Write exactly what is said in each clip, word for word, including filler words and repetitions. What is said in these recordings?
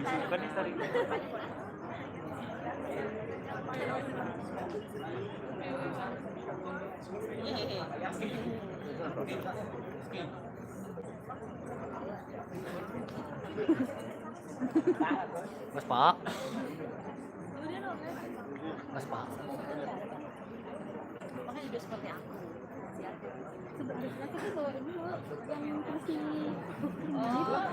Bukan nih, sorry. Mas Pak. Mas Pak. Makanya juga seperti aku. Sebenarnya kita bawa ini loh, yang kursi. Oh.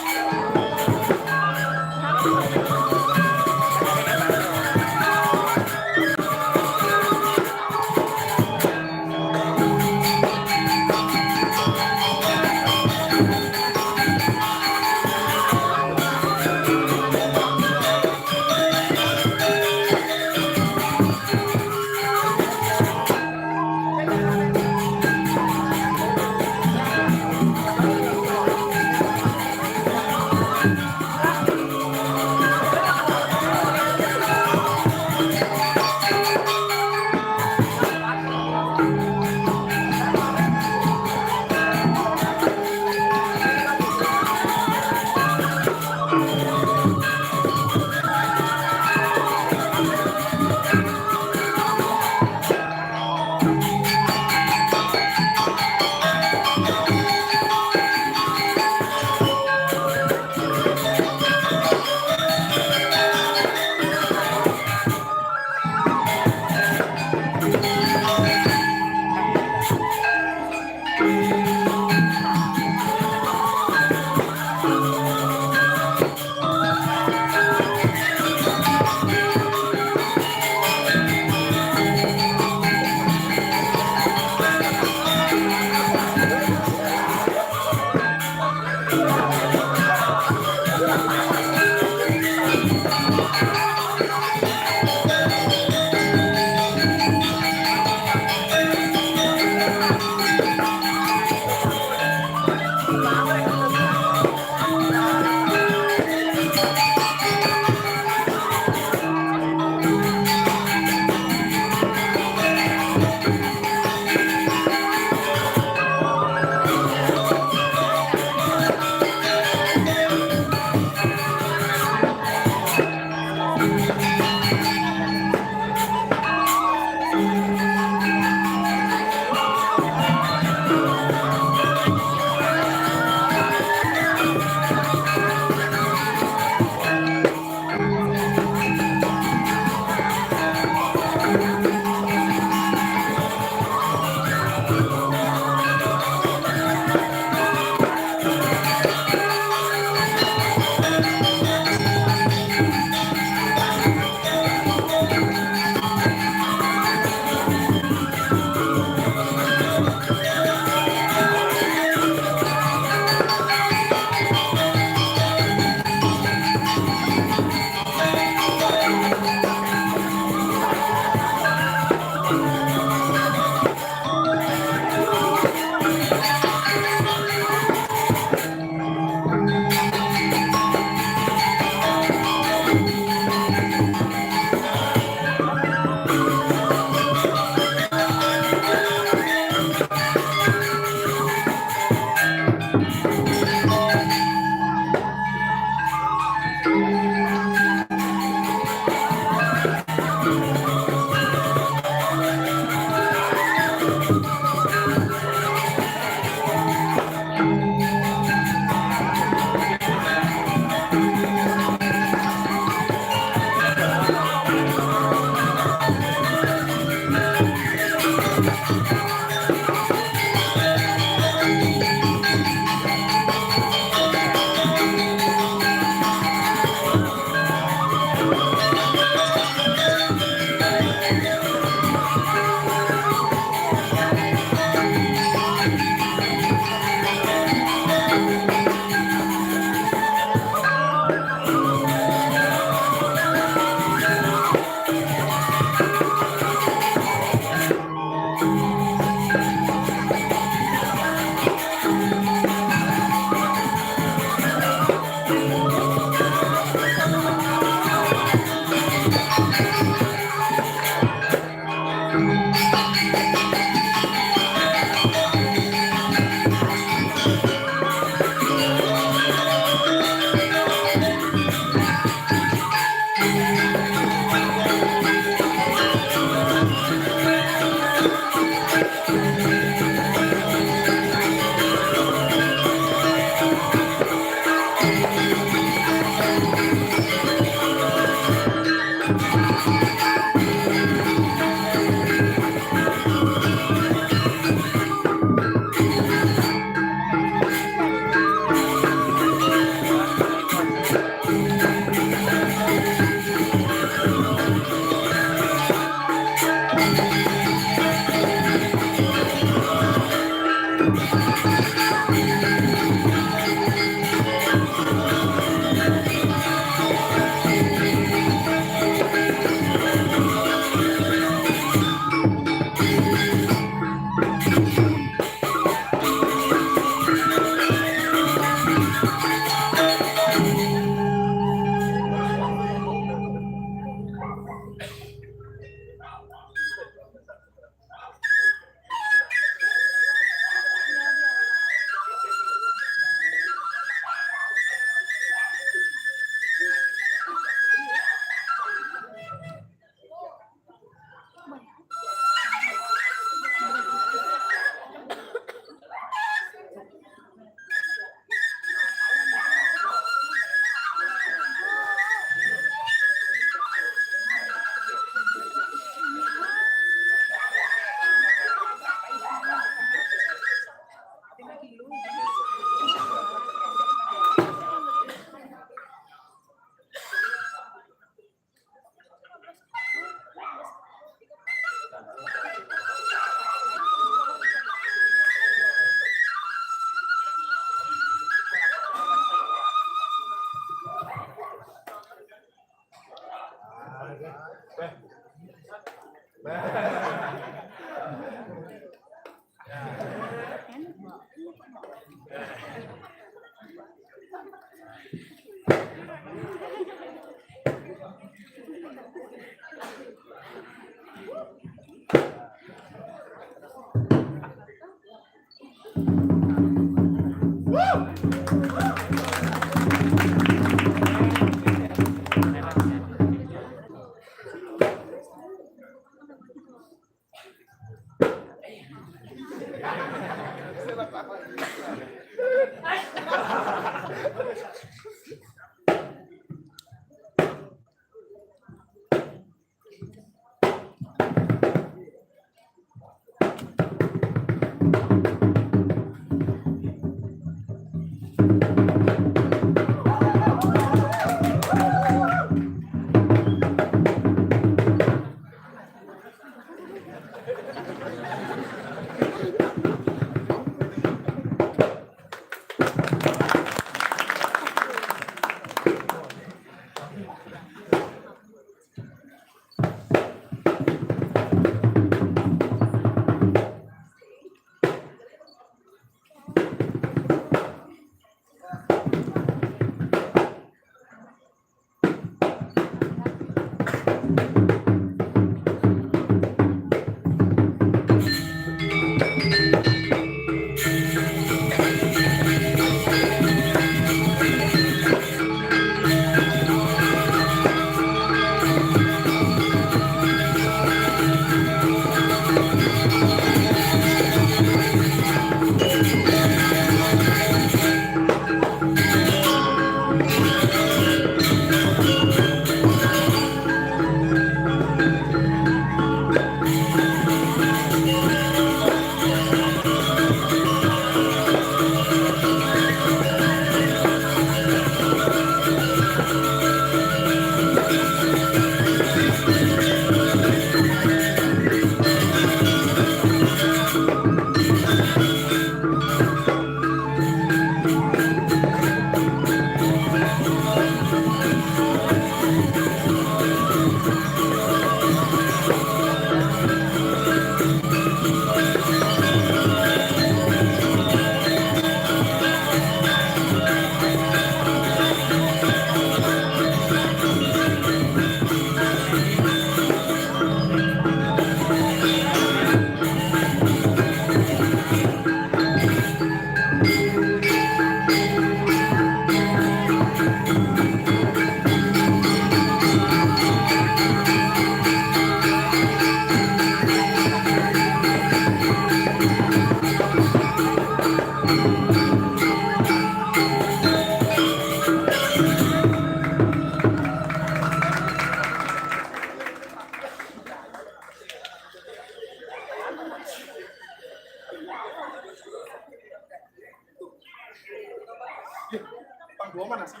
Pang dua mana sih?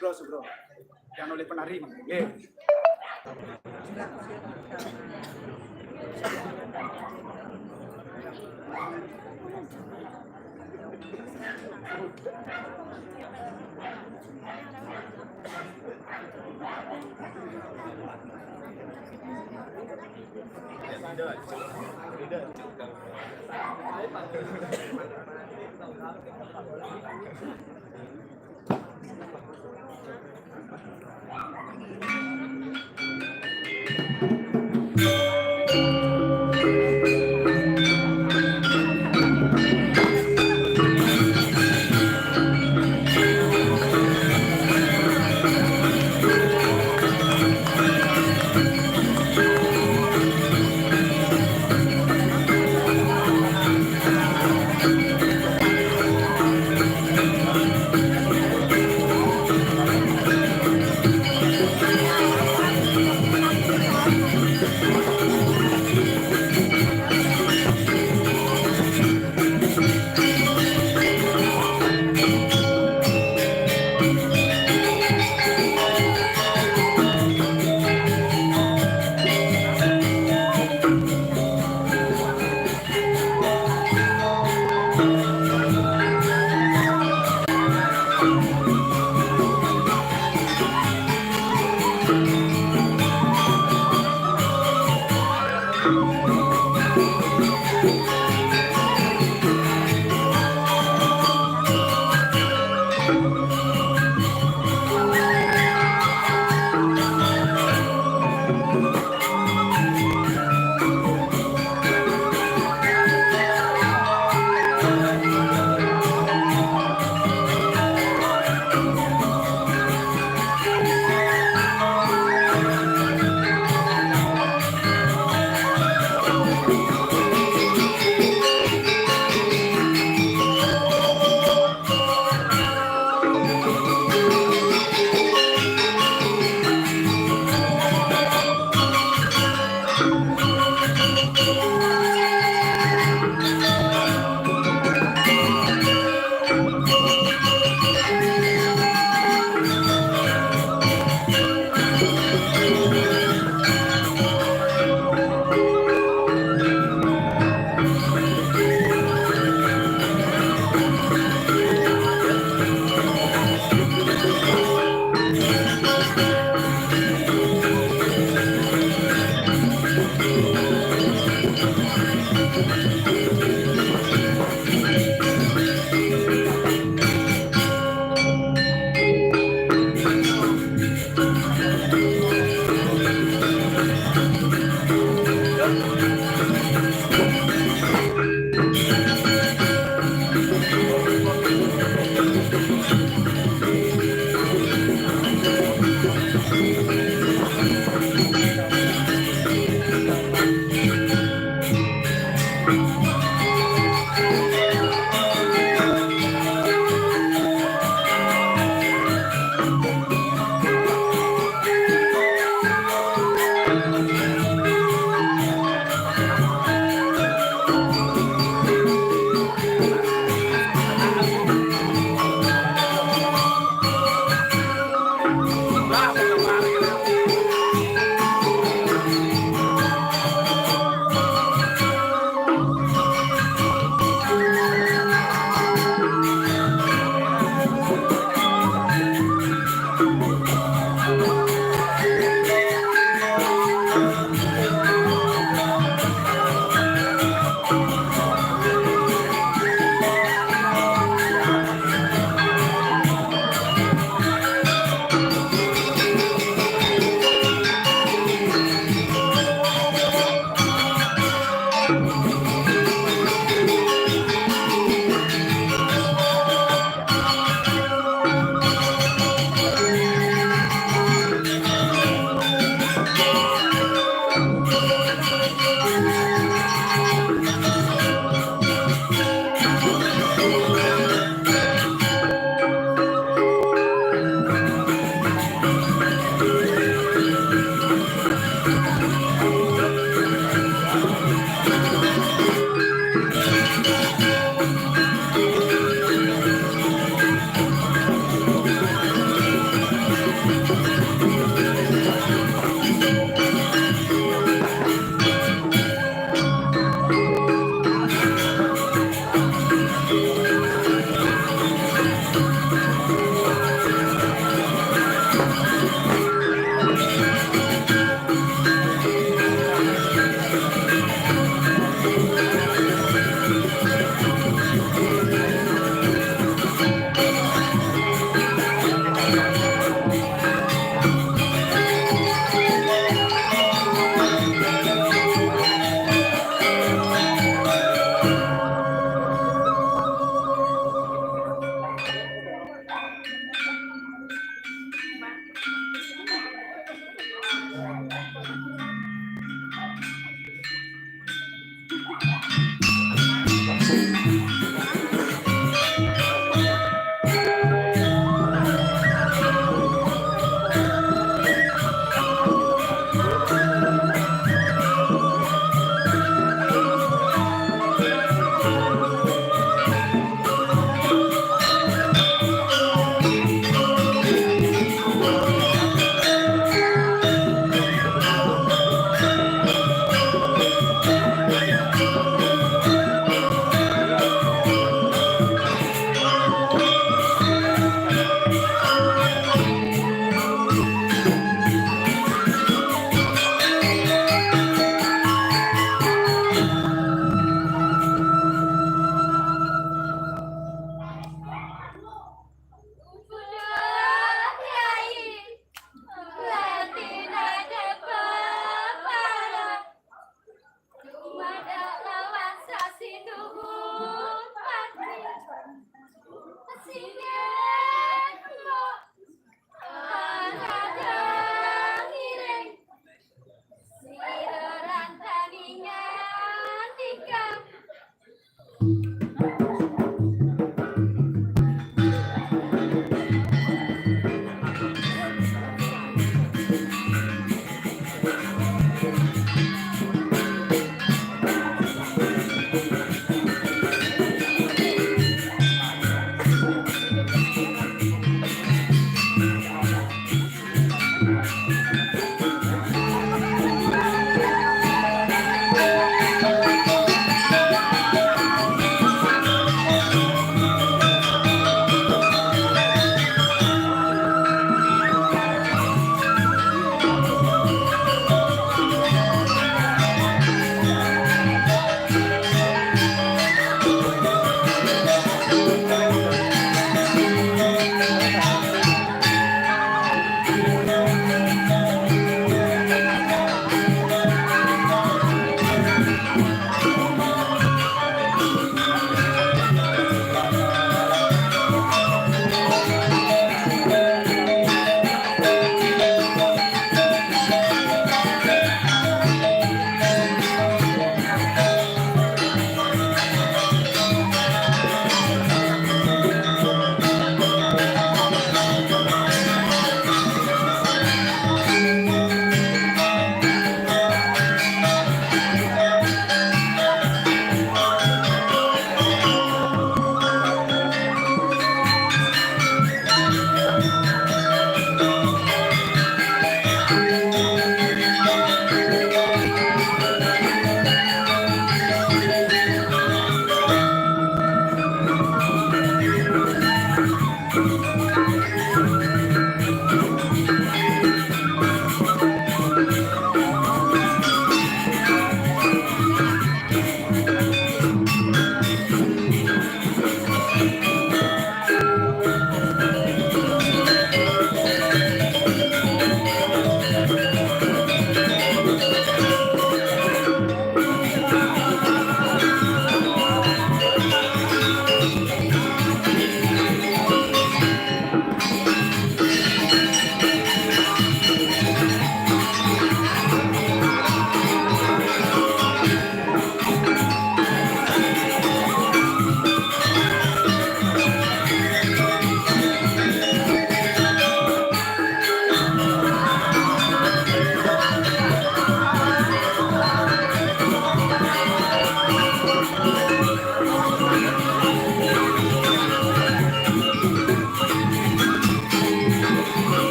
Bro, bro. Yang oleh penari. Nggih.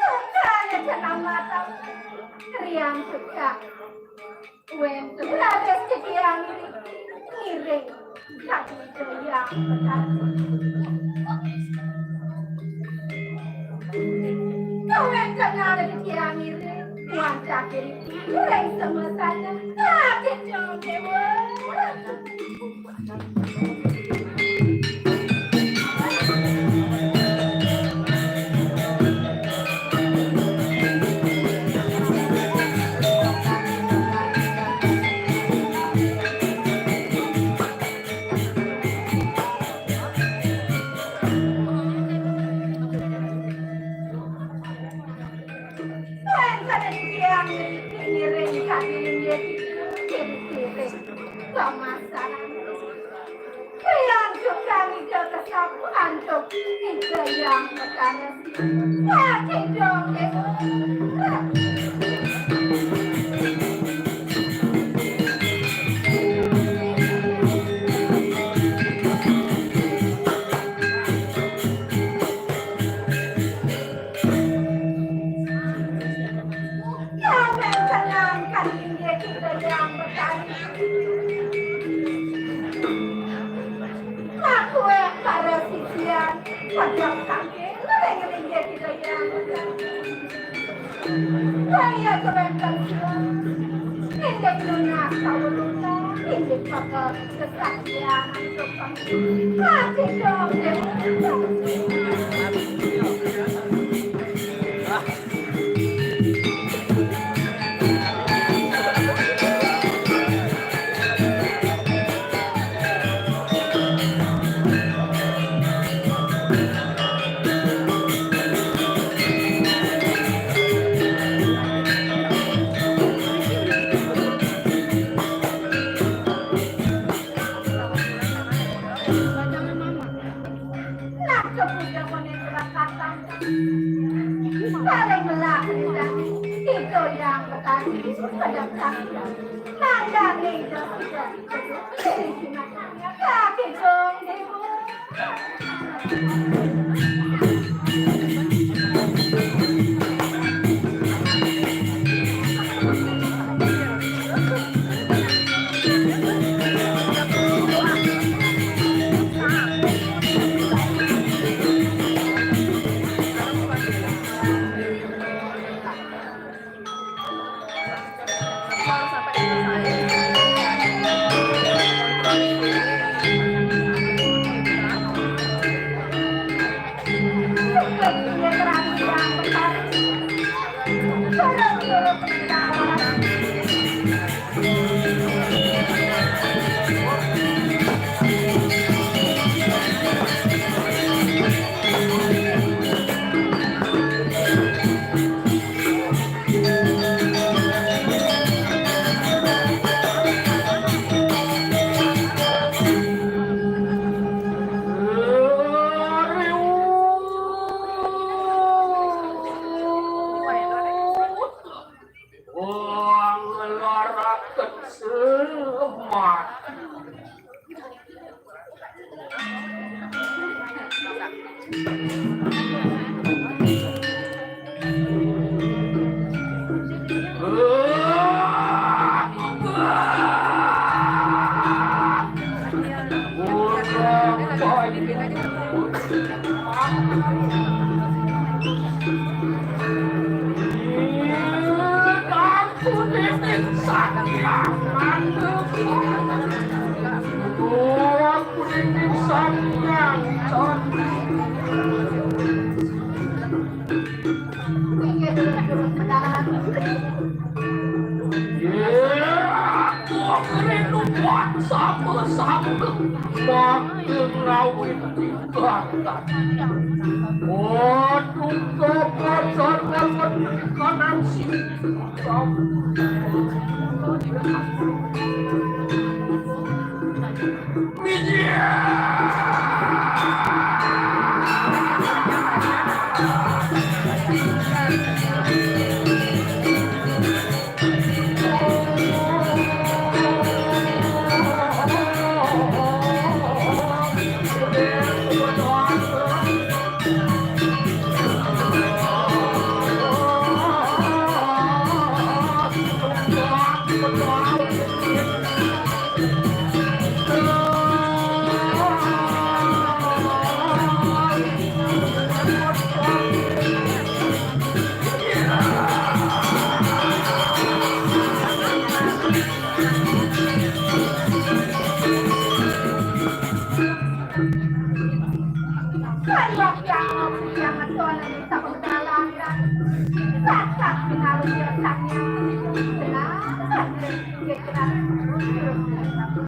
Sukane jeneng mata kriang pecah. Wénten rados titiang ngiring kagiyang petani. Kawéntenan titiang ngiring wantah diri ring semesané. Ati dong, Déwa. Wénten titiang ngiring kagiyang nggih, ngiring kagiyang pamasaran. Kuyang tukang ida kesapu antuk ida yang perkara. Wah, kidung, kidung. Sampai tenang kan inggih kita yang bertani. Lakué para sisian, padang kangge, ngeling-ngeling kita yang bertani. Kaya kebentar sila. Inggih lunas kawuluna, inggih bakal kesaktian. Nah, kemudian menembak kata. Paling melah, itu yang bertani pada kata. Nanda itu sudah. Jadi, kaki dong, Dewa. Wong laraken semak. Iya, aku rindu buat sama-sama. Makin rawit tingkatan. Waduh, kepacar kawan kanan sini.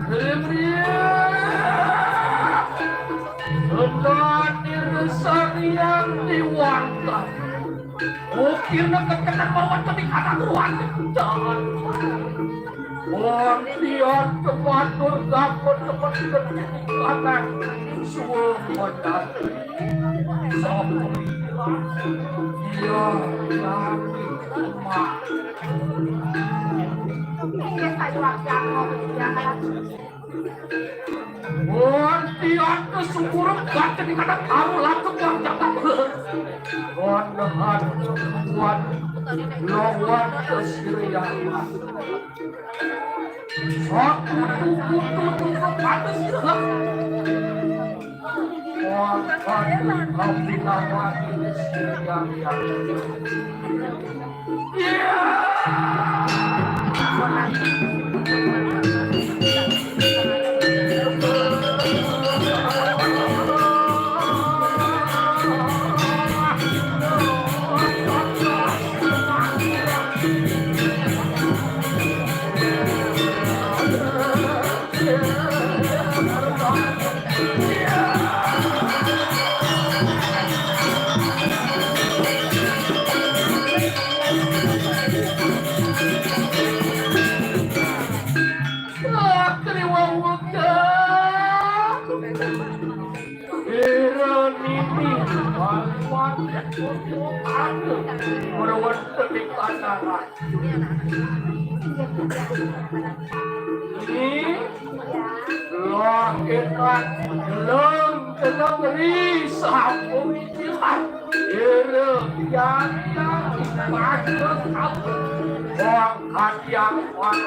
Rimriang, Hendani Sang Hyang Dewata. Ukirna kekenan bawan kami kanan ruang. Jangan. Wong dia kematur gakon temen kanan. Suwun wonten. Sapa? Iya, kami. Mak. Iya, saya wakil. Wong tiang kesungkuran gak jadi kadang tahu langsung yang cakap. Wong dengan kuat lawan kesirian. Aku tuku tuku pantes. Wong kami lawan kesirian. Ira nini, paling wadah, anu, merawat telik pasaran. Ini, lah, enak, geleng, geleng, ri, sapu, jilat. Ira, yang, yang, bagus, kamu. Wong, hadiah, wong,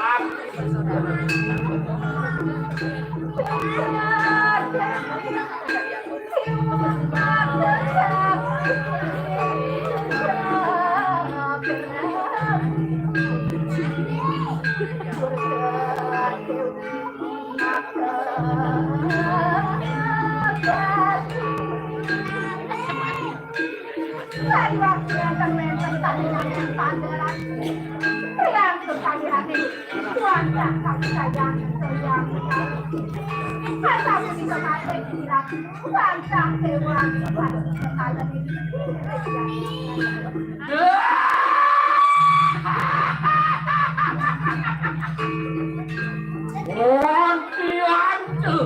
Wanti antu.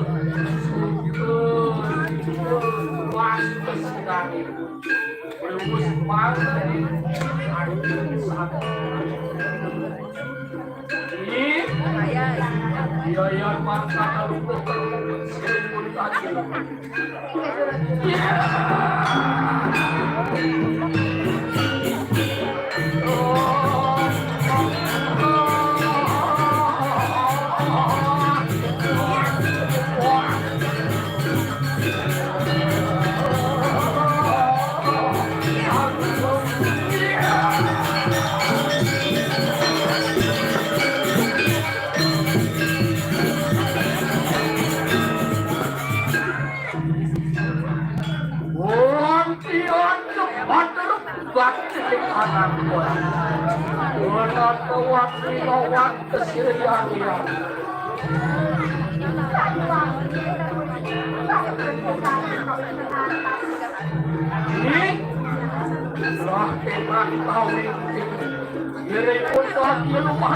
Wah, sedang itu. Belum semangat ini. Ini. Iya, iya, Pak, kata lu, kok, kok, kok, kok, kok, kok, Bakti anak buah. Menat kawat lima waktu sirian. Ini lah teman kawin. Diri pun lagi rumah.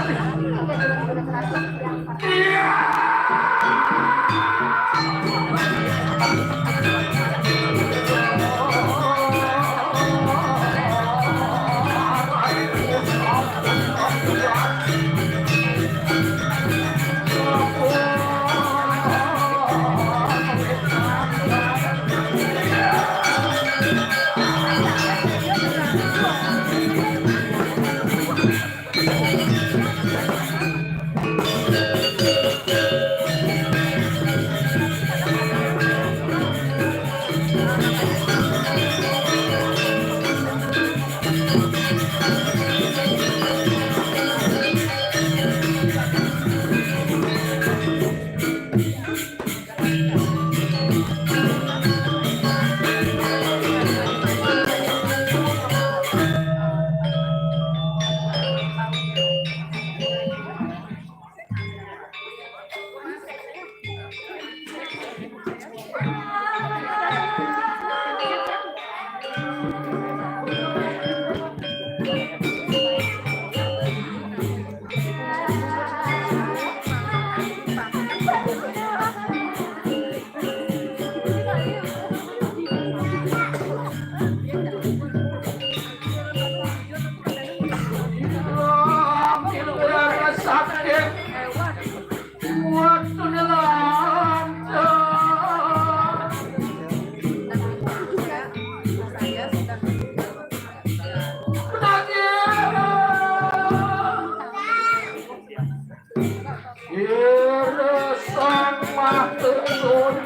Ira sang matur nuwun.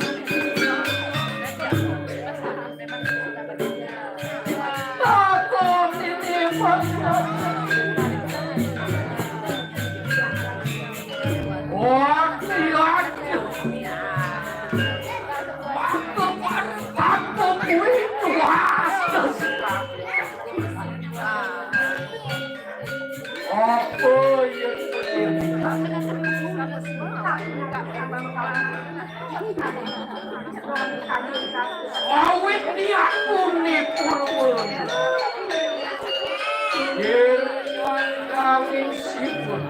Takon ini panjenengan. Wah, iya. Matur, matur kuwi puas. Apa ya? Awit niatku nipun pun. Kirang kawin sipun.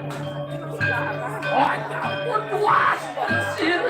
Oh, ampun, puas sir.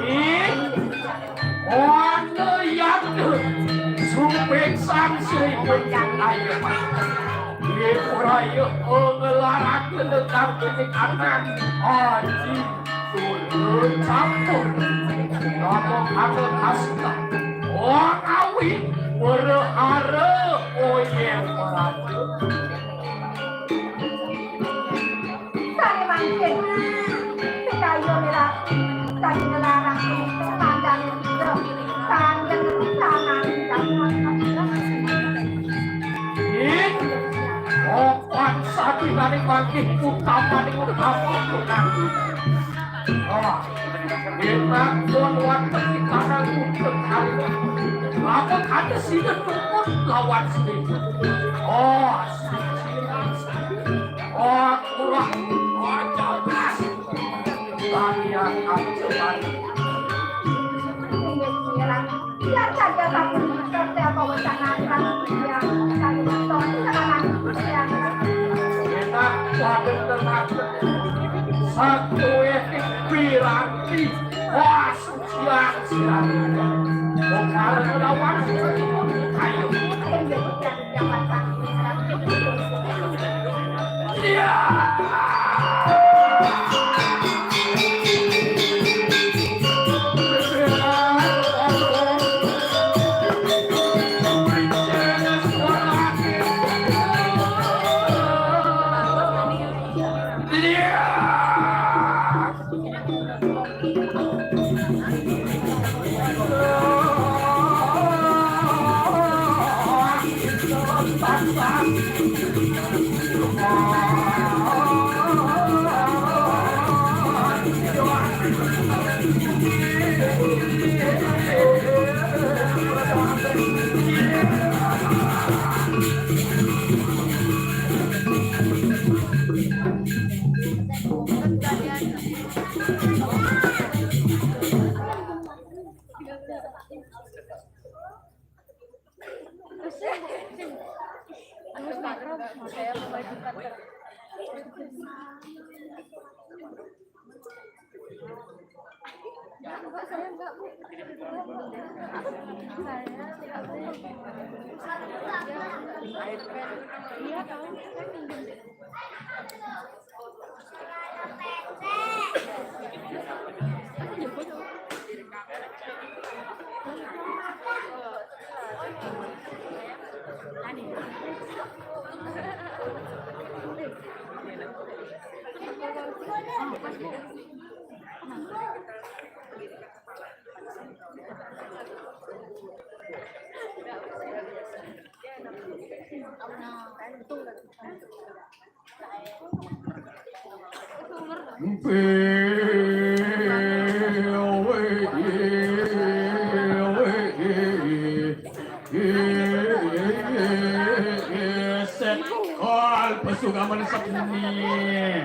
Ih, waduh, ya tuh. Suping sang sing ayo. Ih, ora yo ngelaraken tentang kene kanan. Aji, turun campur. Ngomong ada kasta. Wong awi, werehara, oye, ora. Sane mangkin, pitayo mirati, dadi ngelarang kandhane Buddha, kandhane Buddha nang damuan. Ing, opan sadinane mangkin utamaning utama menang. Oh, enak pun wonten di tanah Buddha kali. Apa kata sida tukut lawan sida? Oh, Oh, kurang ajar. Kalian ancaman. Biar saja kamu seperti apa wacana Tuhan. Kita pada tenang. Satu etik piranti. Wah, siap, siap. Wong arep lawan. Ayo. Set gol pesugaman seni.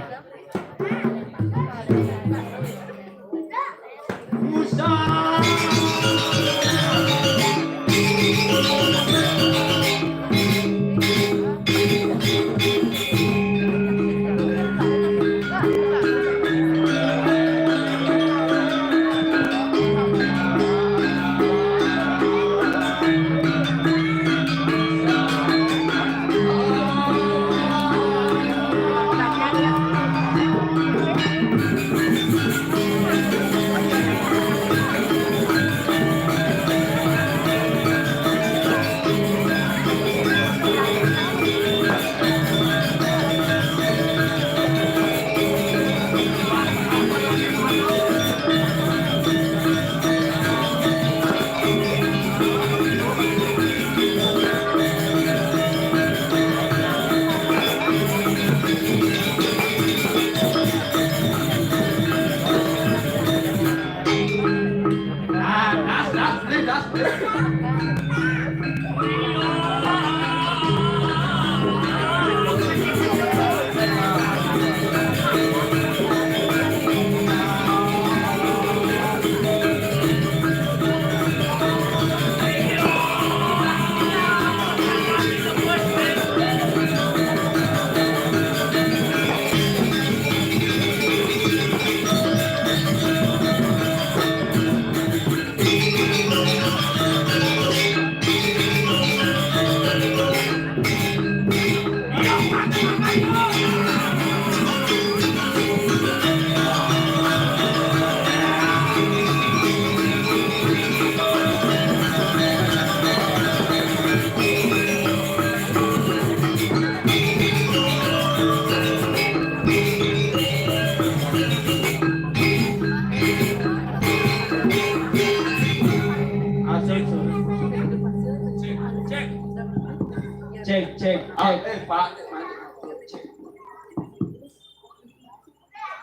Pak,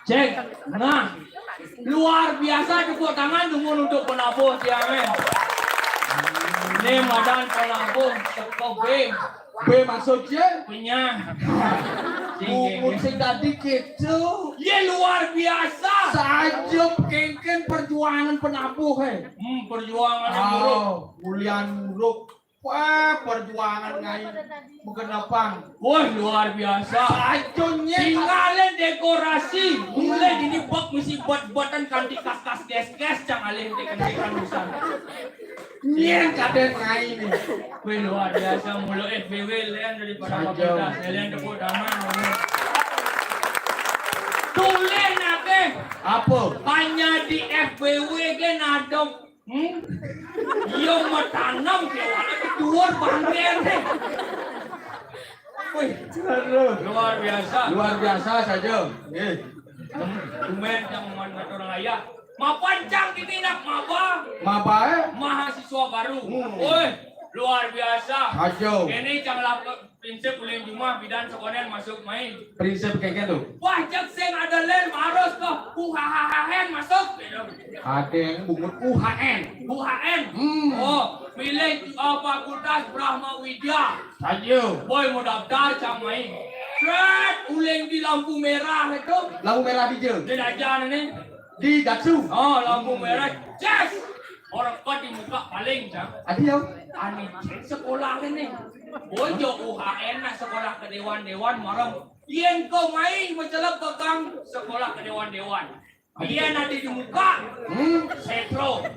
cek. Nah, luar biasa tepuk tangan dulu untuk penabuh tiang, eh. Ini madan penabuh teko B. B maksudnya? Punya. Bungut sing tadi gitu. Ye, luar biasa. Saja kengken perjuangan penabuh, eh. Hmm, perjuangan yang buruk. Oh, mulian buruk. Wah, perjuangan ngai. Bukan apa. Wah, luar biasa. Saja nye. Tinggalin dekorasi. Mulai dini bak misi buat-buatan kanti kas-kas ges-ges cang alih dekan-dekan urusan. Nyen kaden ngai ni. Wih, luar biasa mulu F B W lain daripada fakultas. Lain tepuk tangan. Tulen akeh. Apa? Hanya di F B W ge nadong. Hmm? Yo matanam ke wala duur bangker. Wih, luar biasa. Luar biasa saja. Nggih. Tumen yang ngatur raya. Mapan cang dini nak maba. Maba, eh? Mahasiswa baru. Hmm. Woi, luar biasa. Ajo. Ini cang lapor prinsip uling jumah bidan sekonen masuk main. Prinsip kengken tu. Wah, cek sing ada lain harus ke U H H N masuk gitu. Ada yang bungut U H N. U H N. Hmm. Oh, milih, eh, Fakultas Brahma Widya. Saja. Boy mau daftar cang main. Sret, uling di lampu merah itu. Lampu merah di je. Di dajan ini. Di Gatsu. Oh, lampu merah. Yes. Orang kau di muka paling cang. Adi yo. Ani cek sekolah ini. Bojo U H N nak sekolah ke dewan-dewan marem. Yen kau main mencelep pegang sekolah ke dewan-dewan. Yen ada di muka, hmm, setro.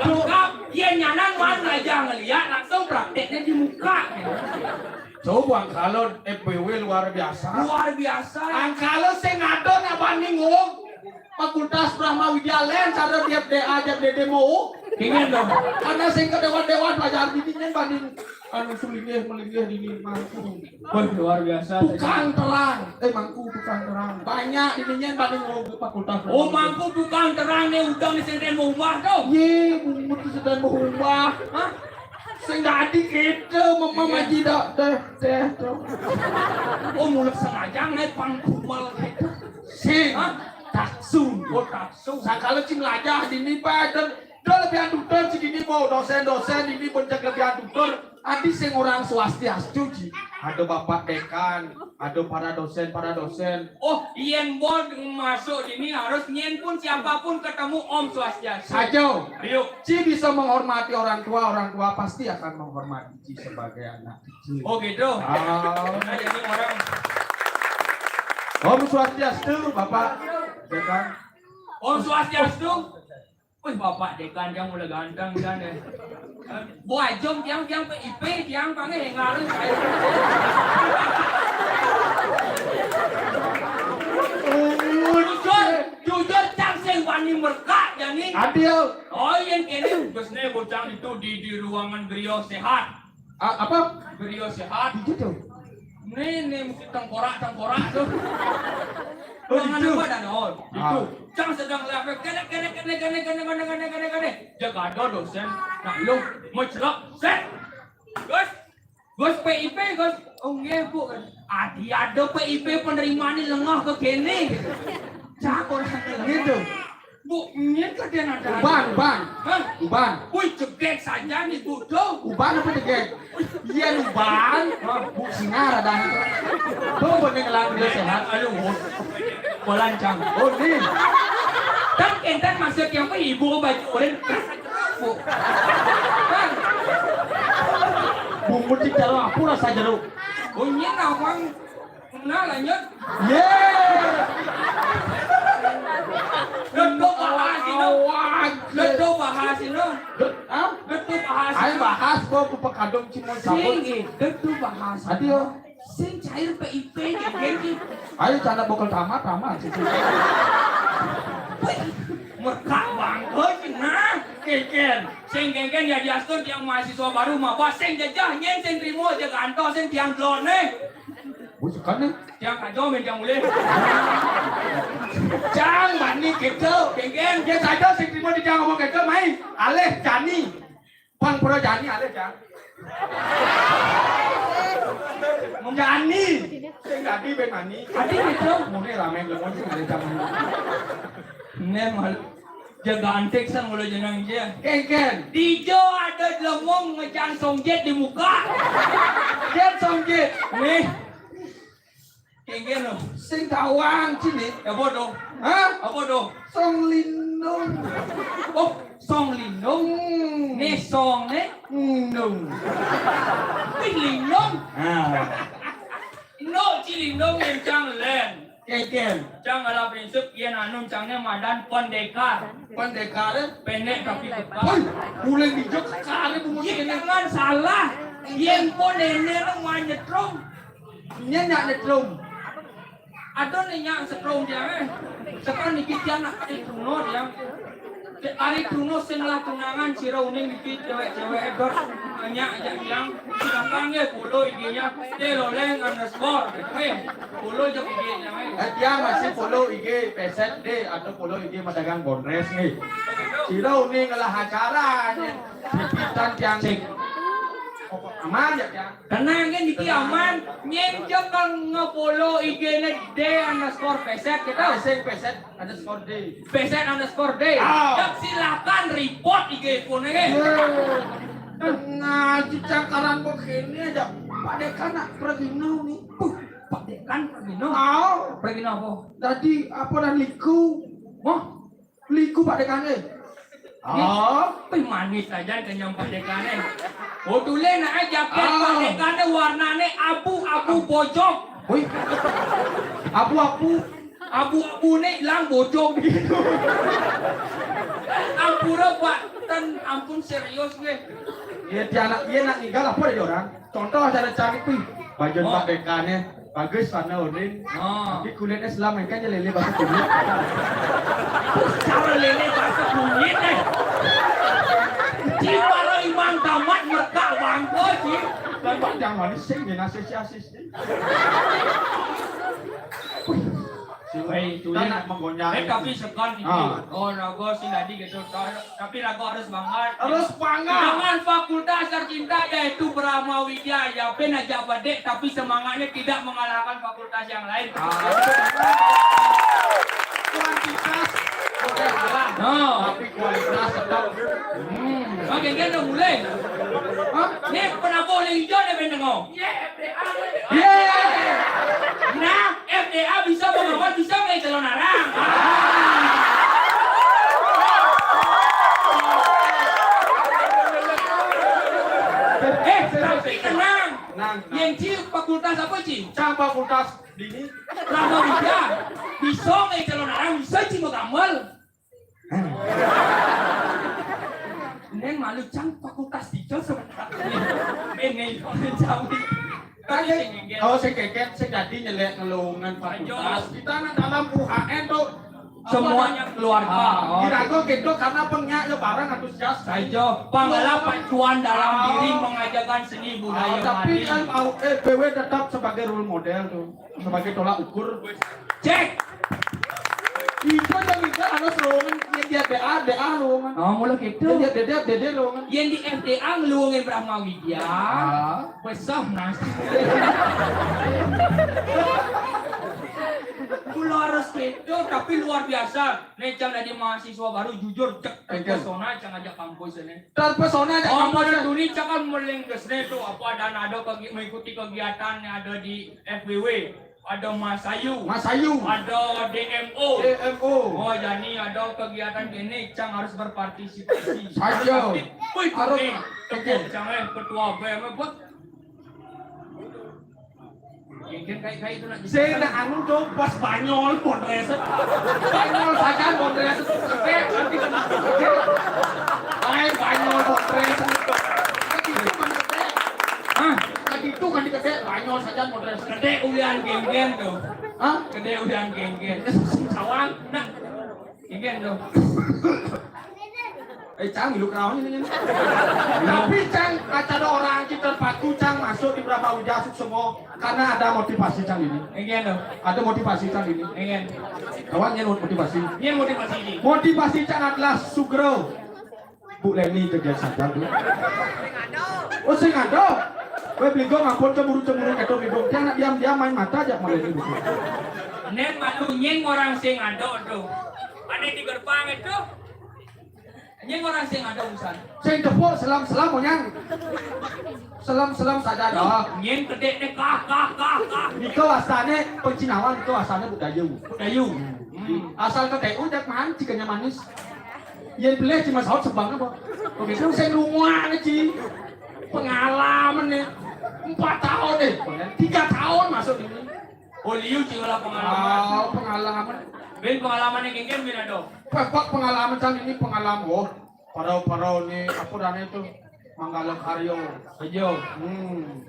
Lengkap, yen nyanan wan aja ngeliat langsung prakteknya di muka. Coba angkalo F B W luar biasa. Luar biasa. Angkalo sing ada nak banding, oh. Fakultas Brahma Widya lain cara tiap D A tiap D D mau. Ingin dong. Karena sing ke dewan-dewan pelajaran dini nyen banding anu sulinggih melinggih dini mangku. Wah, luar biasa. Tukang terang. Eh, mangku tukang terang. Banyak dini nyen banding mau ke fakultas. Oh, mangku tukang terang nih udah nih senten mau ubah tuh. Ye, bungut tu senten mau ubah. Hah? Sing dadi kita mama maji dak teh teh tuh. Oh, mulai sengaja ngai pangkumal gitu. Sing. Hah? Taksu. Oh, taksu. Sakala cing lajah dini pa dan do lebihan tutur cing dini mau dosen-dosen dini bencak lebihan tutur. Adi sing orang swastiastu ji. Ada bapak dekan, ada para dosen, para dosen. Oh, yen bod masuk dini harus nyen pun siapapun ketemu Om Swastiastu. Saja. Ayo. Ci bisa menghormati orang tua, orang tua pasti akan menghormati ci sebagai anak kecil. Oh gitu. Ah. Nah, jadi orang Om Swastiastu, Bapak Dekan. Om Swastiastu. Wih, Bapak Dekan yang mulai ganteng kan ya. Buah jom tiang tiang P I P tiang panggil yang lalu saya. Jujur, jujur cang sing wani merkak jani. Adil. Oh, yang kene bosne bocang itu di di ruangan beliau sehat. A-, apa? Beliau sehat. Di situ. Nih, nih mesti tengkorak-tengkorak tuh. Oh, ruangan itu. Apa dan oh, itu. Ah. Cang sedang live kene kene kene kene kene kene kene kene kene. Dia kado dosen. Nah, lu mau celok, set. Gus. Gus P I P, Gus. Oh, nggih, Bu. Adi ada P I P penerima ni lengah ke kene. Cak orang gitu. Bu, nyet ke dia nada. Uban, uban. Hah? Uban. Wih, jegek saja nih, Bu, tuh. Uban apa jegek? Iya, uban. Hah? Bu, sinar ada. Tuh, bening lang dia sehat. Aduh, Bu. Pelancang. Oh, ni. Kan kenten maksud yang apa, Ibu baju oren. Bu. Hah? Bungut di dalam apa rasa jeruk? Oh, ini nawang. Nah, lanjut. Ye. Dedo bahas ino. Dedo bahas ino. Hah? Dedo bahas ino. Ayo bahas, gua pepekadong cimol cabut. Sing, dedo bahas. Adio. Sing cair P I P, gengki. Ayo, canda bokel tamat, tamat. Wih, merkak bangkut, nah, kengken. Sing kengken ya diastur tiang mahasiswa baru, maba sing jajah, nyen sing trimo, jaga anto, sing tiang blon, eh. Bujukan nih. Tiang kajo, men tiang ulih. Cang, bani gitu. Kengken. Dia saja sing trimo di tiang ngomong gitu, mai. Alih, jani. Pang pura jani alih, Cang. Jani. Sing dadi ben mani. Adi gitu. Muni rame lemon sing ada zaman. Né mal jaga antik sang ulah jeneng dia. Kéngkén. Dijo ada lemong ngejang songjit di muka. Jan songjit. Nih. Kéngkén lo. Sing tawang sini. Ya bodoh. Hah? Apa tuh? Song lindung. Oh, song lindung. Hmm. Né song né. Lindung. Wih, lindung. Ah. No, ci lindung yang cang lén. Kéngkén. Cang ala prinsip yén anu cangnya madan pendekar. Pendekar, eh? Pendek tapi kekar. Hoi, mulai bijak kekar, eh, bungut. Iya, kéné. Jangan salah. Yén pon néné lo mau nyetrum. Nyé nyak nyetrum. Aduh né nyak setrum dia, eh. Sekarang niki dia nak ari Bruno dia. Ari Bruno sing lah tunangan sira uning niki cewek-cewek edot banyak aja yang sedangkan ya polo I G-nya. Dé Loleng underscore. Eh, polo aja I G-nya, eh. Eh, dia masih polo I G P Z D atau polo I G Madagang Bondres nih. Sira uning ngelah acara nih. Sepitan tiang sing. Aman ya, tiang? Tenang kan, niki aman. Nyén cekel nge-follow I G-né D underscore P Z gitu. Sing P Z underscore D. P Z underscore D. Ah. Cek silakan report I G-né kan. Iya. Ngaji cangkaran begini aja. Pak Dekan nak pergi nau nih. Puh, Pak Dekan pergi nau. Ah. Pergi nau apa? Tadi apa dan liku? Wah, liku Pak Dekan, eh. Oh. Wih, manis aja kenyang Pak Dekan, eh. Oh, tulé nak aja Pak Dekan, eh, warnané abu-abu bojog. Wih. Abu-abu. Abu-abu né hilang bojog gitu. Ampura Pak, ten ampun serius nih. Iya, dia anak, iya nak ninggal apa ya orang? Contoh cara cari kuwi. Baju Pak Dekan-é bagus warna oranye. Oh. Tapi kulitnya selam kan ya lélé basah kulit. Cara lélé basah kulit, eh. Ci para imang damat merkak bangko, ci. Dan Pak Jang manis sing nyen asis-asis. Wih, si Wei, kita nak menggoyang. Eh, tapi sekon iki. Ah. Oh, raga sing dadi gitu. Tapi raga harus banget. Harus banget. Dengan fakultas tercinta yaitu Brahma Widya. Ya, ben aja pedek, tapi semangatnya tidak mengalahkan fakultas yang lain. Ah. Kuantitas boleh kalah, tapi kualitas tetap. Hmm. Oke, kan udah mulai. Hah? Nih, penabuh ning ijo nih, ben dengo. Iya. Nah, F D A bisa mengawal, bisa nggak calon arang? Eh, tapi tenang. Nang, nang. Yén ci fakultas apa, ci? Cang fakultas dini. Lama bisa. Bisa nggak calon arang? Bisa, ci, mau gamel. Neng malu cang fakultas tiga sebenarnya. Ini cang. Kan sing, oh, sing keket, sing dadi nyelek ngelungan fakultas. Kita nang dalam U H N tuh. Semua keluarga. Ah, oh. Kira aku gitu karena pengnya ya barang antusias. Saja, pangala pacuan dalam diri mengajarkan seni budaya. Ah, tapi kan mau, eh, B W tetap sebagai role model tuh. Sebagai tolak ukur. Cek. Ijo yang bisa ada lowongan, yang dia D A, D A lowongan. Oh, mula gitu. Yang dia D D, D D lowongan. Yang di F D A ngelowongin Brahma Widya. Ah. Wes sah, Mas. Mula harus gitu, tapi luar biasa. Nih, cang dari mahasiswa baru, jujur, cek terpesona, cang ajak kampus ini. Terpesona ajak kampus. Oh, model dunia, cang kan melengkes nih tuh, apa dan ada kegi-, mengikuti kegiatan yang ada di F W W. Ada Mas Ayu. Mas Ayu. Ada D M O. D M O. Oh, jadi ada kegiatan ini, cang harus berpartisipasi. Saja. Wih, harus. Tepuk, tepuk, cang, eh, ketua B M, buat. Mungkin kayak, kayak itu nak. Saya nak anu tuh, pas Banyol, Podres. Banyol saja, Podres. Eh, nanti kena. Lain Banyol, Podres. Hah? Tadi itu kan dikasih Banyol saja model. Gedé ulian genggen tuh. Hah? Gedé ulian genggen. Sawang. Nah. Genggen tuh. Eh, cang, milu kenaon ini, ini. Tapi cang, acara orang kita terpaku, cang, masuk di Brahma Widya Suksema karena ada motivasi cang ini. Genggen tuh. Ada motivasi cang ini. Genggen. Kawannya motivasi. Ini motivasi ini. Motivasi cang adalah Sugro. Bu Leni itu dia sadar, Bu. Oh, sing ada. Wéh, Bligong, ampun, cemburu-cemburu kéto, Bligong. Dia nak diam-diam main mata aja malah ini. Nén malu nyén orang sing ada tuh. Ada di gerbang itu. Nyén orang sing ada urusan. Sing tepuk selam-selam, monyang. Selam-selam saja dah. Nyén kedék deh, kah, kah, kah, kah. Itu asalnya pencinawan, itu asalnya Budayu. Budayu. Hmm. Asal ke T U, jak mahan, cikanya manis. Yén beli cuma saut sebang apa? Oke, itu sing lunga nih, Ci. Pengalaman nih. Empat tahun nih. Tiga tahun masuk ini. Oh, liu, Ci, lah pengalaman. Oh, pengalaman. Bin pengalaman yang kéngkén, bin ada. Pokok pengalaman kan ini pengalaman. Oh, parau-parau nih, apa dah itu? Manggala Karyo. Ayo. Hmm.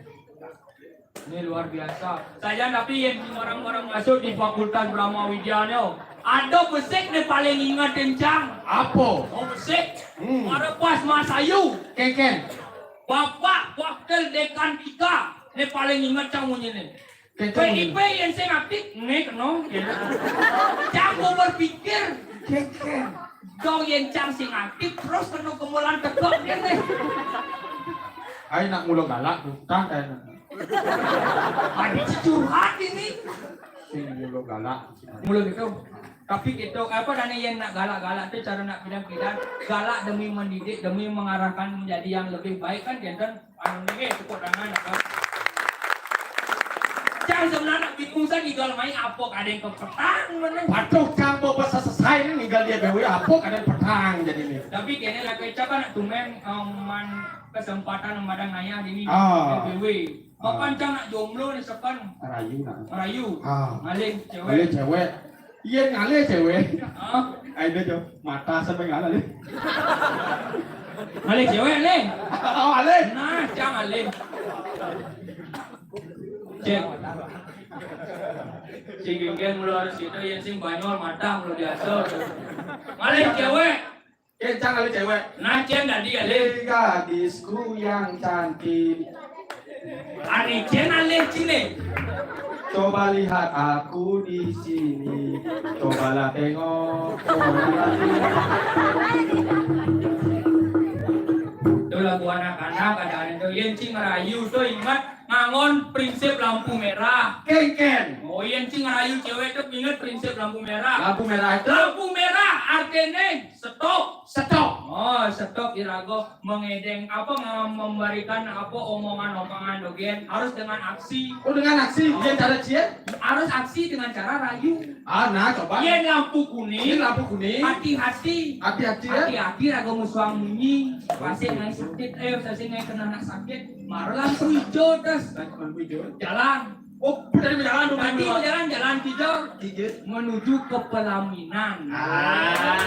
Ini luar biasa. Saya tapi yang orang-orang masuk di Fakultas Brahma Widya nih, ada besik nih paling ingat, Cang. Apa? Oh, besik. Hmm. Ada pas Mas Ayu. Kéngkén. Bapak Wakil Dekan kita nih paling ingat, Cang, bunyi nih. Kéngkén. P I P yang sing aktif, nih, no. Cang mau berpikir. Kéngkén. Dong yang Cang sing aktif, terus kena kemulan tekok dia nih. Ayo nak mula galak tuh, tah, ayo nak. Ada curhat ini. Sing mulu galak. Mulu gitu. Tapi gitu, apa, dan yang nak galak-galak tuh cara nak pindah-pindah. Galak demi mendidik, demi mengarahkan menjadi yang lebih baik kan, jantan anu nih, tepuk tangan apa. Cang sebenarnya bingung saya tinggal main apa kadang ke petang mana. Waduh, Cang mau bahasa selesai ini tinggal dia B W apa kadang petang jadi nih. Tapi kayaknya lagi cakap nak tumen, em, man kesempatan madang ayah ini. Ah. B W. Bapak Cang nak jomblo nih sepen. Rayu nak. Rayu. Ah. Ngalih cewek. Ngalih cewek. Iya, ngalih cewek. Ah. Ayo deh, Jo. Mata sampai ngalih. Ngalih cewek nih. Oh, alih. Nah, Cang alih. Cek. Cing genggen mulu harus gitu, yang sing Banyol mata mulu biasa. Ngalih cewek. Kencang kali cewek. Nah, Cen tadi alih. Hei, gadisku yang cantik. Ani Cen alih cine. Coba lihat aku di sini. Cobalah tengok. Cobalah tengok. Itulah buah anak-anak, kadang itu yang cing rayu tuh ingat ngangon prinsip lampu merah. Kéngkén. Oh, yang cing rayu cewek tuh ingat prinsip lampu merah. Lampu merah itu? Lampu merah artinya stop. Stop. Oh, stop irago mengedeng apa nge- memberikan apa omongan-omongan dogen harus dengan aksi. Oh, dengan aksi. Oh. Yang cara cie? Harus aksi dengan cara rayu. Ah, nah, coba. Yang lampu kuning. Ini lampu kuning. Hati-hati. Hati-hati ya. Hati-hati irago musuang munyi. Pasti ngai sakit, eh, pasti ngai kena nak sakit. Baru lampu hijau terus. Lampu hijau. Jalan. Oh, dari jalan dong. Nanti jalan, jalan hijau. Hijau. Menuju ke pelaminan. Ah.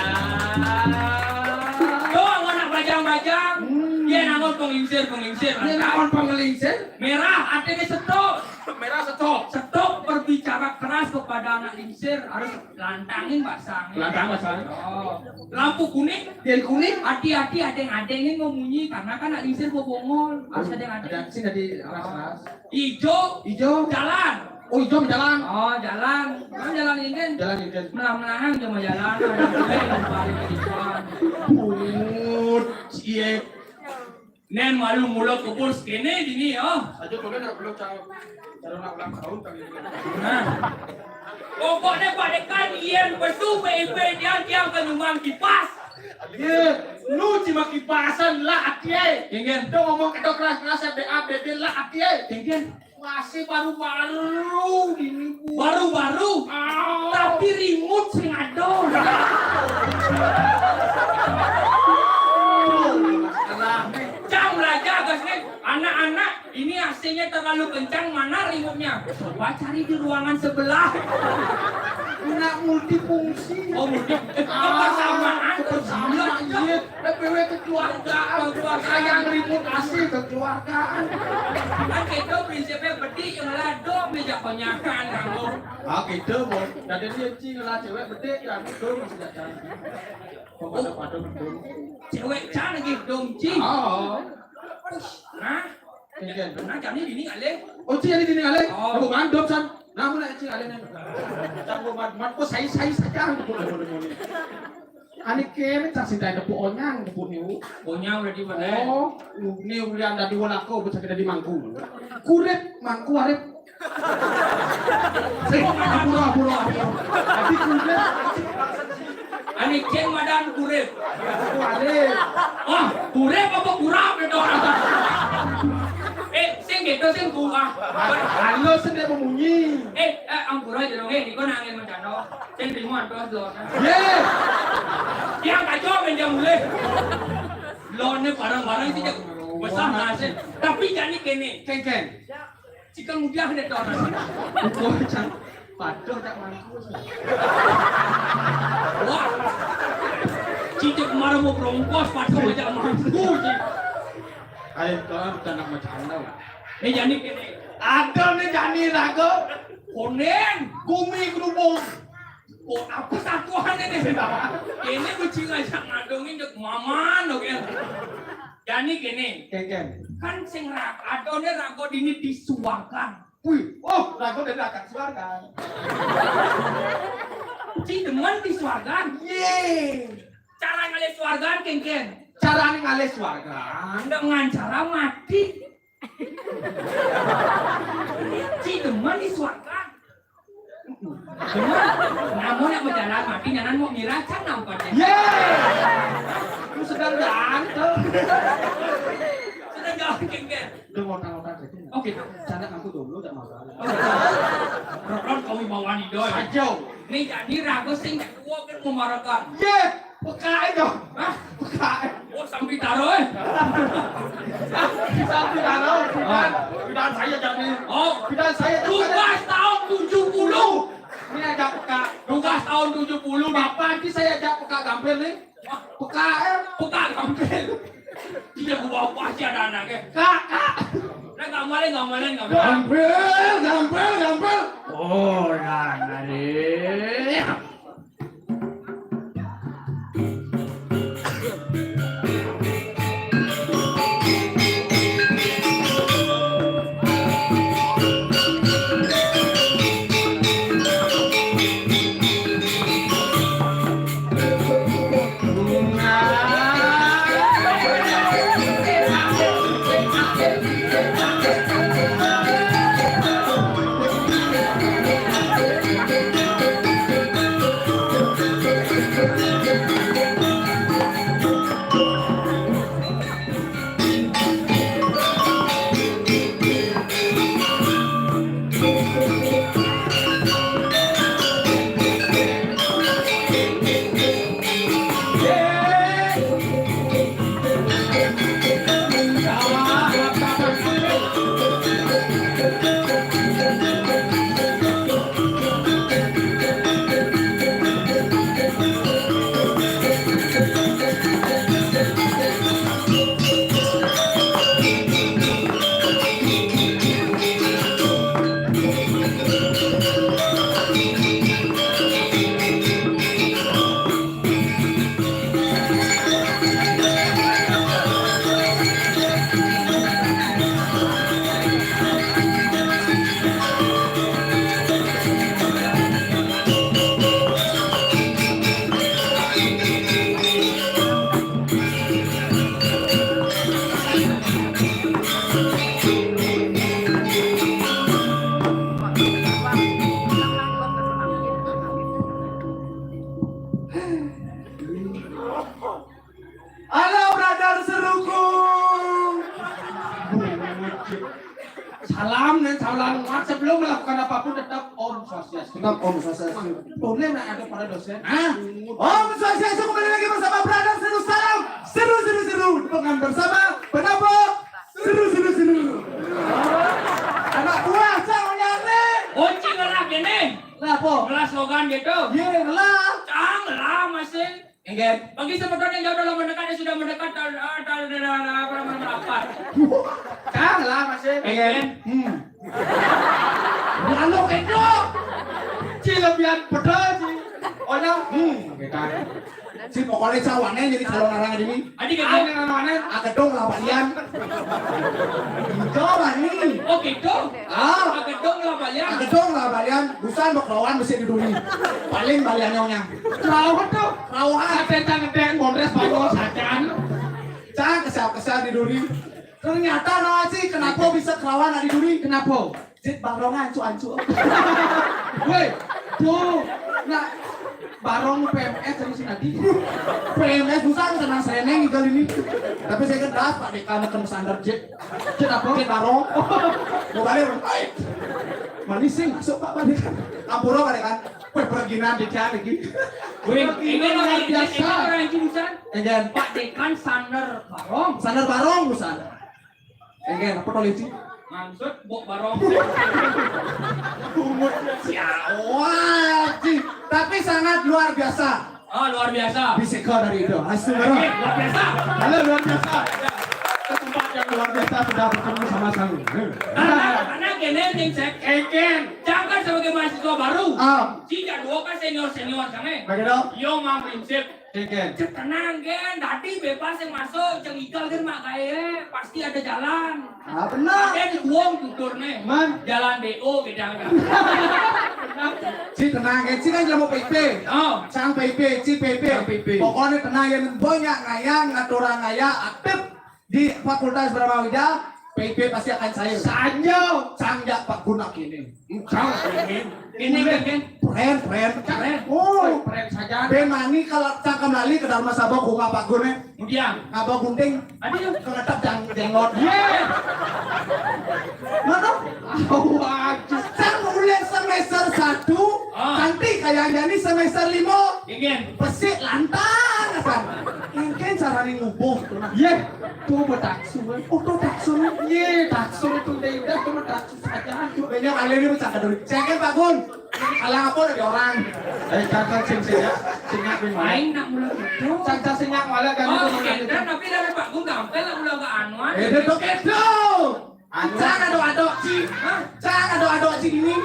Tuh, anak bajang-bajang. Hmm. Dia nangon penglingsir, penglingsir. Dia nangon penglingsir. Merah, artinya stop. Merah stop. Stop berbicara keras kepada anak lingsir. Harus lantangin basang. Lantang basang. Oh. Lampu kuning. Dia kuning. Hati-hati, adeng-adengin mau munyi karena kan nak lingsir mau bongol. Harus adeng-adeng. Ada sih tadi keras-keras. Ijo. Ijo. Jalan. Oh, ijo jalan. Oh, jalan. Kan jalan ini kan. Jalan ini kan. Melah-melahan cuma jalan. Put, iya. Nén malu mula kebus kéné dini ya. Aja boleh nak belum cara cara nak ulang tahun kali ini. Nah. Pokoknya Pak Dekan, iyan besu B I P dia, dia ke nyumbang kipas. Iya, lu cuma kipasan lah, atie. Inggih. Dong ngomong ketok keras-keras, B A B B lah, atie. Inggih. Masih baru-baru ini, Bu. Baru-baru? Ah. Tapi remote sing ada. Cang belajar, Gas, nih. Anak-anak, ini A C-nya terlalu kencang, mana remote-nya? Coba cari di ruangan sebelah. Nak multifungsi. Oh, multi. Ah, kebersamaan, kebersamaan, iya. Iya. P W kekeluargaan, keluargaan. Yang ribut asli kekeluargaan. Kan kita prinsipnya bedik yang lah dom aja konyakan kamu. Ah, gitu, Bos. Jadi dia cing lah cewek bedik ya, betul masih ada. Pokoknya pada betul. Cewek can lagi dom cing. Oh. Nah, Ken, Ken. Nah, kami bini alih. Oh, cing ada bini alih? Oh. Aku mandop san. Namun nak cing alih nih. Tanggung mat mat kok sai sai saja aku mau mau mau. Ané kéné cah sing tak tepuk onyang, tepuk niu. Onyang berarti mana? Oh, niu ulian dadi walako, bocah dadi mangku. Kurip, mangku arip. Sing, ampura, ampura, ampura. Dadi kurip. Ané cing madan kurip. Kurip. Wah, kurip apa kurap itu orang? Eh, sing gitu, sing buah. Halus sing dia memunyi. Eh, eh, ampura jenenge niku nanging mencano. Sing trimo antos lho. Ye. Tiang kaco men dia mulih. Lone barang-barang iki cek besar nasib. Tapi jane kene. Kengkeng. Jika mudah nek to. Ukur cang. Padha cak mangku. Wah. Cicip marang mau brongkos padha cak mangku. Ayo, kamu anak macam mana? Nek jane kene. Ada nek jane raga. Konen. Gumi kerubung. Oh, apa satuan ini? Ini kucing aja ngandungin cek maman, oke. Jani gini, Kengkeng. Kan sing ra-, adone raga dini di suargan. Wih, oh, raga dene akan suargan. Ci demen di suargan. Ye. Cara ngalih suargan, Kengkeng. Cara ngalih suargan. Dengan cara mati. Ci demen di suargan. Namun yang berjalan mati, nyanan mau miracan nampaknya. Ye. Lu sedang ganteng. Sedang ganteng, kan? Udah ngotak-ngotak aja. Oke. Canda aku dulu, tak masalah. Ron kau mau wani doi. Aja. Nih jadi ragu sing kedua kan mau marakan. Ye. Pekae dong. Hah? Pekae. Oh, sampai taruh, eh. Sampai taruh, bidan. Bidan saya jadi. Oh. Bidan saya jadi. Tugas tahun tujuh puluh. Ini ajak peka. Tugas tahun tujuh puluh. Bapak ini saya ajak peka gampil nih. Peka, eh. Peka gampil. Tidak gua bawa pasti ada anaknya. Kak, kak. Nah, gampil, gampil, gampil. Gampil, gampil, gampil. Oh, nah, nah, nih. Halo, brother seruku. Salam dan salam. Sebelum melakukan apapun tetap Om Swastiastu. Tetap Om Swastiastu. Boleh nggak ada para dosen? Hah? Om Swastiastu, kembali lagi bersama brother seru. Salam seru, seru, seru. Dengan bersama penabur seru, seru, seru. Anak buah cang nyari. Kunci ngelah gini. Lah apa? Ngelah slogan gitu. Iya, ngelah. Cang ngelah masih. Enggak. Bagi semeton yang jauh dalam mendekat, yang sudah mendekat, tal-, ah, tal-, tal-, tal-, apa namanya, merapat. Cang lah, masih. Enggak. Hmm. Lalu kendo. Ci lebihan pedas, ci. Onya Hmm, gitu. Si pokoknya cawane jadi calon orang ini. Adi gitu. Aneh, aneh, aneh. Agedong lah balian. Gitu lah ini. Oh gitu. Ah. Agedong lah balian. Agedong lah balian. Busan bek rawan besi di duri. Paling balian nyongnya. Rawan tuh. Rawan. Kata cang ngedek bondres banyol sajan. Cang kesal-kesal di duri. Ternyata naon sih kenapa bisa kerawan di duri? Kenapa? Jit barong ancu-ancu. Woi, tuh, nah, barong P M S terus nanti. P M S busan senang seneng gitu ini. Tapi saya kan das Pak Dekan akan sandar jit. Jit apa? Jit barong. Mau balik, hai. Manis sih masuk Pak Pak Dekan. Ampura Pak Dekan. Weh, perginan di jalan lagi. Wih, ini luar biasa. Orang jurusan. Enggak. Pak Dekan sandar barong. Sandar barong busan. Enggak, apa polisi? Maksud bok barong. Bungut. Ya, wah, Ci. Tapi sangat luar biasa. Oh, luar biasa. Bisa kau dari itu. Astagfirullah. Oke, luar biasa. Halo, luar biasa. Tempat yang luar biasa sudah bertemu sama saya. Karena, karena gini, Ceng, cek. Eken. Jangan sebagai mahasiswa baru. Ah. Jika dua kan senior-senior, Ceng, eh. Bagaimana? Yo, mang prinsip. Eken. Cek tenang, Gen. Tadi bebas yang masuk, Ceng Igal kan mak kaya, pasti ada jalan. Ah, benar. Ada di uang tutur nih. Man. Jalan B O beda. Si tenang, Gen. Si kan jalan P I P. Oh. Sang P I P, si P I P. Sang P I P. Pokoknya tenang ya, banyak ngayang, ngaturang ngaya, aktif di Fakultas Brahma Widya, P I P pasti akan cair. Sanjo. Sang ya Pak Gunak ini. Sang ini. Ini kan, kan? Pren, pren. Pren. Oh. Pren saja. Ben mani kalau cang kembali ke Dharma Sabok rumah Pak Gun, eh. Kemudian. Ngaba gunting. Aduh. Kenetap jang, jengot. Ye. Mana? Awak. Cang mulai semester satu, ah, nanti kayaknya ini semester lima. Ingin. Pesik lantang, kan? Ingin cara nih ngubuh tuh, nah. Ye. Tuh betaksu, eh. Oh, tuh taksu. Ye, taksu itu udah, udah tuh betaksu saja. Banyak kali ini bercanda dulu. Cek, eh, Pak Gun. Alang apa dari orang? Eh, caca sing sing ya. Sing ya, Bang. Aing nak mulai gitu. Caca sing ya, malah kan. Oh, itu iya, benar. Dan tapi dari Pak Gun gampang lah, ulah ke anuan. Eh, dia tuh gitu. Anuan. Cang ado-ado, Ci. Hah? Cang ado-ado, Ci, ini.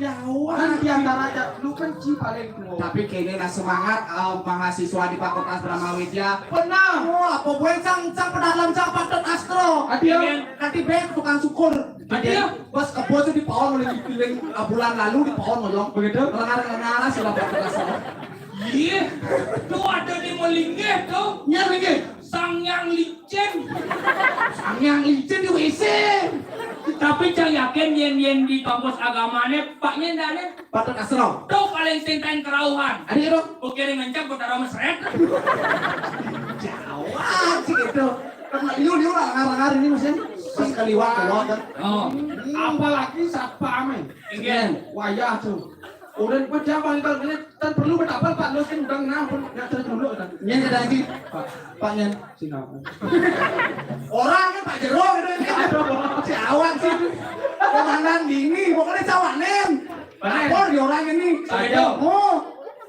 Jauhan di antara aja. Lu kan Ci paling tua. Tapi kayaknya lah semangat, eh, mahasiswa di Fakultas Brahma Widya. Benar. Oh, apa gue cang, cang pedalam, cang patet astro. Adio. Nanti baik tukang syukur. Adio. Bos kebo tuh di pohon oleh dipiling, eh, bulan lalu di pohon ngolong. Begitu? Lengar-lengar sih lah patet astro. Iya. Tuh ada di melinggih tuh. Iya, melinggih. Sang yang licin. Sang yang licin di W C. Tapi cang yakin yen, yen di kampus agamane, paknya ndane. Patet astro. Tuh paling sintain kerauhan. Ada itu. Oke, ring ngencang kota Roma seret. Jauh sih gitu. Karena liu, liu lah, ngar-ngar ini maksudnya. Pas kaliwat, keluar kan. Oh. Apalagi satpam, eh. Iya. Wayah tuh. Udah, gua jam paling kalau ini kan perlu bertapal, Pak, lu kan udah nah, pun nggak terus dulu kan. Nyen ada lagi. Pak, Pak Nyen. Sing apa? Orang kan Pak Jero gitu ini. Si awak sih. Komandan dini, pokoknya cawanen. Bener. Lapor di orang ini. Ayo. Oh.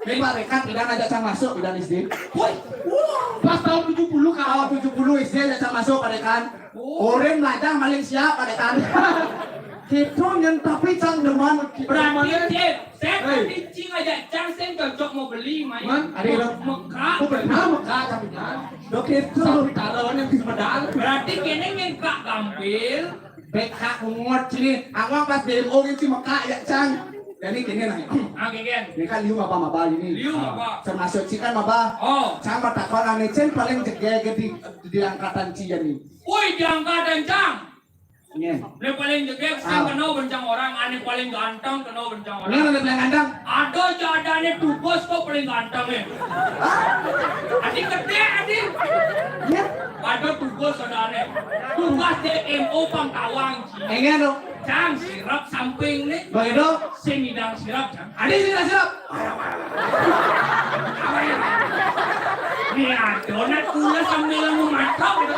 Ini Pak Rekan, Idan ajak saya masuk, Idan S D. Woi, wah. Pas tahun tujuh puluh, Kak. Tahun tujuh puluh S D ajak saya masuk, Pak Rekan. Oh. Orang belajar maling siap, Pak Rekan. Gitu, nyen, tapi cang demen. Berarti, Cip, saya tadi cing aja cang, saya cocok mau beli, main. Man, ada yang Mekah. Oh, benar, Mekah, tapi kan. Dok, itu. Sampai taruhan yang di Sumedang. Berarti kene nyen Kak Gampil. Bek Kak Ungot sini. Aku pas D M O ini si Mekah ya, cang. Jadi kene nih. Ah, kene. Ini kan liu apa maba ini. Liu apa? Termasuk si kan maba. Oh. Cang bertakon ane cen paling jegege di, di angkatan cia nih. Woi, di angkatan cang. Nyen. Ini paling jegeg, sing kena bencang orang, ane paling ganteng kena bencang orang. Ini ada paling ganteng. Ada aja ada ane tugas kok paling ganteng ya. Adi gede, adi. Iya. Ada tugas ada ane. Tugas D M O Pangkawang, Ci. Enggak dong. Cang, sirap samping nih. Bagaimana? Sing ngidang sirap, Cang. Adi sing ngidang sirap. Ini ada, nak kula sambil ngematok gitu.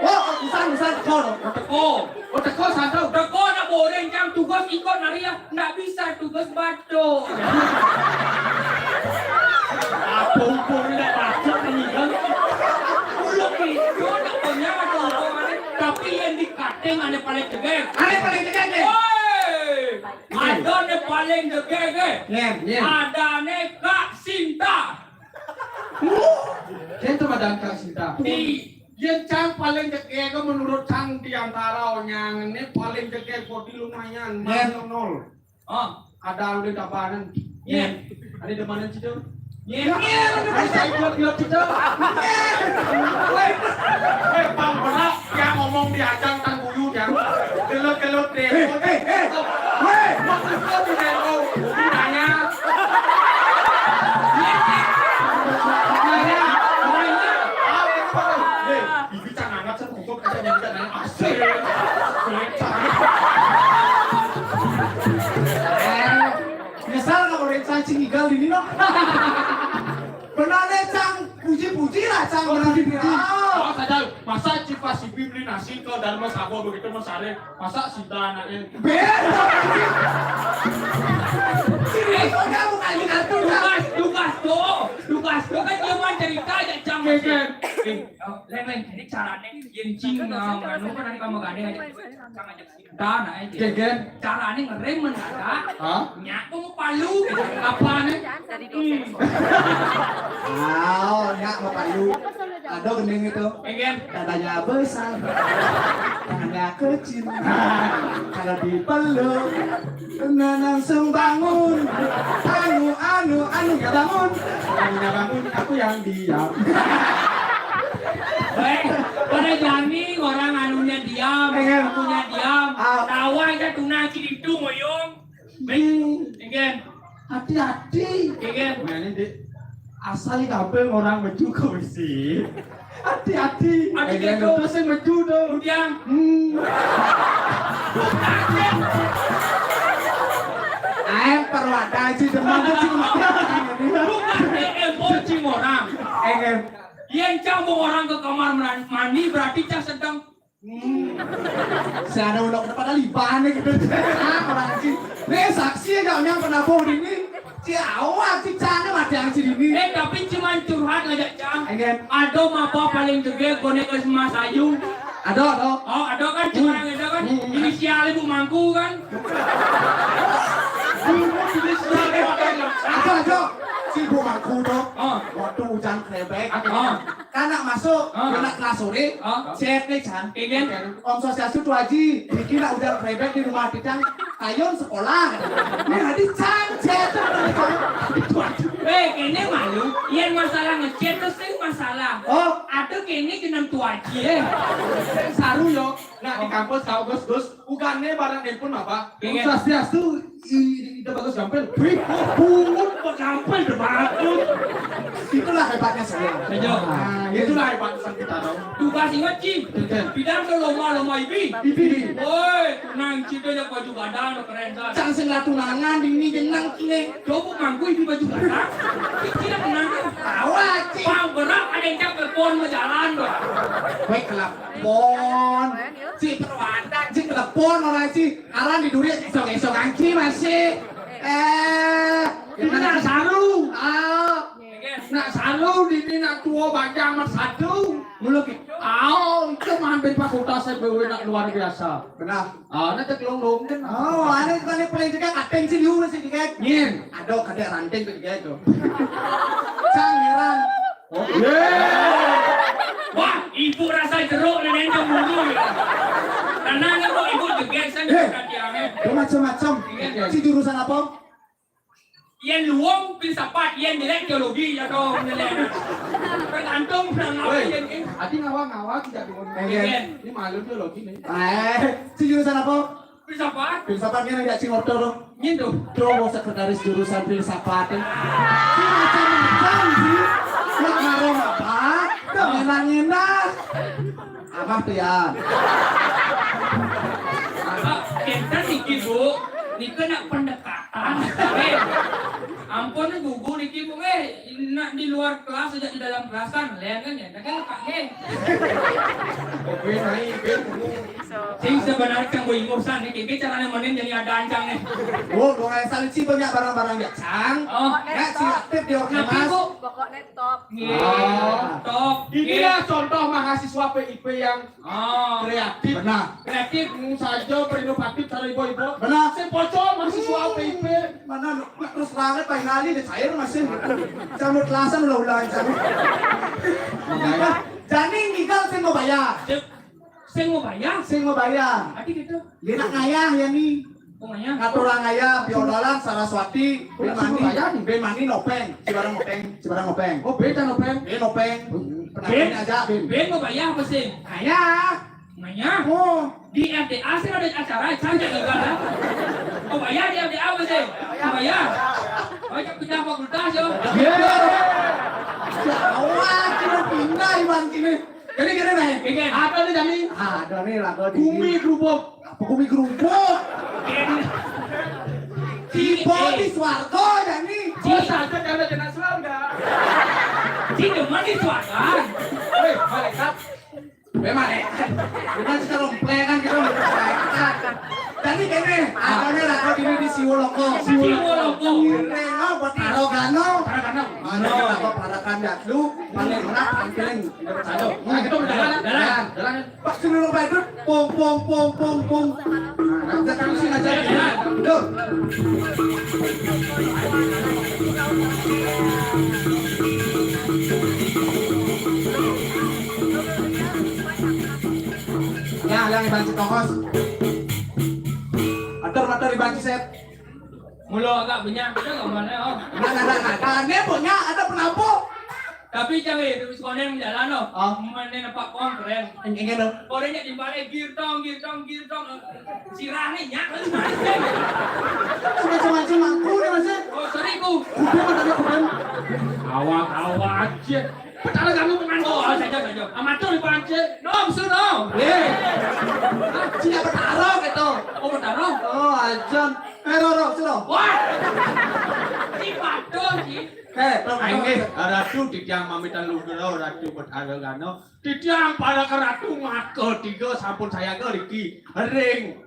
Oh, busan, busan, teko. Teko. Oh, teko, santai. Teko, nak boring, Cang, tugas ikut nari ya. Ndak bisa, tugas batuk. Apa ukur ndak batuk ini, kan? Udah gitu, nak punya atau apa, tapi yang di cutting ada paling jegeg. Ada paling jegeg, nih. Woi! Ada nih, Pak. Paling jegég, eh. Nyén, nyén. Adané Kak Sinta. Huh, kéto madan Kak Sinta. Di yén cang paling jegég menurut cang di antara onyang né paling jegég bodi lumayan, nyén. Masih nol. Oh, ada udah tapanan. Nyén. Ada demanan situ. Nyén. Nyén, ada saya pilot-pilot situ. Nyén. Wéh, wéh, Bang Berat, yang ngomong di ajang tang guyu, yang gelut-gelut deh. Eh, eh, eh. Wéh, maksud gua di Dero, ditanya. Ditanya, ditanya. Ah, itu apa? Deh, bibit cang hangat, satu kukup aja, bibit cang hangat. Asik. Asik, cang. Eh, nyesal kalau Ren Cang sing igal dini, no? Benar, Ren Cang. Puji-puji lah, Cang. Oh, benar, puji-puji. Oh, saja. Masa Cipa Sibi beli nasi ke Dharma Sabo begitu, Mas Arif? Masa Sinta anaknya? Beda. Ini soalnya bukan di kartu, Cang. Lukas, Lukas tuh. Lukas tuh kan dia mah cerita aja, Cang. Iya, kan? Eh, oh, Leng, Leng, jadi carané yén cing, eh, nganu kan ada kamu gandeng aja. Cang aja. Tah, nah, itu. Gégén. Carané ngerem mendadak. Hah? Nyak mau palu. Apaan, eh? Hmm. Wow, nyak mau palu. Ada gending itu. Gégén. Dadanya besar. Tangannya kecil. Kalau dipeluk, nah, langsung bangun. Anu, anu, anu ya bangun. Anunya bangun, aku yang diam. Eh, pada jani orang anunya diam, iya. Akunya diam. Ah. Tawa aja tuna ci ditu moyong. Baik, iya. Hati-hati. Iya. Nah, ini, Dik. Asal gampang orang metu ke W C. Hati-hati. Hati-hati. Iya, terus yang metu dong. Udah. Hmm. Ayo perwata aja demen tuh cuma. Bukan emosi orang. Enggak. Yén cang bawa orang ke kamar meran-, mandi, berarti cang sedang, hmm. Si ada ulok pada libahnya gitu. Ah, orang sih. Nih, saksi aja yang pernah bawa ini. Si awak, si cangnya mati yang si ini. Eh, tapi cuman curhat aja, Cang. Enggak. Ada mapa paling gede, konek ke Mas Ayu. Ada, ada. Oh, ada kan, cuma ada kan. Hmm. Inisial ibu mangku kan. Ada, ada. Si ibu mangku tuh. Oh. Waktu hujan krebek. Oh. Kan nak masuk, ah, nak kelas sore, ah, chat nih, Cang. Iya. Om Swastiastu, Tuaji. Bikin nak udah krebek di rumah kita. Ayo sekolah. Ini hari Cang, chat. Itu aja. Eh, ini malu. Yang masalah ngechat tuh sih masalah. Oh. Ada kini jeneng Tuaji, eh. Saru yo. Nah, di kampus kau Gus, Gus. Bukannya barang handphone apa? Iya. Swastiastu, i-, i-, ide bagus gampil. Wih, oh, bungut kok gampil deh, bagus. Itulah hebatnya saya. Iya. Nah, itulah hebatnya kita, dong. Tugas ingat, Ci. Betul. Bidang ke lomba-lomba ibi. Ibi. Woi, nang cita aja baju gadang, udah keren, kan? Cang sing tunangan, ini jenang, ini. Coba mangku ibi baju gadang. Cina tunangan. Tawa, Ci. Pang berat, ada yang cak telepon, mau jalan, dong. Baik, kelap. Pon. Ci Perwata, Ci telepon orang Ci. Aran di durit, esok-esok anci masih. Eh, kita nak saru. Ah. Nak saru di ini nak tua banjang mas satu. Mulu ki. Aw, itu mampir fakultas saya bawa nak luar biasa. Benar. Ah, nak cek long long kan. Oh, ada itu tadi paling dekat, apa yang sih, lu masih dekat? Nyin. Aduh, kadek ranting tuh dekat tuh. Cang heran. Oh, iya. Wah, ibu rasa jeruk dan yang cemburu ya. Tenang ya, Bu, ibu juga saya. Eh, perhatiannya. Lu macam-macam. Iya. Si jurusan apa? Yang luwung filsafat, yang jelek teologi, ya dong, jelek. Tergantung nang apa. Woi, yang ini. Adi ngawa-ngawa tidak diundang. Iya. Ini malu teologi nih. Eh, si jurusan apa? Filsafat. Filsafat ini nggak sih ngotor loh. Ngintu. Terus sekretaris jurusan filsafat. Ini macam-macam sih. Nak ngarang apa? Enak-enak. Apa tuh ya? Apa? Kita niki, Bu. Nika nak pendekatan. Eh, ampun, gugu niki, Bu. Eh, nak di luar kelas aja di dalam kelasan. Lain kan ya? Nah, kan Pak, eh. Oke, naik, Ben. Sing sebenarnya cang gue ingusan nih, kayak caranya mainin jadi ada ancang nih. Oh, gue nggak salah sih banyak barang-barang ya, Cang. Oh. Ya, si aktif di orkemas. Tapi kok Kok nek top. Nggih, Oh. top. Inilah contoh mahasiswa P I P yang Oh. kreatif. Benar. Kreatif. Hmm, saja berinovatif cara ibu-ibu. Benar. Sing pocong mahasiswa P I P. Mana terus terang paling ngali deh cair masih. Cabut lasan ulah-ulah cabut. Jani ngigel sing mau bayar. Sing, sing mau bayar? Sing mau bayar. Ati gitu. Dia nak ngayah ya nih. Oh, ngayah. Ngaturang ngayah, biodalan, Saraswati, Oh, Bimani, Surabaya nih. Bimani Nopeng, Cibarang Nopeng, Cibarang Nopeng. Oh, beda Nopeng. Eh, Nopeng. Penampilan aja, Bim. Ben mau bayar apa sih? Ngayah. Ngayah? Oh. Di R D A sih ada acara, cantik juga lah. Oh, bayar di R D A apa sih? Oh, bayar. Oh, ya pindah fakultas, yo. Iya. Ya, awal kita pindah, Iwan, sini. Jadi gini nih, Gini. Ada nih, Jani. Ada nih, lagu di Gumi Gerubuk. Apa Gumi Gerubuk? Gini. Tiba di swarga, Jani. Oh, saja kalau kena swarga. Cik, cuma di swarga. Hei, malaikat. Memang, eh. Bukan kita lompleng kan, kita lompleng. Jadi gini, ada nih lagu ini di Siwoloko. Siwoloko. Rela buat Arogano. Arogano. Mana apa parakan ya lu? Paling enak tampilin. Ayo, ayo, kita berjalan. Jalan, jalan. Pak Sulung Pak Idrus, pung, pung, pung, pung, pung. Nah, kita terusin aja. Tuh. Ya, yang dibanci tongos. Atur, atur dibanci set. Mula agak banyak kita nggak mana, oh. Nah, nah, nah, nah. Nah, ini punya ada penampung. Tapi jangan itu sekolah yang jalan, oh. Oh. Mana nampak kong keren. Yang ini loh. Orangnya di balik girtong, girtong, girtong. Sirahnya nyak, lu mana sih? Macam-macam aku nih, Mas. Oh, sorry, ku. Kuda, matanya kuda. Awak, awak aja. Petara kamu pengantin. Oh, saja, saja. Amatur di pancen. Nom, su, nom. Eh. Sini petara gitu. Oh, petara? Oh, ajan. Eh, ro, ro, su, ro. Wah. Di patung, sih. Eh, ro, ro, Inggih, ro. Ratu titiang mamitan lugra, Ratu Betara Gana. Titiang para ratu maka tiga sampun sayaga riki. Ring.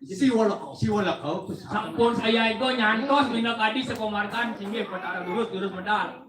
Siwalaka. Siwalaka. Sampun sayaga nyantos minakadi sapamargan, singgih Betara durus, durus medal.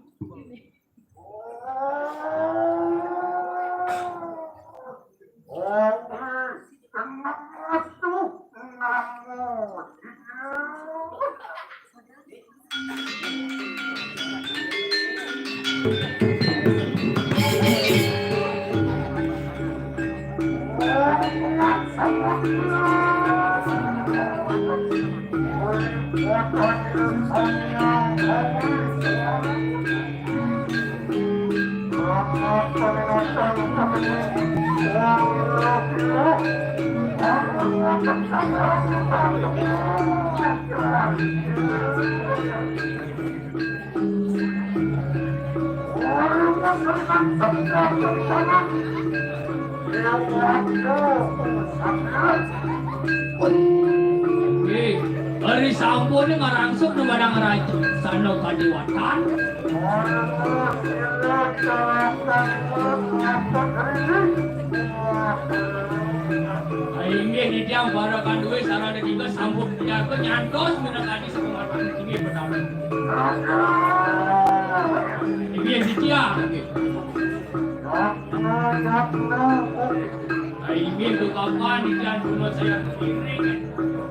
Nggih, ari sampune marangsuk dumateng raja sana kadiwatan. Inggih, titiang para kanduwe sarana tiga sampun nyaga nyantos minakadi sapamargan, inggih, Betara. Inggih, titiang. Inggih, dukapan titiang guna saya piring.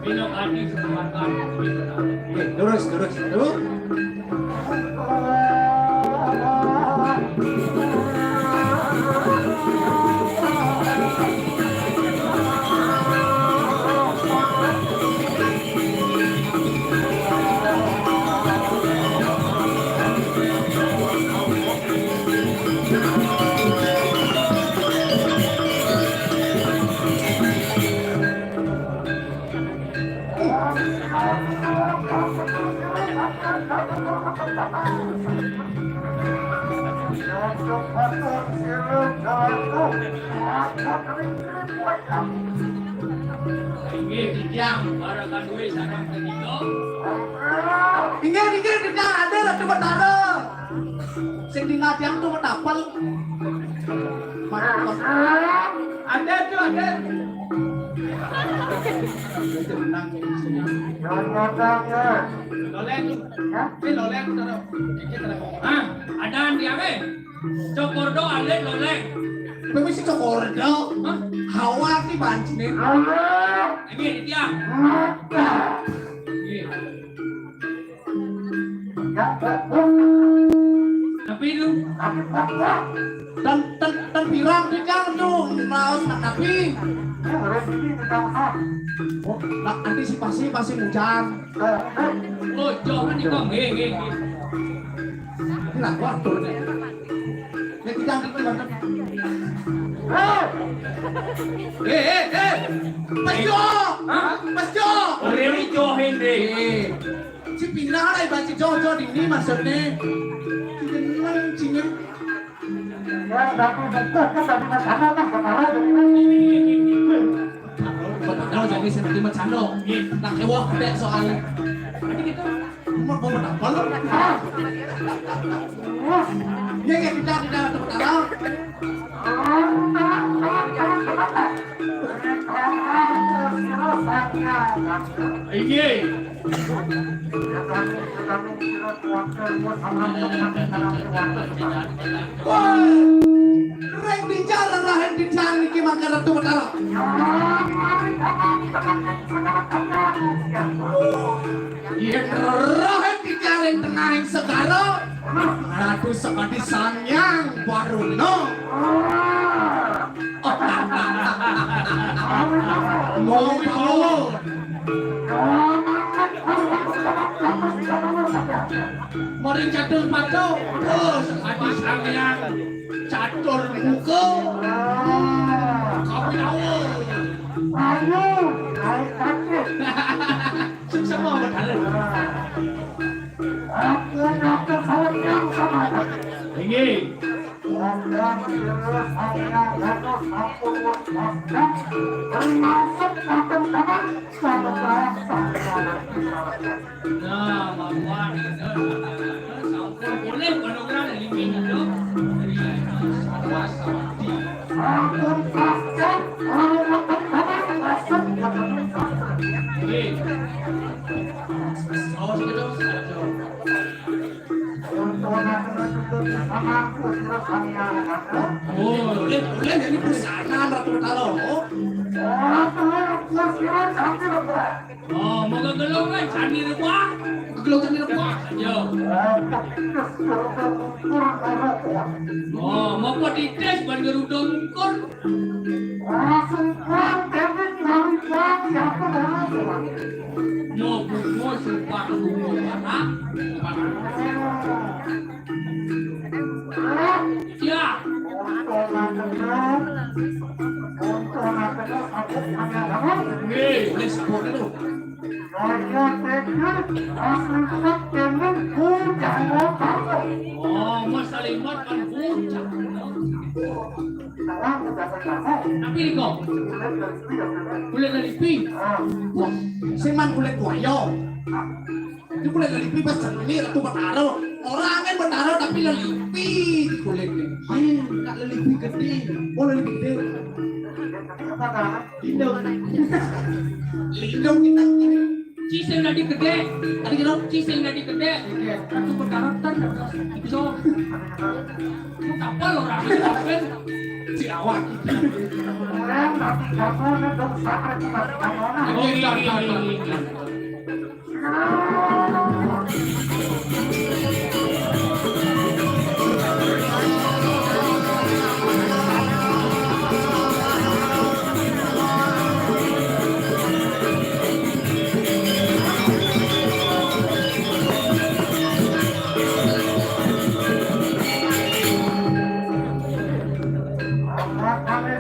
Minakadi sapamargan, inggih, Betara. Oke, lurus, lurus. Lurus. Inggih, titiang, para kanduwe sareng ketiga. Inggih, inggih, titiang, ada Ratu Betara. Sing dingah tiang tuh metapel. Mana ada tuh, ada. Lolek. Hah? Eh, lolek, taruh. Dikit, taruh. Hah? Ada dia, eh? Cokordo, alit, lolek. Tapi si Cokordo, hah? Hawa ki banci nih. Ini dia. Ini. Tapi itu. Dan, dan, dan pirang tu kan tu, raos tapi. Oh, nah, antisipasi pasti hujan. Oh, jangan di bang, eh, eh, eh. Ini lah, waduh, nih. Ya, kita ambil keluar. Eh, eh, eh, Mas Jo! Hah? Mas Jo! Oh, ini Jo ini. Eh, si pindah lah, ibarat si Jo, Jo di ini maksudnya. Cingen, cingen. Ya, tapi betul kan tadi Mas Hana kan kemarin. Betul, jadi seperti Mas Hana. Nah, ewah, ada soalnya. Jadi gitu. Mau, mau apa lu? Iya, iya, kita, kita, tepuk tangan. Iya. Wah, rek bicara rahen bicara niki mangke Ratu Betara. Yen roh ing tengahing segara, Ratu Sekadi Sang Hyang Baruna. Mau, mau. Mari catur pacu, terus Sekadi Sang Hyang catur muka. Kami tahu. Ayo, naik kaki. Suksma, Pak Dalem. Aku nyata sayang sama. Inggih. Wandang kira saya harus sampun wektu. Termasuk kapan-kapan sama saya. Nah, Pak Wan, sampun boleh menurunkan dari minum. Dari atas, atas, atas. Sampun pasti, kalau kapan-kapan masuk ke dalam. Inggih. Awas, awas, awas. Oh, ulih, ulih jadi busana Ratu Betara. Oh. Oh, mau gegelung kan candi rebah. Gegelung candi rebah. Yo. Oh, mau kok dites ban gerudong ukur. Langsung pulang, Kevin, dari pulang, siapa dah? Mau bungo, sumpah, bungo, parah. Ya. Nih, ini sepuluh itu. Oh, Mas Salimot kan bocah. Tapi ini kok. Kulit lelipi. Wah, sing man kulit buaya. Itu kulit lelipi pas jenenge Ratu Betara. Ora angin Betara tapi lelipi di kulitnya. Ayo, nak lelipi gede. Oh, lelipi gede. Lindung. Lindung kita. Ci sing dadi gedhe. Tadi kira ci sing dadi gedhe. Ratu Betara ten iso. Kapal ora sampeyan. Si awak. Oh, iya, iya, iya, iya.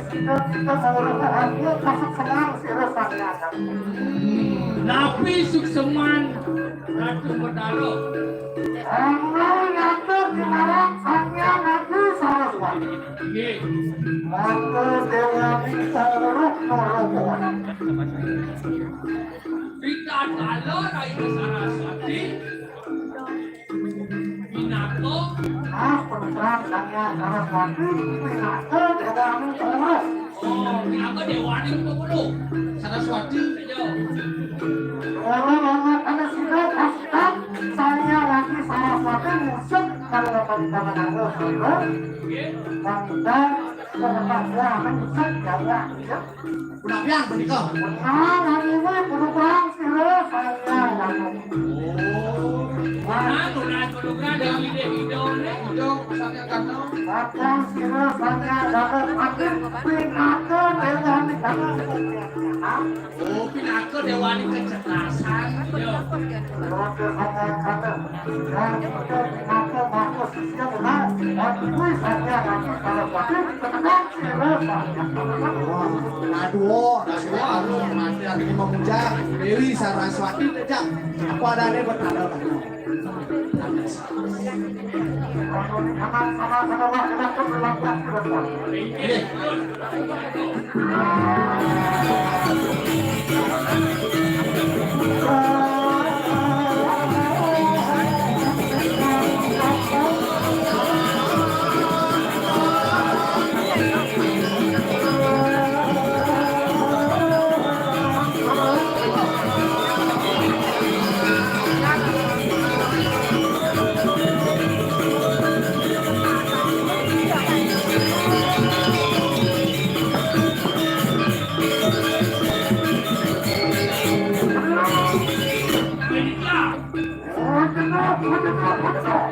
Kita, kita mau aku masuk senang sih rasanya. Napi sukseman Ratu Betara? Anu nyata di marang Sang Hyang Ratu Saraswati. Nggih. Maka Dewa Mita Rukma Rokowan. Rita Tala Rai Saraswati. Pinaka. Ah, penuturan Sang Hyang Saraswati. Pinaka Dewa Mita Rukma. Oh, pinaka déwaning pepuluh. Saraswati. Iya. Ora ana sida kasta saya lagi Saraswati ngusung kalau teman-teman aku sira. Nggih. Wanita pengetahuan ngusung gagah. Punapian punika? Nah, lagi ini berubah sira saya lagi. Oh. Nah, nunas berubah dari ide-idone. Ide Satya Karna. Bakal sira Satya Karna makin pinaka dewaning. Oh, pinaka dewaning kecerdasan. Iya. Oke, Satya Karna. Nah, kita pinaka bagus. Wah, aduh, aduh, aduh, memuja Dewi Saraswati, jam. Apa adanya bertanda? Nggih.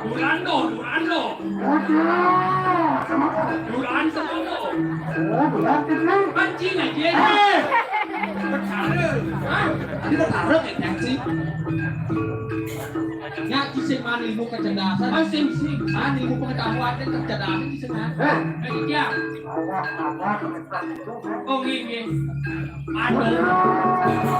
Durando, Durando. Durando. Oh, Durando. Mancing aja. Eh! Betara. Hah? Tadi betara kayak mancing. Ya, kisah mana ilmu kecerdasan? Oh, sing, sing. Mana ilmu pengetahuan dan kecerdasan kisah mana? Eh. Eh, iya. Oh, nggih, nggih. Aduh.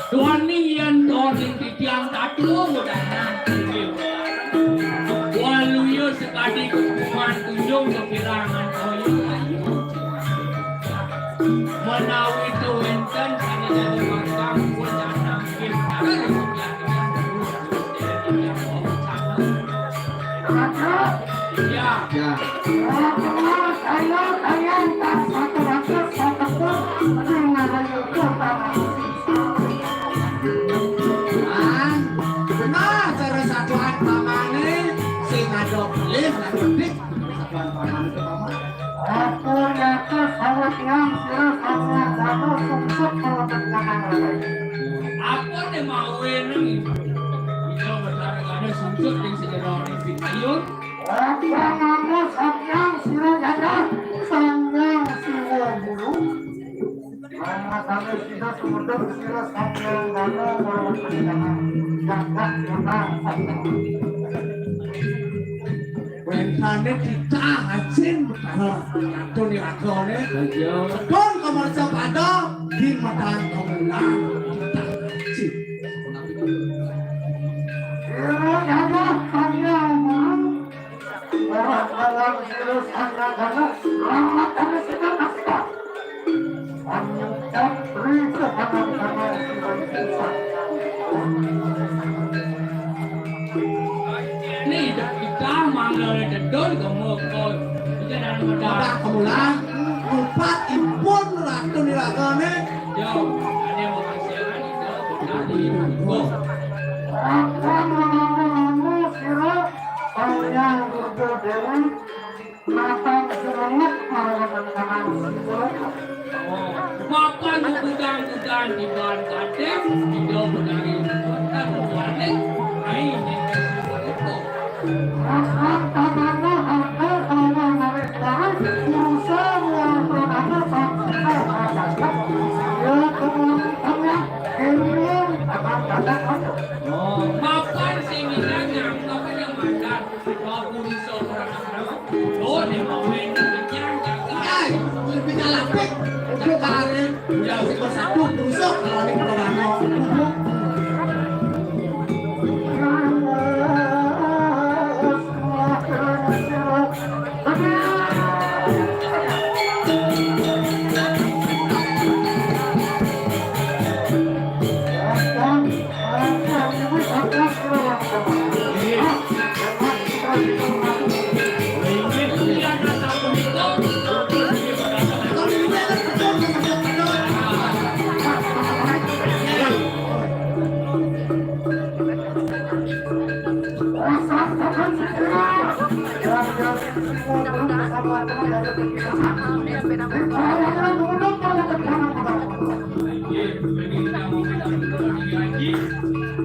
Tuhan ning yen to ning titiang tatu mudahan. Waluya sekadi kuman tunjung kepirangan toya. Menawi to wenten sane dadi mangkang pun nangkil. Ya. Ya. Ah, benar cara satuan pamane sing ada pelih lan bedik. Satuan pamane ke paman. Atur atur sawetang sira satuan satu sungsut sawetang kakang. Apa ne mawe nang? Kita bertarik ada sungsut yang sejarah orang Pitayun. Apa nama sakyang sira gagah sanggang siwa bulu? Nama kami sida sumedhep sira sakyang gana marang panjenengan gagah gagah sakyang. Wentane titah ajin betara nyantun iragane. Aja. Sedon kamarsa pada di metang kamulan titah ajin. Sira gagah sakyang bulu. Ora kalah virus anagana, selamat kami sudah nasibah. Pangucap berita panagana. Ini kita manggil jedul gemuk kau. Kita dalam medal. Udah kemulan, empat impun ratu niragane. Yo, ane mau kasihan itu, benar ini. Akan menunggu sira, panjang Durga Dewi, mapan semangat melawan tangan. Mapan gudang-gudang di bahan kadim, tidak menari, bukan walik, ai, mapan sing ngidang nyamuk apa yang makan? Kalau guru seorang anak, oh, dia mau main kenyang, jaga. Ai, lebih nyalapik. Jaga. Ya, si bersatu, busuk, kalau ini kalau rano.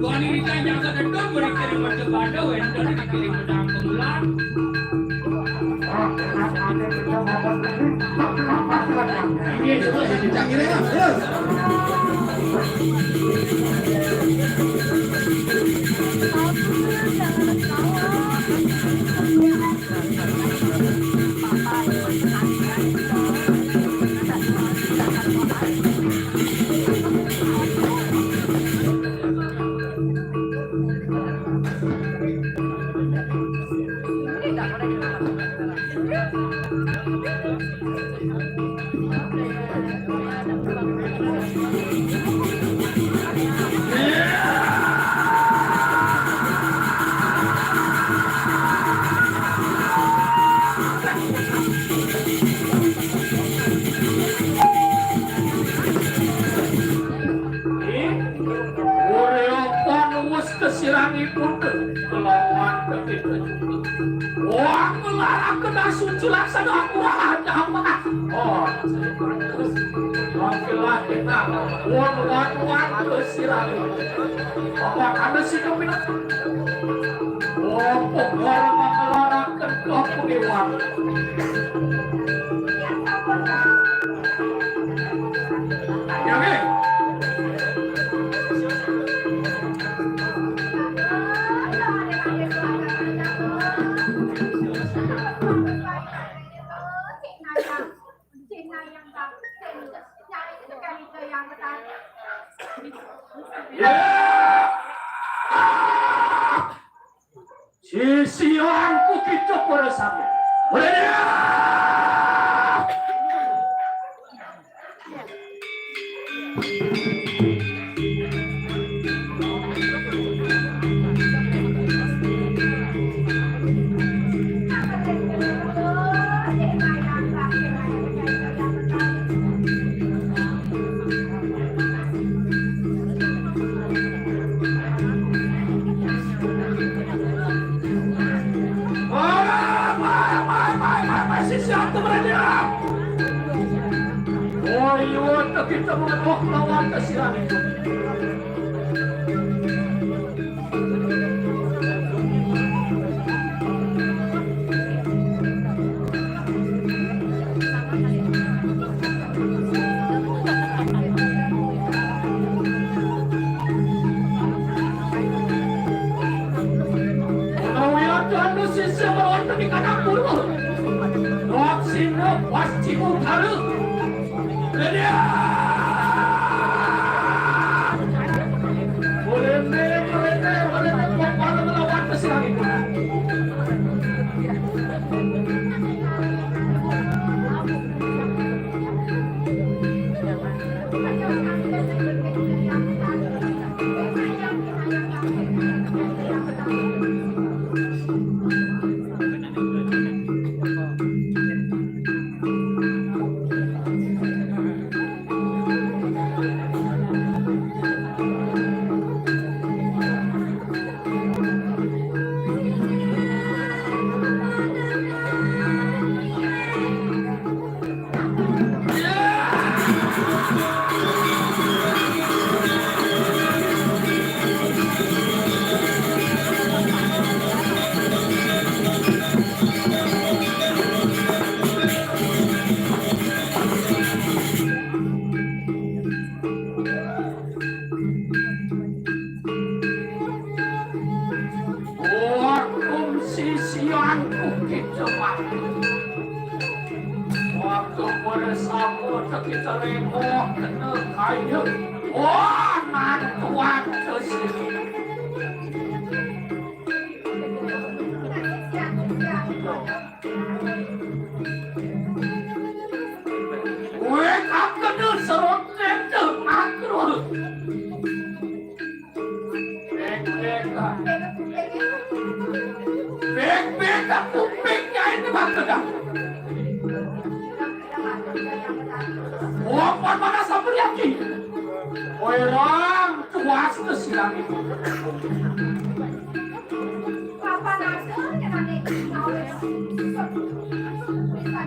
Wanita jaga gedung, beri kirim macam banda, wenda dikirim pedang pengulang. Ini sudah saya kencang ini, Mas. Terus. Ora apa nuwus kesirangipun kelawan ketika juga. Wah, ngelarang kena suci laksana aku aja, Pak. Oh, laki-laki kita. Wah, ngelarang kesirangipun. Apa kami sih kepina? Oh, pokoknya ngelarang kena pengiwan. Ya. Sisianku kita para sami. Oleh dia. Ora, mai, mai, mai, mai, mai, sisi aku berani. Oh, iya, kita mau lawan kesian. Menawi ada anu sisya mawonten ing anak kula. Lewat sira pasti utara. Radia! Boleh, boleh, boleh, boleh, boleh, melawan pesirangipun. Waktu bersama kita remo kena kayu. Wah, nantuan ke sini. Weh, aku tu serot tu makro. Bek-bek, bek-bek kupingnya ini batu dah. Wah, mana sampai yakin? Orang tuas ke silang itu. Kapan ada yang nanti gawe? Bisa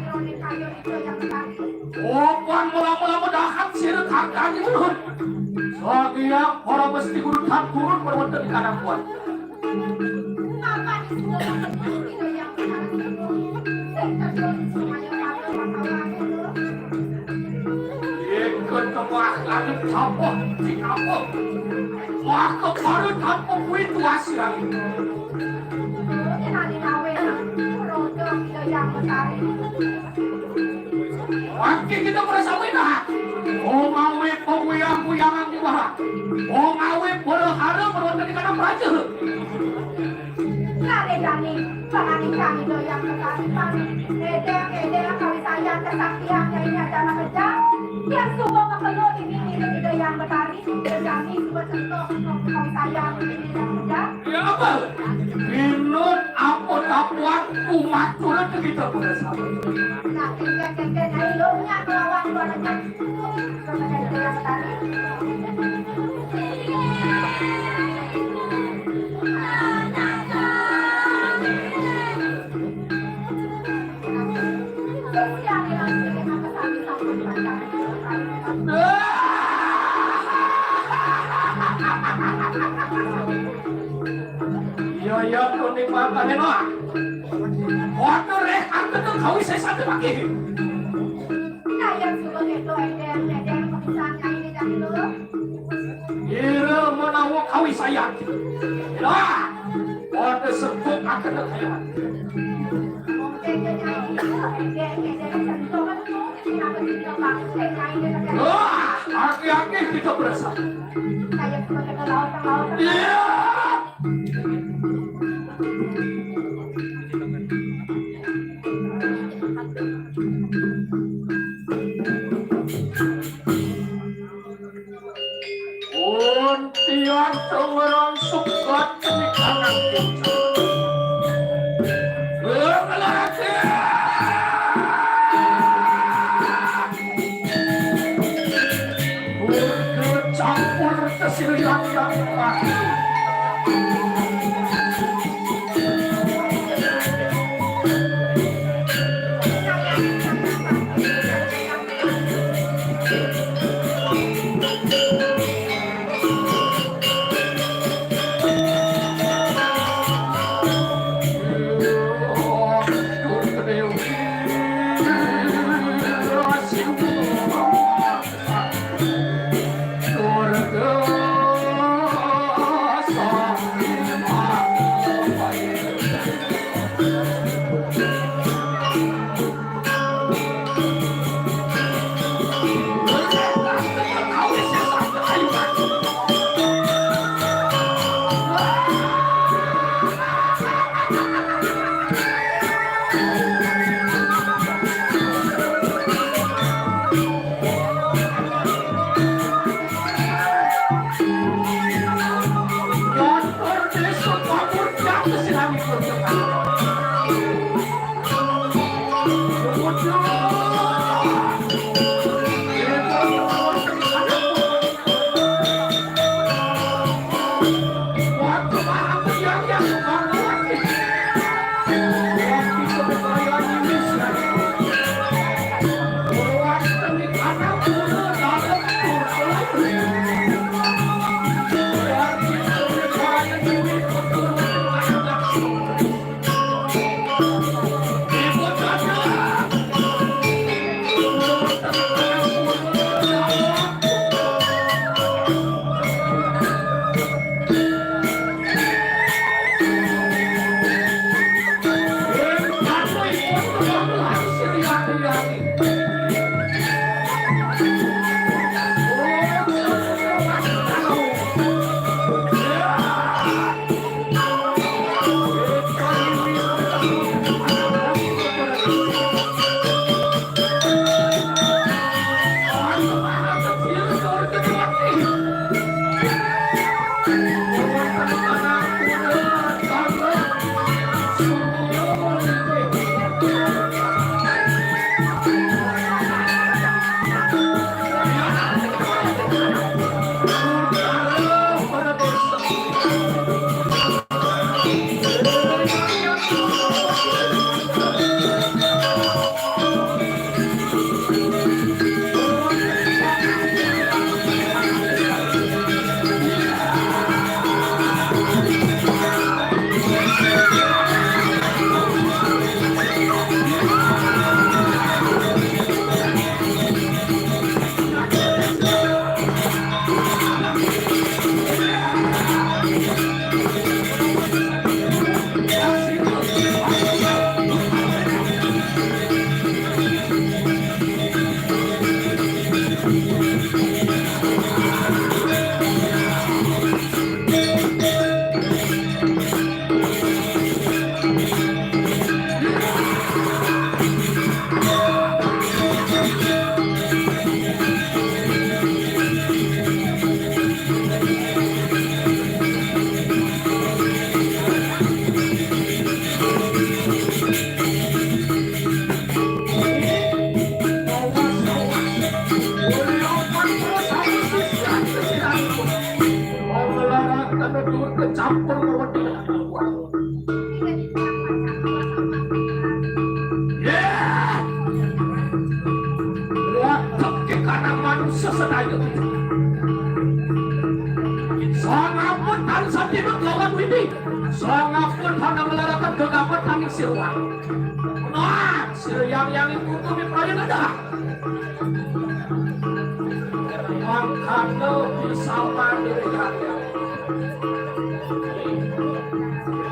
dironin kayu itu yang tadi. Opan mula-mula medahan sira kakang turun. Sagia para mesti guru tan turun berwonten di kanakuan. Apa disuruh itu yang sekarang itu? Sing terjun semuanya pada wartawan itu. Ikut tengah langit campur di kampung. Wah, kepada tanpa kuit wasiat. Ini nanti gawe, rodo kita yang besar. Wah, kita merasa wina. Oh, ngawe penguyang-uyangan di bawah. Oh, ngawe berhara berwonten di kandang raja. Lare jani, panganing kami doyang kekasihan. Edeng, edeng, kawisayan kesaktian nyai Nyadana Kejang. Yang suba kepeluk ini ngiring doyang betari. Jani suba sentuh kawisayan ini doyang kejang. Ya apa? Minut apa tapuan umat turun ke kita bersama. Nah, kengkeng, kengkeng, ayo, lo punya kelawang dua rejang. Yo, yo, tuh nih, Pak, Pak Deno. Waduh, reh, aku tuh kau saya satu pakai. Nah, yang suka gitu, edem, edem, kepisang, kayak gitu, gitu. Ira menawa kawisayan. Lah, pada sempuk akan kaya. Wah, aki-aki kita berasa. Iya. Untian Cengerang sukat di kanan puncak. Berlatih. Bercampur kesirikan dan Sangapun tan santi begawan widi. Sangapun hana melarakan gegapan taning sirwa. Wah, sir yang yang itu tuh di proyek ada. Mangkana bisa mandiri yang yang.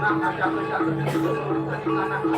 Nah, ada, ada, ada.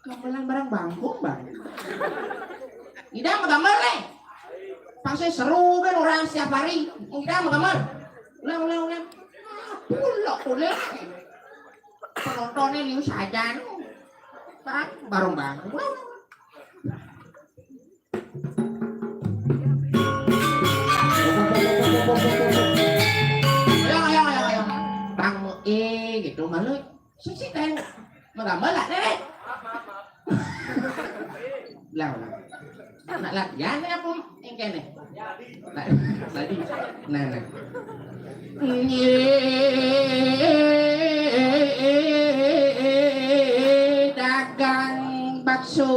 Gamelan barang bangkung, Bang. Ngidam gambar, leh. Pasti seru kan orang setiap hari. Ngidam gambar. Ulang, ulang, ulang. Ah, pula, pula. Penontonnya liu saja. Bang, barang bangkung. Ayo, ayo, ayo, ayo. Bang, eh, gitu, malu. Sik, sik, kan. Magambar lah, Nek. Lah, lah. Nak latihan ni apa? Yang kene. Nah, tadi. Nah, nah. Dagang bakso.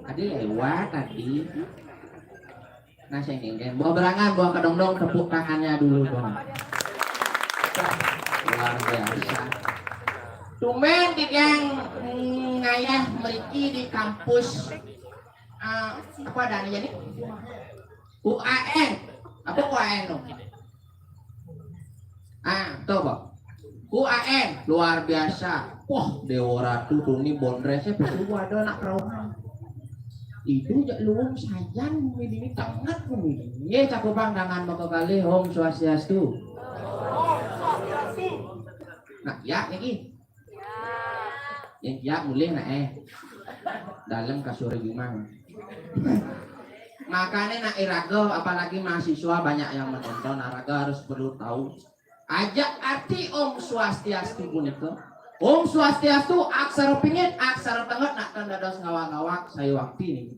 Tadi lewat tadi. Nah, sing ningken. Buah berangan, buah kedongdong, tepuk tangannya dulu dong. Luar biasa. Tumben titiang ngayah mriki di kampus, eh, apa adanya nih? U A N. Apa U A N tuh? Ah, tuh, Pak. U A N, luar biasa. Wah, Dewa Ratu tuni bondresnya betul ada anak perawan. Itu jak luwung sajan bumi ini tenget bumi ini. Nggih, cakupang tangan maka kalih. Om Swastiastu. Nah, ya niki. Yang ya mulih nak eh. Dalam kasur jumang. Makanya nak iraga, apalagi mahasiswa banyak yang menonton, iraga harus perlu tahu. Aja arti Om Swastiastu punika. Om Swastiastu aksara pingit, aksara tenget nak ten dados ngawag-ngawag sayuwakti niki.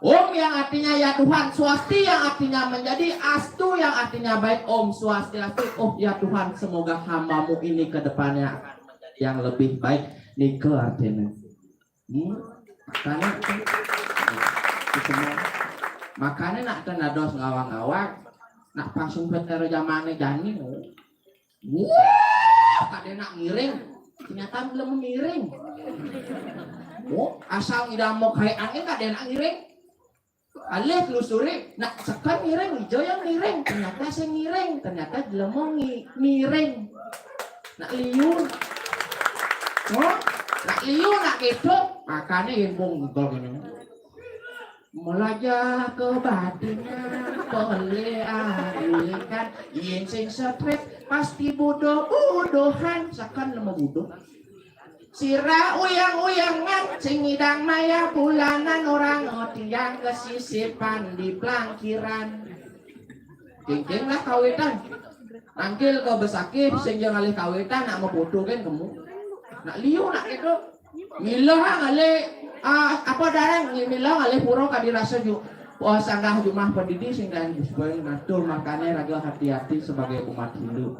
Om yang artinya ya Tuhan, swasti yang artinya menjadi, astu yang artinya baik, Om Swastiastu. Oh ya Tuhan, semoga hambamu ini ke depannya akan menjadi yang lebih baik. Nika artinya. Hmm? Makanya, itu semua. Makanya nak ten dados ngawag-ngawag, nak pasung petero jamane jani. Wah, kada enak ngiring. Ternyata belum ngiring. Oh, asal ngidam mau kayak angin kada enak ngiring. Alih telusuri, nak seken ngiring, ijo yang ngiring. Ternyata saya ngiring, ternyata jelema ngi miring. Nak liur. Oh, nak liur, nak ketok, makanya imbung gol kene. Melajah kebatinan, pelih arikan, yen sing stres, pasti bodoh-bodohan, seken lemo bodoh. Sira uyang-uyangan, sing ngidang maya bulanan, orang tiang kesisipan di pelangkiran. Kengkeng lah kawitan. Angkil ke besakit, sing jangan alih kawitan, nak mau bodoh kan kamu. Nak liu nak itu. Mila ngalih, ah, apa darang, mila ngalih pura kadi rasa ju. Oh, sanggah jumah padidi sing lain Gus Boy ngatur, makanya raga hati-hati sebagai umat Hindu.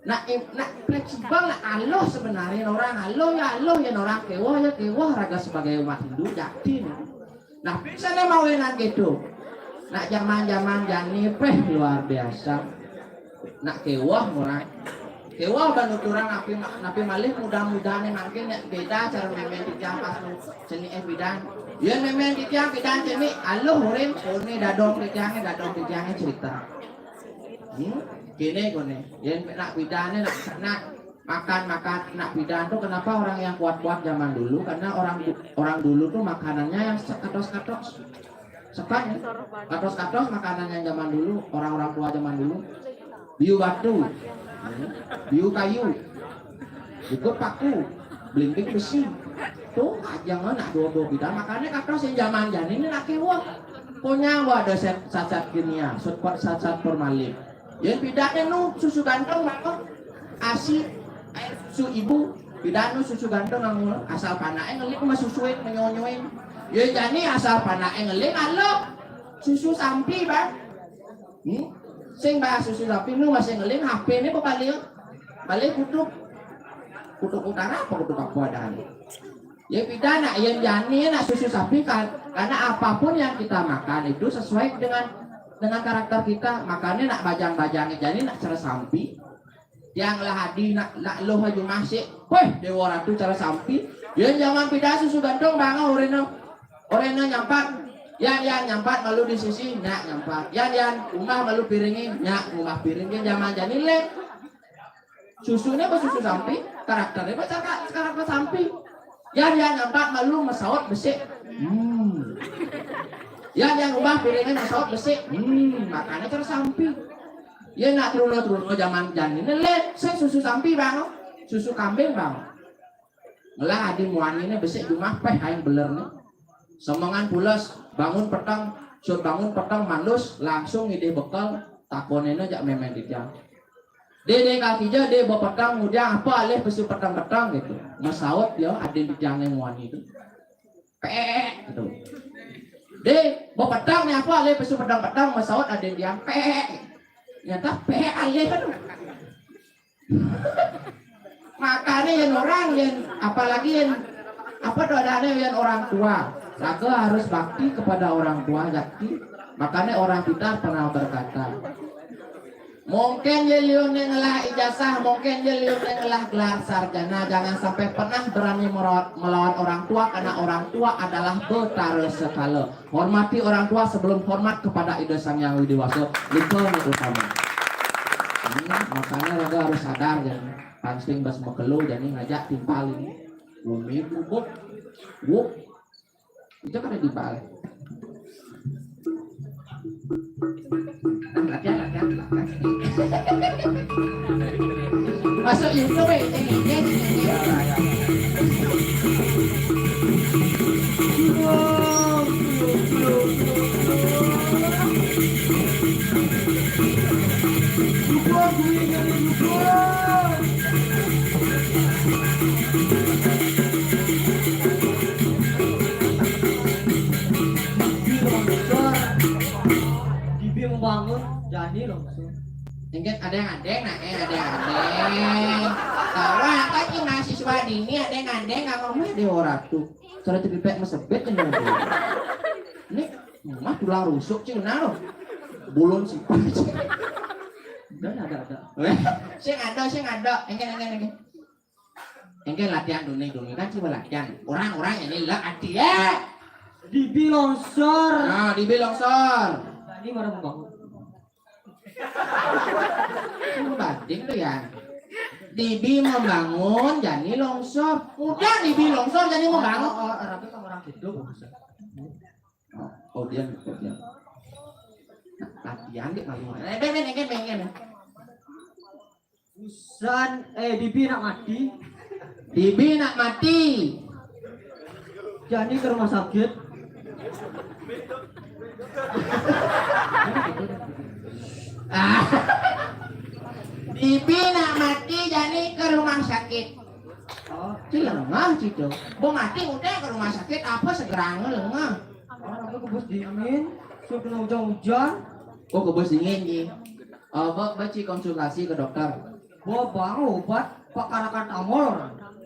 Nak, im- nak fleksibel, nak aluh sebenarnya orang aluh ya aluh ya orang kewah ya kewah raga sebagai umat Hindu jati nih. Nah, biasanya mawinan gitu. Nak zaman-zaman jani peh luar biasa. Nak kewah murah. Kewah ban uturang napi napi malih mudah-mudahan mangkin nek beda cara memen titiang pas seni eh bidan. Yen memen titiang bidan seni aluh urin kone dadong titiange dadong titiange cerita. Hmm? Kene kone. Yen nak bidane nak nak makan makan nak bidan tuh kenapa orang yang kuat-kuat zaman dulu karena orang orang dulu tuh makanannya yang sekatos-katos. Sepat ya. Katos-katos makanan yang zaman dulu, orang-orang tua zaman dulu. Biu batu, biu kayu, ikut paku, belimbing besi. Tuh, aja nggak nak dua-dua bidang. Makanya katos yang zaman jani ini nak kewah. Pokoknya ada set sat-sat kimia, set sat-sat formalin. Yang bidangnya nu susu ganteng banget. Asi, air susu ibu, bidang nu susu ganteng nang asal panake ngeling mah susuin menyonyoin. Ya jani asal panake ngeling alok susu sampi, Bang. Hmm? Sing bahas susu sampi nu masih ngeling H P ini apa balik? Balik kutuk. Kutuk utara apa kutuk apa ada? Ya beda nak yang jani nak susu sapi kan karena apapun yang kita makan itu sesuai dengan dengan karakter kita. Makanya nak bajang-bajang jani nak cara sampi yang lah adi nak nak loh aja masih. Weh, Dewa Ratu cara sampi. Ya zaman pindah susu ganteng banget oreno. Oreno nyampat. Yan yan nyampat malu di sisi, nyak nyampat. Yan yan rumah malu piringin, nyak rumah piringin zaman jani leh. Susunya apa susu sampi? Karakternya apa cara karakter sampi? Yan yan nyampat malu mesaut besik. Hmm. Yan yan rumah piringnya mesaut besik. Hmm, makanya cara sampi. Ya nak teruna-teruna zaman jani ini leh, saya susu sampi bang, susu kambing bang. Ngelah adi muani ini besik jumah peh aing beler nih. Semengan pules bangun peteng, sur bangun peteng mandus langsung ngidih bekal takonena jak memen titiang. Dé dé kaki ja dé bepeteng ngudiang apa alih pesu peteng-peteng gitu. Mesaut ya adin titiange muani itu. Pek gitu. Dé bepeteng nih apa alih pesu peteng-peteng mesaut adin tiang pek. Nyata pek alih aduh. Makanya yang orang yang apalagi yang apa tuh adanya yang orang tua, raga harus bakti kepada orang tua, bakti. Makanya orang kita pernah berkata, mungkin ye liun yang ngelah ijazah, mungkin ye liun yang ngelah gelar sarjana, jangan sampai pernah berani melawan orang tua karena orang tua adalah betara sekala. Hormati orang tua sebelum hormat kepada Ida Sang Yang Widi Wasa. Itu yang utama. Ini makanya raga harus sadar ya. Pansting bas mekelu jadi ngajak timpal ini. Bumi bubuk. Wuk. Itu kan di balik. Latihan, latihan, latihan. Masuk YouTube ya, ini, ini, ini. Dibi membangun, jadi langsung. Engken ada yang ada, nah, eh, ada yang ada. Tawa, kan si mahasiswa dini ada yang ada, nggak ngomong dia orang tuh. Cara cerita mesebet ini. Ini mah tulang rusuk cing nah loh. Bulun sipah cing. Dan ada ada. Sing ada, sing ada. Engken, engken, engken. Engken latihan dunia dunia kan coba latihan. Orang-orang ini lah hati ya. Dibi longsor. Nah, dibi longsor. Tadi mana membangun? Banding tuh ya. Dibi membangun, jadi longsor. Udah dibi longsor, jadi membangun. Oh, oh, orang itu orang gitu. Oh, oh, dia, oh, dia. Latihan dia malu. Eh, ben, ben, ben, ben, ben. Usan, eh, Bibi nak mati. Bibi nak mati. Jani ke rumah sakit. Ah. Bibi nak mati, jani ke rumah sakit. Oh, ci lengah ci tuh. Bo mati udah ke rumah sakit, apa segerang lengah? Oh, apa kebus dingin? Sudah hujan-hujan. Oh, kebus dingin, Ji. Oh, Mbok, Mbok, Ci konsultasi ke dokter. Bo, bang, obat, pakarakan tamol.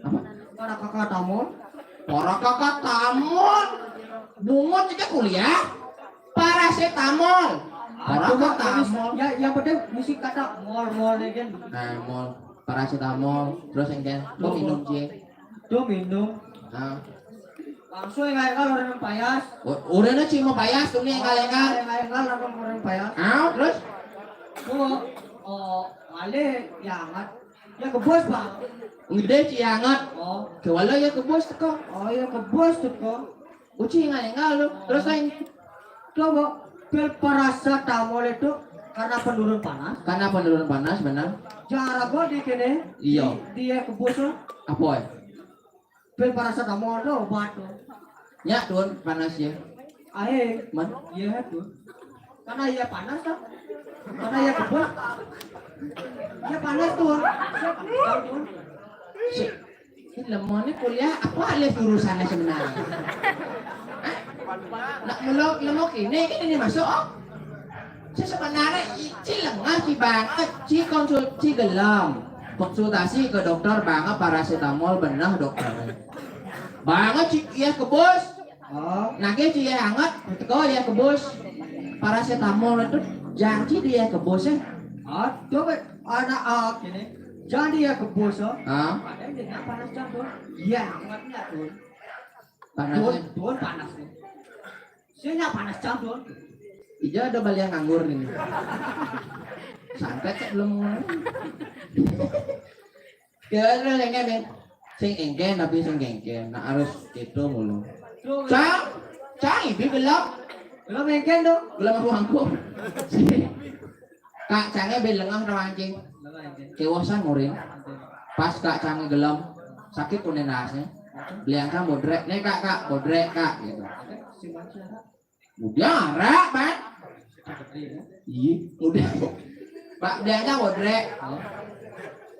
Apa? Pakarakan tamol. Parakaka tamol. Bungut aja kuliah. Parasetamol. Aduh, Mbok, Parasetamol. Ya, yang penting mesti kata mol, mol, ya kan? Nah, mol. Parasetamol. Terus yang kayak, lo minum, Ci. Tuh minum. Nah. Langsung yang kayak kalau orang payas. U-, udah, Ci, mau payas tuh nih, yang kalengan. Yang kayak kalau orang payas. Ah, terus? Tuh, oh, ale, ya, anget. Ya, kebos, Bang. Gede, Ci, anget. Oh. Kewala ya kebos tuh kok. Oh, ya, kebos tuh kok. Uci nggak, nggak lu. Terus lain. Coba, pil parasetamol itu karena penurun panas. Karena penurun panas, benar. Jangan ragu di kene. Iya. Di, dia kebus lo. Apa ya? Pil parasetamol itu obat tuh. Ya, turun panas ya. Ae. Man? Iya tuh. Karena iya panas tuh. Karena iya kebus. Iya panas tuh. Siapa tahu tuh? Si, si lemone kuliah apa alias jurusannya sebenarnya? Hah? Nak melok lemok ini, ini masuk, oh. Sebenarnya Ci lengah, Ci banget, Ci konsul-, Ci gelem. Konsultasi ke dokter banget, parasetamol bener dokter. Banget, Ci, iya kebus. Oh. Nage, Ci, iya anget, teko iya kebus. Parasetamol itu janji dia kebus ya. Aduh, anak, ah, gini. Jangan dia kebus, oh. Hah? Padahal dia panas campur. Iya, angetnya tuh. Panasnya. Tuh, tuh panas nih. Sini panas campur. Ija ada balian nganggur ini. Santet cek belum mulai. Ya, lu yang kan, sing engken tapi sing engken. Nah, harus itu mulu. Cang, Cang, ibi gelap. Gelap engken dong. Gelap aku angkuh. Kak Cange be lengah no anjing. Kewosan murin. Pas Kak Cange gelem, sakit tuh nenasnya. Beliang kan bodrek, nih Kak, Kak, bodrek Kak gitu. Udah, rak, Pak. Iya, udah. Pak, beliang kan bodrek.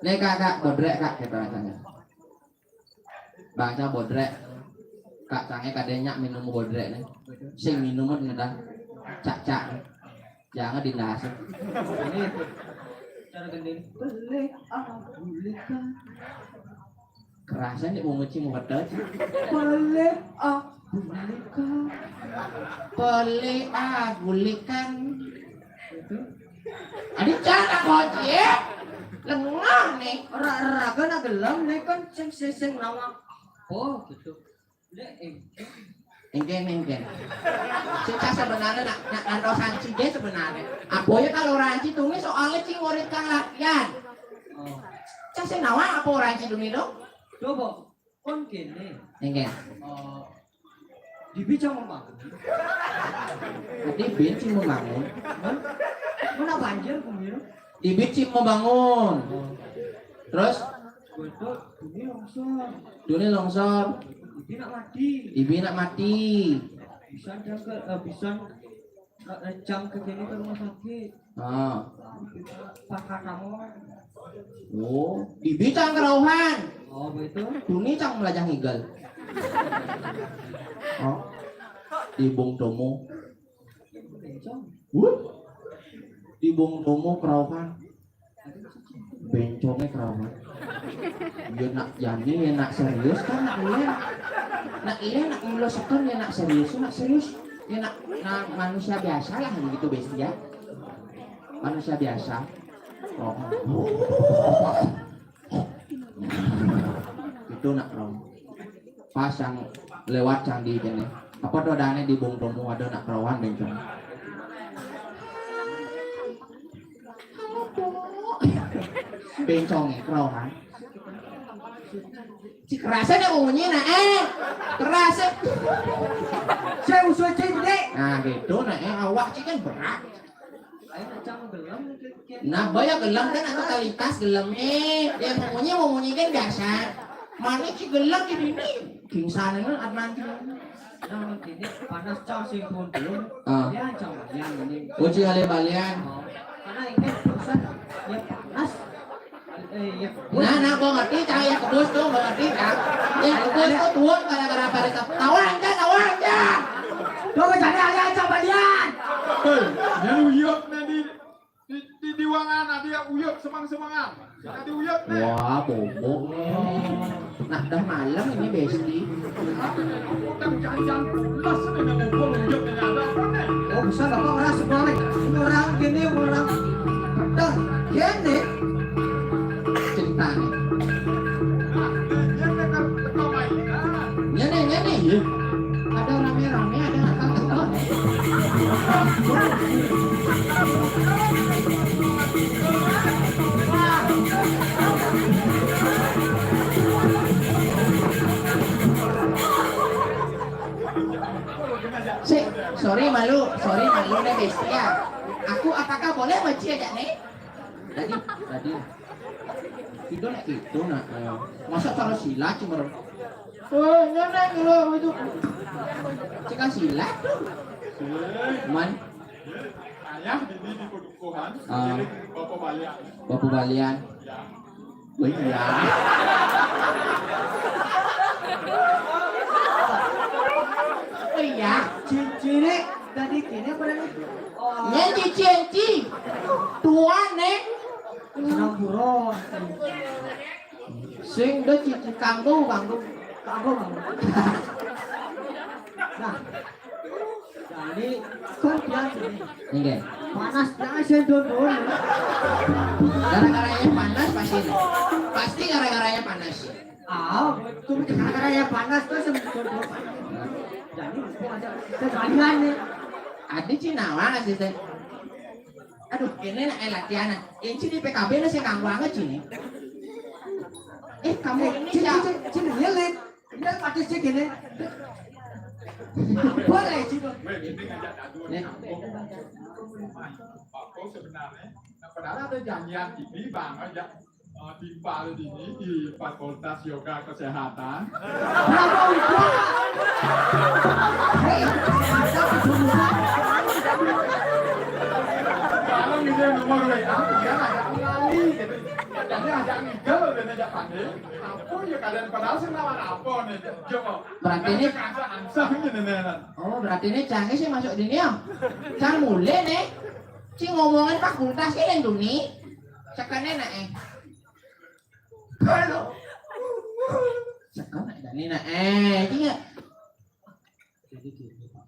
Nih Kak, Kak, bodrek Kak gitu rasanya. Bangsa bodrek. Kak Cange kadenya minum bodrek nih. Sing minum ngedah. Cak-cak. Jangan dinasih. Ini cara gending. Beli ah, beli kan. Kerasa nih mau ngecing wedet. Beli ah, beli kan. Beli ah, beli kan. Itu. Adi cara kunci ya. Lengah nih. Ra-, raga nak gelem nih kan sing sing sing nama. Oh, gitu. Engken, engken. Sing sebenarnya nak, nak ngantos ranci ge sebenarnya. Apa ya kalau ranci tuh soalnya cing murid kang latihan. Oh. Cah sing nawa apa ranci dulu dong? Coba, kon kene. Engken. Oh. Dibi cang membangun. Dibi cing membangun. Hah? Mana banjir kumiru? Dibi cing membangun. Oh. Terus? Betul, ini longsor. Dunia longsor. Ibi nak mati. Ibi nak mati. Bisa jangka, eh, bisa nak jangka kene ke rumah sakit. Ah. Pakai kamu. Oh, Ibi cang kerauhan. Oh, begitu. Dunia cang melajah ngigel. Oh. Di Bung Tomo. Wuh. Di Bung Tomo kerauhan. Bencongnya kerauhan. Ya nak jani, ya nak serius kan nak iya. Nak iya nak mula sekon ya nak serius, nak serius. Ya nak, nak manusia biasa lah gitu bestia. Manusia biasa. Oh. Itu nak kerauhan. Pas yang lewat cang di kene. Apa tuh adanya di Bung Tomo ada nak kerauhan bencong. Bencongnya kerauhan. Cik kerasa nih bunyinya, eh. Kerasa. Saya usul cek gede. Nah, gitu nah, eh, awak cik kan berat. Ayo, cang gelem, gitu. Nah, boy ya gelem kan atau talitas gelem, eh. Ya, bunyi, bunyi kan biasa. Mana cik gelem di sini? Pingsan ini, Adnan. Nah, ini panas cang sing pun belum. Ah. Ya, cang yang ini. Uci kali balian. Oh, karena ini pusat, ya panas. Eh, ya. Nah, nah, gua ngerti, cang ya kebus tuh, gua ngerti, cang. Ya kebus tuh tuan gara-gara pada tawang, cang, tawang, cang. Coba cari aja, cang balian. Uyut semang-semangan. Jadi uyut nih. Wah, bobo. Nah, dah malam ini, Besti. Utang janjian, mas ini ngumpul uyut ini ada apa nih? Oh, bisa Bapak orang sekolah. Ini orang gini, orang pedang. Gini ceritanya. Nah, ini kan teko mainan. Ini, ini, ini. Ada rame-rame, ada akal-akal. Sik, sorry malu, sorry malu nih, Besti ya. Aku apakah boleh mancing aja nih? Tadi, tadi. Itu nak itu nak. Eh, masa cara silat cuma. Oh, nyenek lo itu. Cekak silat tuh. Man. Ayah ini di Padukuhan, ah, Bapak Balian. Bapak Balian. Ya. Oh iya. Oh iya. Cincine tadi kene apa nih? Oh. Yen cici, cici. Tuan nih. Ampura. Sing do cici kanggo, kanggo. Kanggo, kanggo. Nah, jadi kan biasa nih. Nggih. Panas jangan sendon dulu. Gara-garanya panas pasti. Pasti gara-garanya panas. Ah, cuma gara-garanya panas tuh sendon dulu. Jadi itu aja kebalian nih. Ada Cina mana sih teh? Aduh, ini nak latihan. Ini di P K B lah saya kanggo banget sini. Eh, kamu ini cek, cek, cek, cek, ini lihat. Ini pakai cek ini. Boleh sih, Bang. Weh, ini ngajak aku. Nih. Aku sebenarnya, nah, padahal ada janjian ini, Bang, aja. Eh, timpal ini di Fakultas Yoga Kesehatan. Berapa udah? Hei, kalau gitu nomor W A, dia ngajak ngali gitu. Jadi ngajak ngigel, dia ngajak pandai. Apa ya keadaan padahal sih lawan apa nih? Coba. Berarti ini kaca ansang gitu nih. Oh, berarti ini canggih sih masuk dunia. Cang mulai nih. Cing ngomongin fakultas ini yang dunia. Cakane nak eh. Halo. Cakane nak eh. Iya. Jadi gitu, Pak.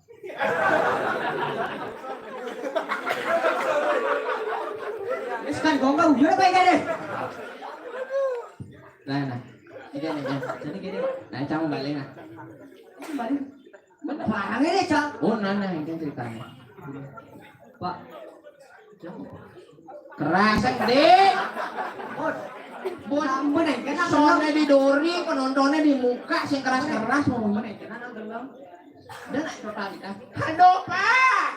Wis kan gonggo, udah apa ya deh? Nah, nah. Ini nih, ya. Jadi gini. Nah, cang balik nah. Balik. Barang ini, Cang. Oh, nah, nah, ini ceritanya. Pak. Keras, Dik. Bos, ampun, eh, kena soalnya di dori, penontonnya di muka, sing keras-keras mau meneh. Kena nang gelem. Udah nak total kita. Aduh, Pak.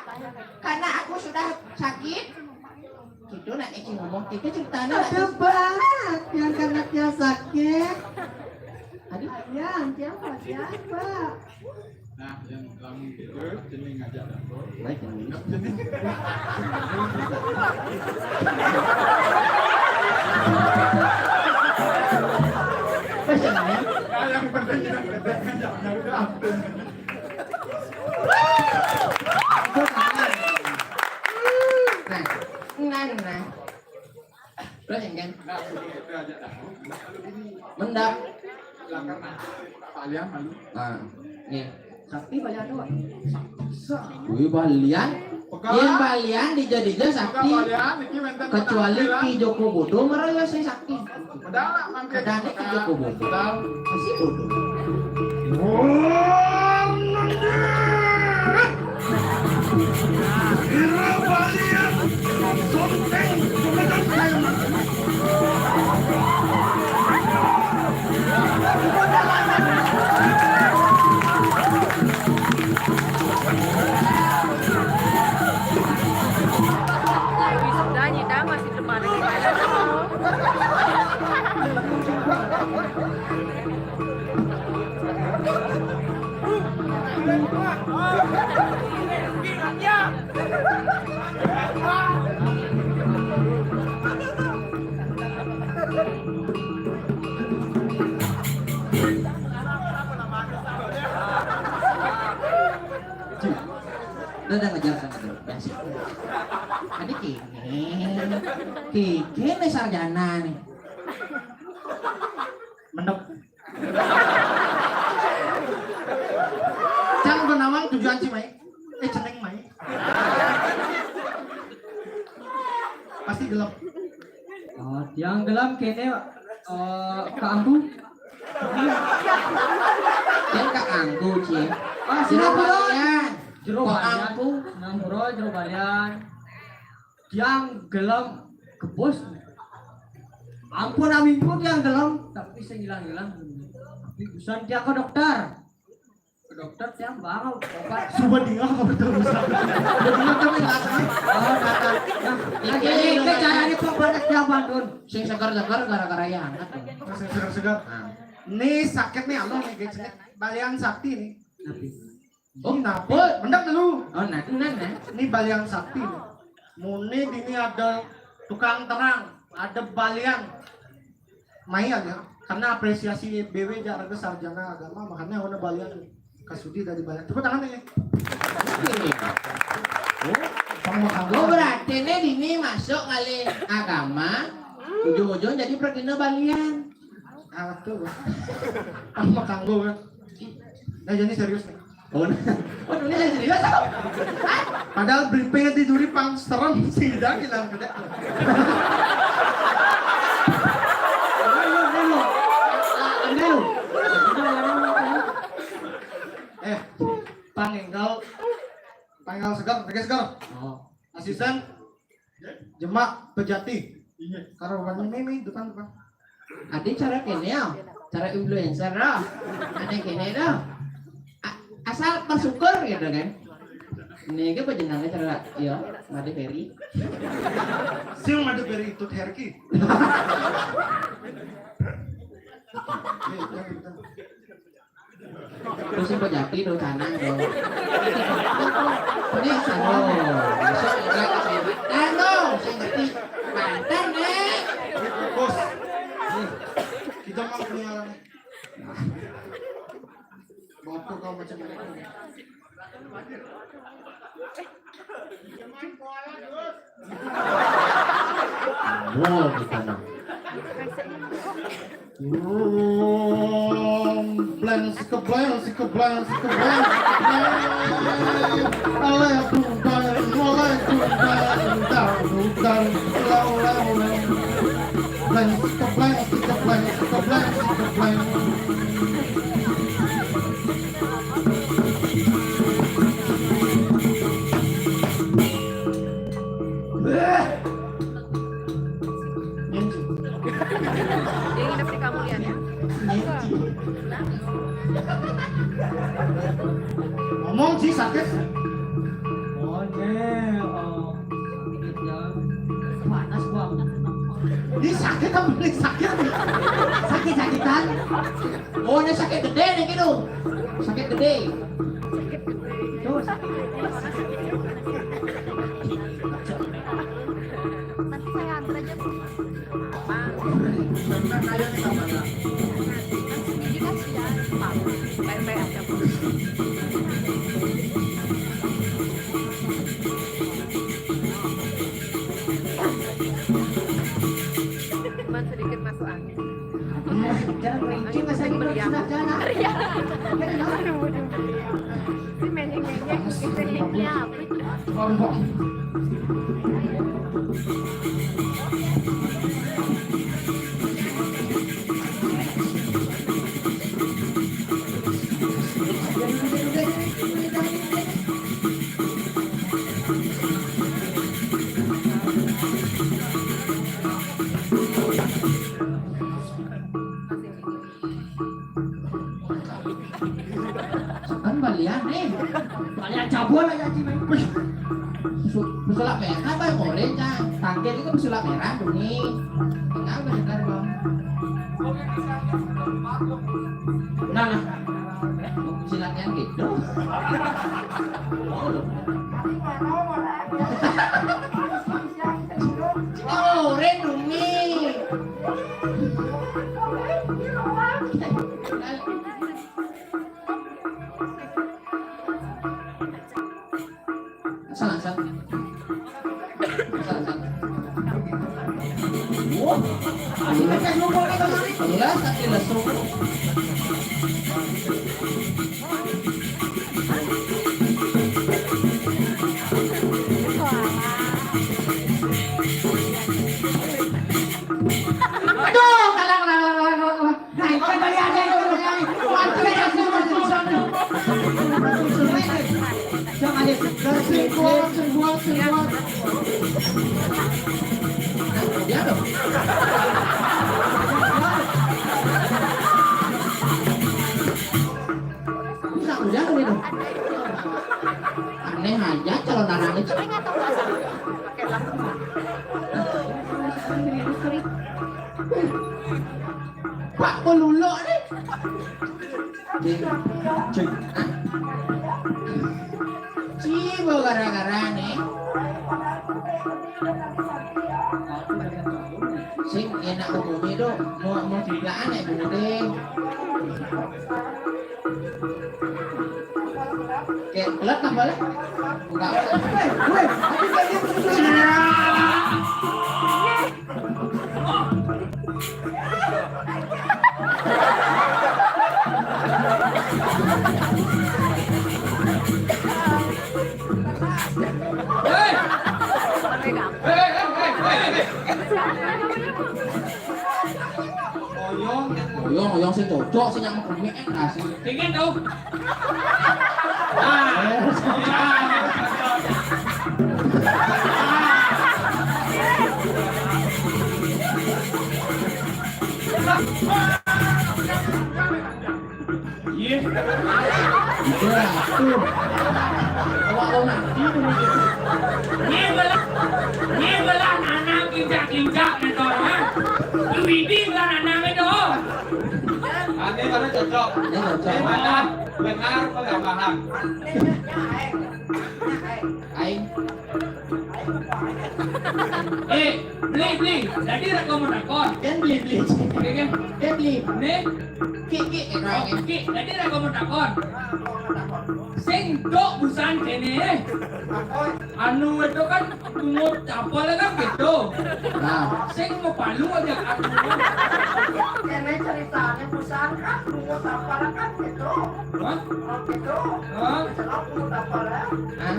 Karena aku sudah sakit. Gitu nak Eci ngomong, kita ceritanya nak. Ada banget yang karena dia sakit. Aduh. Yang siapa? Siapa? Nah, yang lamun gitu, jeneng ngajak dapur. Baik, yang ini. Jeneng. Pas yang ini. Nah, yang penting kita ngajak, ya udah. Nah, nah, nah. Terus yang kan? Nah, itu aja dah. Mendap. Belakang, nah. Pak Lian malu. Nah, nih. Sakti balian tuh, Pak. Wih, balian. Pegang. Yen balian dijadinya sakti. Pegang balian, iki wenten kecuali penampilan. Ki Joko Bodo merasa sakti. Padahal mangke. Kadang Ki Joko Bodo. Padahal. Masih bodoh. Oh, nanti. Wisuda nyidang masih depan. Udah, udah, ngejar sana tuh. Biasa. Tadi kene. Kene sarjana nih. Mendok. Cang Gunawan tujuan si Mai. Eh, ceneng Mai. Pasti gelem. Oh, tiang gelem kene, eh, Kak Angku. Kan Kak Angku, Cing. Ah, sira Sira balian. Balian. Jero Kok balian. Angku? Ngampura jero balian. Tiang gelem kebus. Ampun amingku tiang gelem, tapi sing ilang-ilang. Tapi busan tiang ke dokter. Ke dokter tiang bawa obat. Suba tinggal ke dokter busan. Suba tinggal tapi nggak tahu. Oh, datang. Nah, iki, iki carane pokoknya tiang bangun. Sing seger-seger gara-gara ya hangat. Sing seger-seger. Nah. Ini sakit nih, Allah nih, guys. Balian sakti nih. Tapi Oh, nah, oh, mendek dulu. Oh, nah, nah, nah. Ini balian sakti. Muni dini ada tukang terang, ada balian. Mayan ya, karena apresiasi B W jak harga sarjana agama, makanya ada balian kasudi dari balian. Tepuk tangan ya. Oke. Oh, sama kamu. Oh, berarti ini dini masuk kali agama, ujung-ujung jadi perkina balian. Ah, tuh. Sama kanggo kan. Nah, jadi serius nih. Oh, nah. Oh, ini saya serius, ah. Padahal briefing di duri pang serem sih, dah bilang gede. Ayo, ayo. Ah, ayo. Eh, pang enggal, pang enggal segar, pakai segar. Oh. Asisten, Jemak Pejati. Iya. Karo warna meme depan, depan. Ade cara kene ya, cara influencer lah. Ade kene dah. A- asal bersyukur gitu kan. Ini ke jenenge cara ya, Made Ferry. Sing Made Ferry itu Herki. Iya, iya, iya. Terus yang Pejati do canang do. Ini sano. Masuk enggak ke sini. Anu, sing ngerti. Banten, eh. Bos. Nih, kita mau punya bapak kau macam mana? Wah, kita nang. Blank, sika blank, sika blank, sika blank, sika blank. Alai, aduh, blank, alai, aduh, blank, dar, dar, lau, lau, lau. Blank, sika blank, sika blank, sika blank, sika blank. Dia nginep di kamar ya? Ngomong sih sakit. Oh, deh, oh, sakit ya. Panas banget. Ini sakit apa ini sakit? Sakit-sakitan. Oh, ini sakit gede nih gitu. Sakit gede. Tuh, sakit gede. Nanti saya antar aja, Bu. Apa? Nanti saya antar aja. Kan sendiri kan sudah, Pak. Baik-baik aja, Bu. Cuman sedikit masuk angin. Jangan merincing, masa ini baru meriang. Sudah jalan. Meriang. Aduh, aduh. Si menyeng-menyeng, si menyengnya apa itu? Kan balian nih. Balian cabul aja sih, men. Wih. Pesu- pesulap merah apa yang orange, ah? Tangkil itu pesulap merah, bunyi. Tengah bener, Bang. Nah, nah. Silatnya gitu. Oh, loh. Oh, rendungi. Salah, salah. Salah, salah. Wah, ini kan lupa kan tadi. Jelas, jelas lupa. Aduh, kalah, kalah, kalah, kalah, kalah. Nah, itu tadi ada yang terjadi. Mati aja semua susah nih. Jangan ada senggol, senggol, senggol. Nah, dia tuh. Bisa, udah tuh itu. Aneh aja calon anak itu. Pak peluluk nih. Cing, cing. Cibo gara-gara nih. Sing enak ngomongnya dong. Mau mau juga aneh bunyi. Kayak pelat tambah lah. Enggak. Weh, weh, tapi kayak gitu. Hei! Hei, hei, hei, hei, hei. Oyong, oyong sing cocok, sing nyaman kemik, eh, asik. Dingin tuh. Ah. Iya. Iya, tuh. Awak lo nanti dulu gitu. Ini belah, ini belah nanang kinjak-kinjak gitu, ha? Widi belah nanang itu. Ini mana cocok? Ini cocok. Ini mana benar penambahan? Aing. Eh, beli, beli. Jadi ra komo takon. Kan beli, beli. Oke, oke. Kan beli. Nih. Ki, ki, eh, oh, ki. Jadi ra komo takon. Sing dok busan kene. Anu itu kan bungut apa lah kan gitu. Nah. Sing mau palu aja aku. Kene ceritanya busan kan bungut apa lah kan gitu. Hah? Oh, gitu. Hah? Celok bungut apa lah? Hah?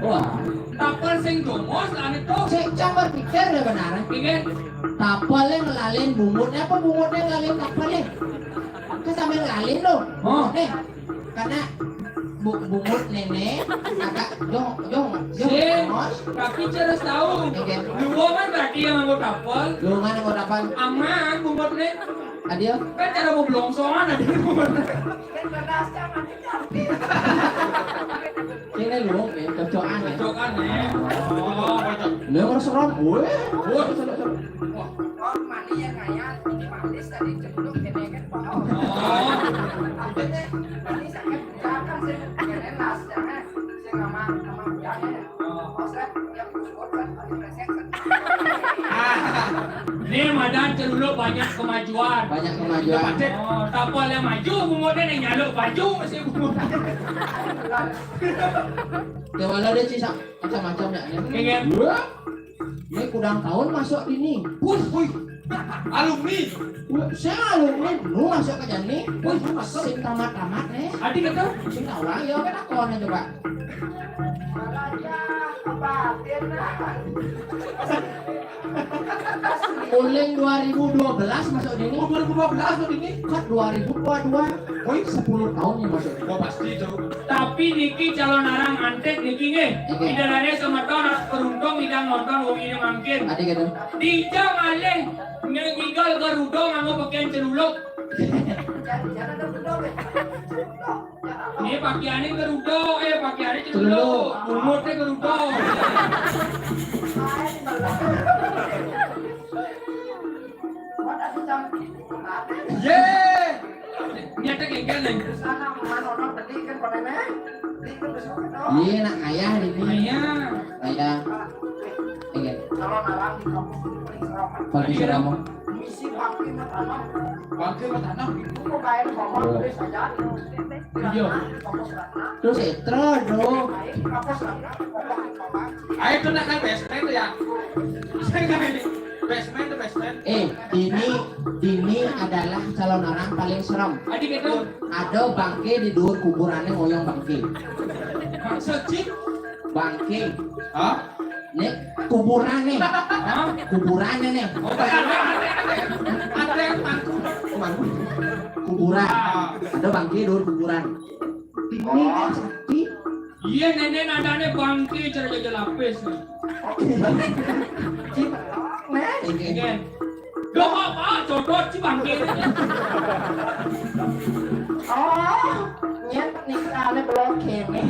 Wah, tapel sing dongos lah nih tuh. Sik, cang berpikir ya benar. Pikir. Tapel yang ngelalin bungut, apa bungut yang ngelalin tapel ya? Kan sambil ngelalin loh. Oh. Nih, karena bu bungut nenek, agak jong, jong, jong, sing, dongos. Tapi cerdas tahu. Iya. Dua kan berarti yang nganggo tapel. Dua kan nganggo tapel. Aman bungut nih. Adio. Kan cara mau blongsongan ada bungut. Kan cerdas, cang. Kene lu, ya, cocokan ya. Cocokan ya. Oh, cocok. Lu harus serem. Weh. Wah. Wah, mani ya kayak ini manis tadi ceplok kene kan. Oh. Apa teh? Mani sangat jangan sih. Kene nas jangan. Sing sama sama jangan. Oh. Pas ya, yang kuskot kan ada resek. Ah, nih madan celuluk banyak kemajuan. Banyak kemajuan. Oh, tapal yang maju, bungut yang nyaluk baju masih bungut. Ya walau dia sih sa- macam-macam ya. Iya. Wah, ini kudang tahun masuk ini. Wih, wih. Alumni. Wih, saya alumni, lu masuk ke jani. Wih, masuk sing tamat-tamat nih. Adi kata? Sing orang ya kan aku coba. Uling dua ribu dua belas masuk dini. Oh, dua ribu dua belas masuk dini. Kan dua ribu dua dua. Oh, ini sepuluh tahun yang masuk. Oh, pasti itu. Tapi niki calon arang antik niki nggih. Oke. Idarannya semeton beruntung idang nonton wong ini mangkin. Adi kata. Dijang alih ngigal garuda nganggo pakaian celuluk. Ini pakaiannya garuda, eh pakaiannya celuluk. Celuluk. Bunutnya garuda. Ye. Nyata kayak gini. Iya, nak ayah di sini. Ayah. Ayah. Iya. Kalau narang di kampus itu paling serem. Paling serem. Bangké mah tanam. Bangké mah tanam. Itu kok kayak ngomong tulis aja. Iya. Terus, eh, terus, bro. Ayo, itu nak kan basement tuh ya. Saya kan ini. Basement tuh, basement. Eh, ini, ini adalah calon orang paling serem. Adik itu. Ada bangké di duur kuburannya ngoyong bangké. Maksud, Cik? Bangké. Hah? Nih, kuburan nih. Hah? Kuburannya nih. Oh, ada, ada, ada. Ada yang mangkuk. Oh, mangkuk. Kuburan. Ah. Ada bangké duur kuburan. Ini kan sakti. Iya, nenek nadanya bangké cara jaga lapis. Oke. Cik, nih. Iya. Doa apa? Jodoh si bangké. Oh, nyén pernikahannya belum kene.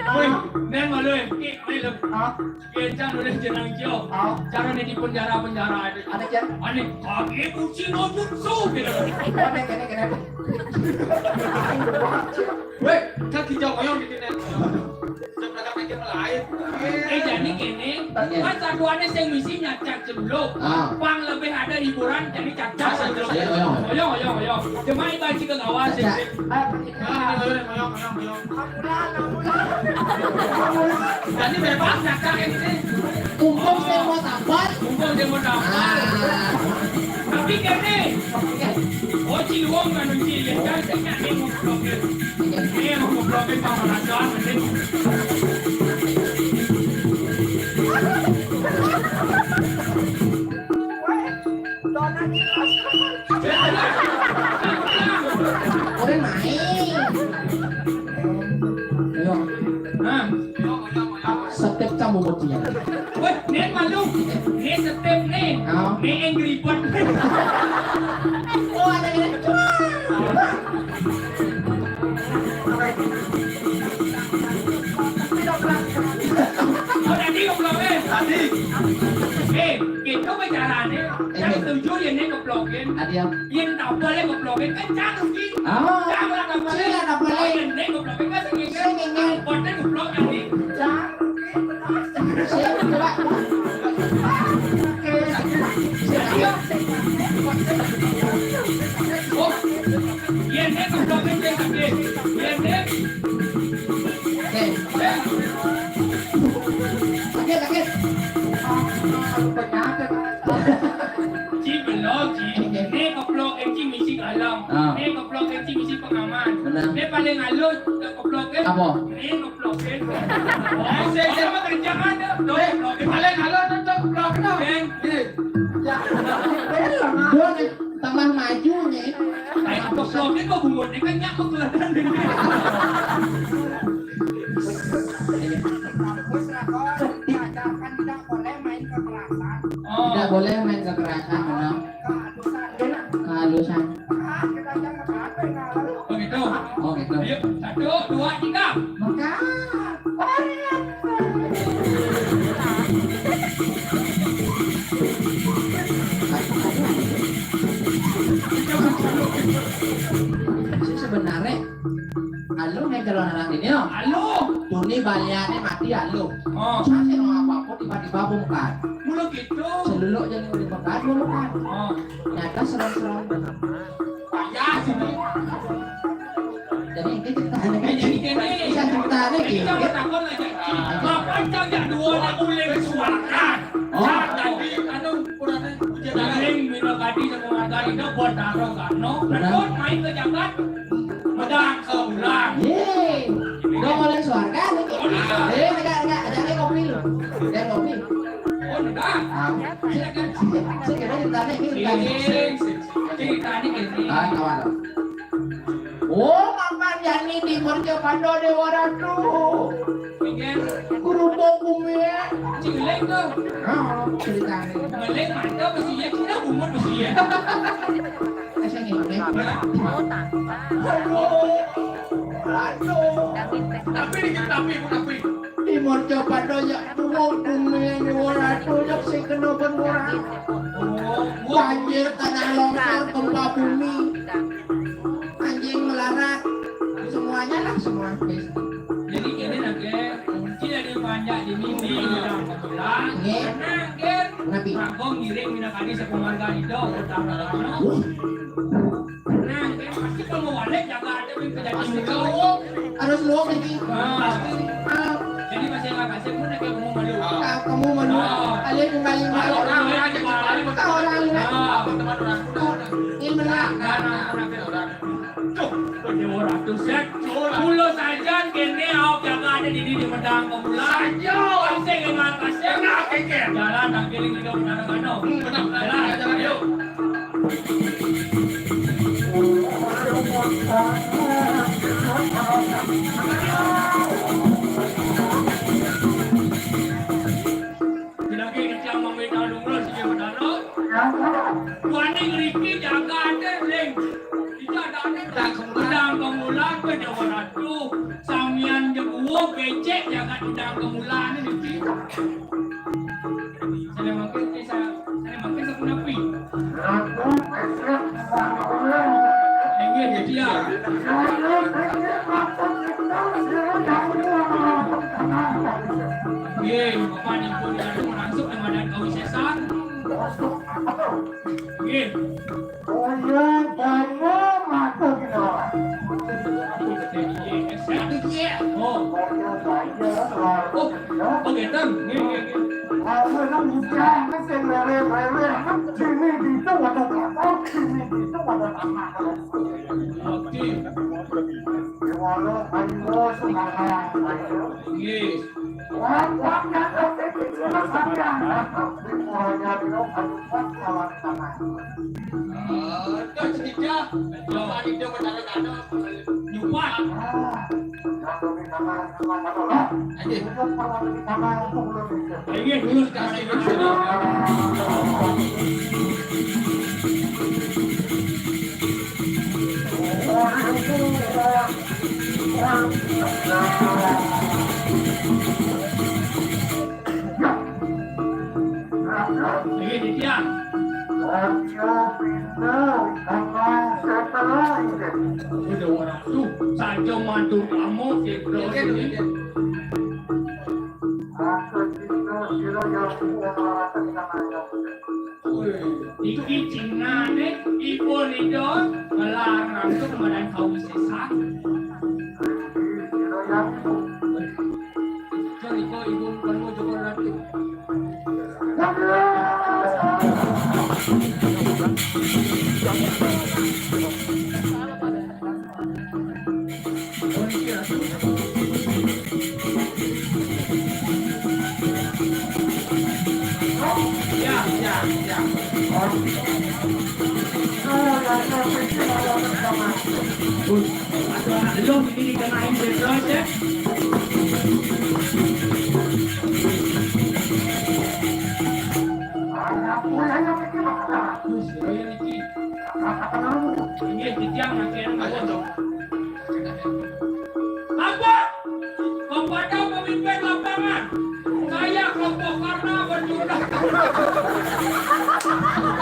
Woi, neng malu ya? Ki, ayo lo. Hah? Kita nulis jenang kio. Hah? Cara nih di penjara-penjara ada. Ada, Jan? Aneh, kaki kucing ojek su gitu. Ada, kene, kene. Woi, kan kita ngoyong di sini. Jam berapa kita mulai? Eh, jadi kene, kan satuannya sing misi nyacak sebelum. Ah. Pang lebih ada hiburan, jadi cacak sebelum. Ayo, ayo. Ayo, ayo, ayo. Cuma itu aja ke kawan sih. Cacak. Ah, ayo, ayo, ayo, ayo. Jadi bebas, cacak ini. Kumpul semua tampar. Kumpul semua tampar. Ah. Tapi kene. Oh, Ciliwung kan, Ciliwung kan, saya nggak mau blokir. Iya, mau goblok, Bang, orang Jawa, mending. Orang main. Ayo. Nah. Setiap kamu mau dia. Weh, nih malu. Nih setiap nih. Oh. Nih Angry Bird. Oh, ada yang Oh, tadi goblok, eh. Tadi. Eh, gitu bicaranya. Yang setuju ya nih goblokin. Ada yang Yang tak boleh goblokin, kan cang rugi. Ah. Cang lah tak boleh. Cang lah tak boleh. Yang nih goblokin kan sing ngingin. Sing ngingin. Boten goblok tadi. Cang. Sing, coba. Iya. Oh. Yang nih goblokin, yang nih. Yang nih. Eh. Sakit, sakit. Penyakit. Ci belum, Ci. Oke. Nih goblok, Ci misi galong. Ah. Nih goblok, Ci misi pengaman. Benar. Nih paling halus, goblok, eh. Apa? Nih goblok, eh. Oh, saya, saya mah kerja ada. Tuh, eh, goblok. Paling halus tuh goblok, no. Beng. Iya. Ya. Dua nih, tambah maju nih. Eh, goblok, ini kok bungut, ini kan nyak kok kelihatan. Kampus lah, Kor. Diajarkan tidak boleh main kekerasan. Oh. Tidak boleh main kekerasan, benar. Kehalusan. Kehalusan. Ah, kita jangan sampai ngalah. Oh gitu. Oh gitu. Ayo, satu, dua, tiga. Maka. Sebenarnya Aluh nih kalau anak ini, yo. Aluh. Tuni baliannya mati aluh. Oh. Saya mau apa-apa tiba-tiba bongkar. Mulu gitu. Seluluk jadi udah bongkar, bongkar. Oh. Nyata serem-serem. Payah sini. Jadi ini ceritanya. Eh, jadi gini. Bisa ceritanya gini. Kita mau takut aja. Bapak cang jak dua nak uleng suarakan. Oh. Nah, tadi anu kurangnya ujian. Uleng minum tadi sama matahari, no, buat taruh kan, no. Benar. Betul, main ke jagat. Medang sebelah. Yeay. Dong oleh suarga nih. Eh, enggak, enggak, ajak dia kopi lu. Dia kopi. Oh, enggak. Ah, saya kan, saya kira ceritanya ini enggak. Sing, sing, sing. Ceritanya gini. Ah, kawan. Oh, Maman Yani di Mercapada Dewa Ratu. Iya. Kerupuk bumi ya. Cilek tuh. Ah, ceritanya. Melek mantap besi ya, kita bungut besi ya. Aduh. Aduh. Tapi dikit, tapi, tapi. Di Mercapada ya, bungut bumi ya, Dewa Ratu, ya, si kena benuran. Oh, banjir, tanah longsor, gempa bumi, anjing melarat, semuanya lah, semua. Jadi ini lagi kunci dari panjak di mimpi, yang kebetulan. Nggih. Nangkep. Napi? Rago ngiring minakadi sakeluarga Ida, utang dalam. Wah. Nah, kan pasti kalau mau balik jaga ada yang terjadi. Pasti kau harus lo ini. Ah. Pasti. Ah. Jadi masih agak kasih pun kayak kamu malu. Ah, kamu malu. Ah. Ada yang kembali malu. Orang, orang aja kembali. Kau orang ini. Ah, teman orang. Ini benar. Nah, nah, nah, nah. Duh, Dewa Ratu, set. Pulo sajan kene awak jaga ada di, di Medang Pemula. Saja. Kasih ke atas, ya. Kena keker. Jalan nang kiri kita ke sana, sana. Hmm, benar. Jalan, jalan, yuk. Tidak kira siapa minta dulu, si Dewa Ratu. Wani ngriki jagate ning iki adane Pedang Kemulan, kowe Dewa Ratu. Samian jebuwo becik jagat Pedang Kemulan niki. Sale mangke desa, sale mangke sapunapi? Inggih, nggih, dia. Nggih, Bapak Ibu, langsung Ramadan kawisesan. Nggih. Kaya dana mata kena. Nggih, nggih. Oh. Kaya daya. Oh, oh, ngeten. Nggih, nggih, nggih. Aku nang bujang sing lele-lele, sini gitu ada tanah, sini gitu ada tanah. Oke. Di mana ayo semangat, ayo. Nggih. Wah, wah, ya, oke, kita sampean. Di mana dia, ayo, pas kawan sama. Aduh, Cedika. Nyumpah. Ayo, dulu kasih. Iki, iki, ya. Ojo pindah, tenang, setelah ini. Udah orang tuh, saja mantu kamu, gitu. Oke, oke. Aku cinta sira yang buat orang tenang. Wih, iki cingane, ibu Ridho, ngelarang tuh kemarin kau bisa sakit. Sira yang Jan iko ibu perlu coba lagi. Ya, ya, ya. Aduh, anak lu ini dikenain bebas ya. Anak gue yang ini mana? Terus, ya, ini. Ini titiang, akhirnya. Ayo, dong. Apa? Kepada pemimpin lapangan, saya kelompok Karna berjumlah.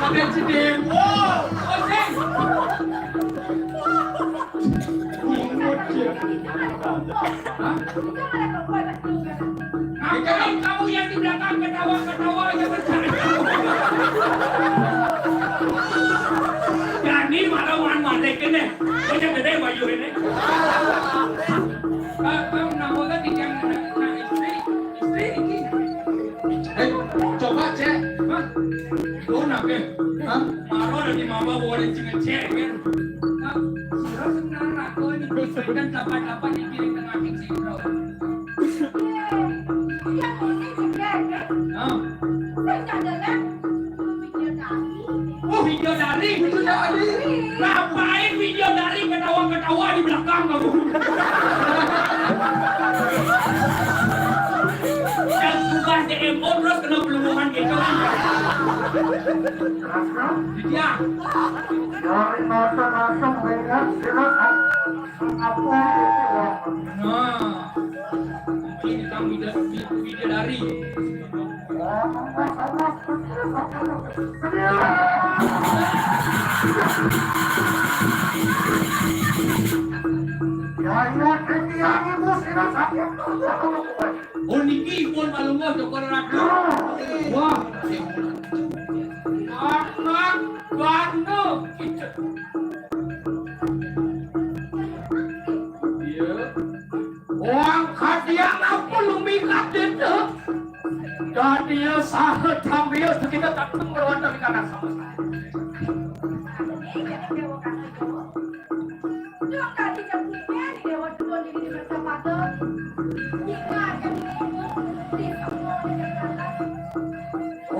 Pakai cedemo. Oseng. Hah? Ngapain kamu yang di belakang ketawa-ketawa aja bercanda? Jadi malah wan malik ini. Kok yang gede bayu ini? Kamu nama kan yang anak istri, istri ini. Eh, coba cek. Hah? Itu nabe? Hah? Maro dari mama boleh cengecek kan? Hah? Sira senang aku ini, kan dapat-dapat di kiri tengah sih, bro. Iya, iya, ini juga kan? Hah? Saya ada kan? Bidadari. Oh, bidadari. Bidadari. Ngapain bidadari ketawa-ketawa di belakang kamu? Yang bukan D M O terus kena peluluhan gitu kan. Iya. Dari masa-masa mengingat silakan. Nah, ini kamu bidadari. Ya, ya, ini yang ibu sila sakit. Puniki pun palungguh Cokor Ratu. Wah. Anak gandeng kita. Iya. Wong kadiang apa lumikat itu? Dadinya saha tambiya kita dateng berwonten di kanan sama saya.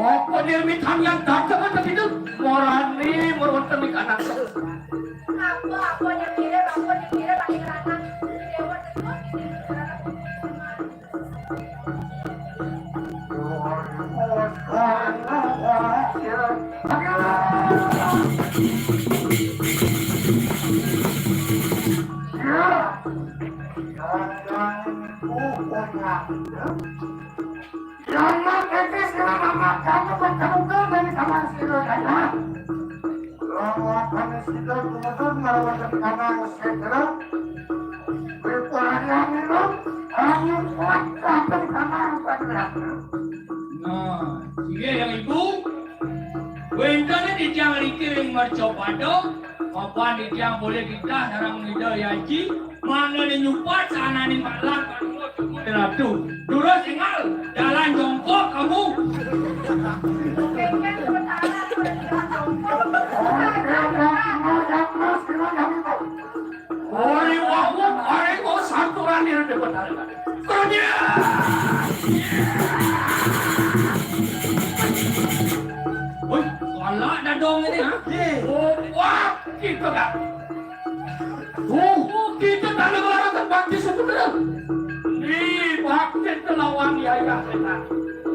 Apa dia mitang yang dateng aja gitu? Morani, morwonten di kanan. Apa, apa yang mirip, apa yang mirip, pakai celana. Dewa Dewa. Yang nak etis kena nama kamu bertemu dari kamar sila dana. Lawan kami sila kemudian melawan kamar setra. Berpahaya minum, angin kuat kaping kamar pada. Nah, iya yang ibu. Wénten titiang ngriki ring mercapada, mapan titiang polih titah sareng Ida Yaji, mangdané nyupat saananing malang kanggo cuma Ratu. Durus énggal, jalan jongkok kamu. Ori wawuk, ori kok santuran diri di benar. Kerja. Woi, galak dadong ini, ha? Oh, wah, kita dah. Oh, kita tak ada larang bakti sebenarnya. Ni bakti kelawan yayah kita.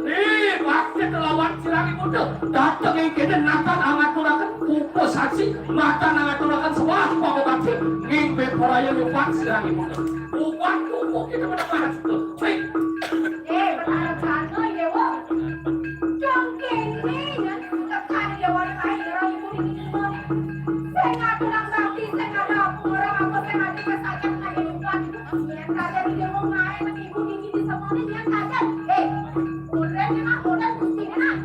Ih, bakti kelawan sirangipun. Dateng ing kene natan angaturaken pupuh saksi, matan angaturaken sembah pangobati, ing beporaya nyupat sirangipun. Upat pupuh kita menengah. Baik. Eh, Betara Brana, Dewa. Dong kene, ya, tekan Dewa, baik, Dewa, ibu ini. Sing ngaturang bakti, sing ada apa, orang apa, sing ada kesakit, sing ada upat. Yen kadang dia mau main, ibu ini di semuanya, yen kadang. Eh, Udah, Mak, udah, Gusti, Mak.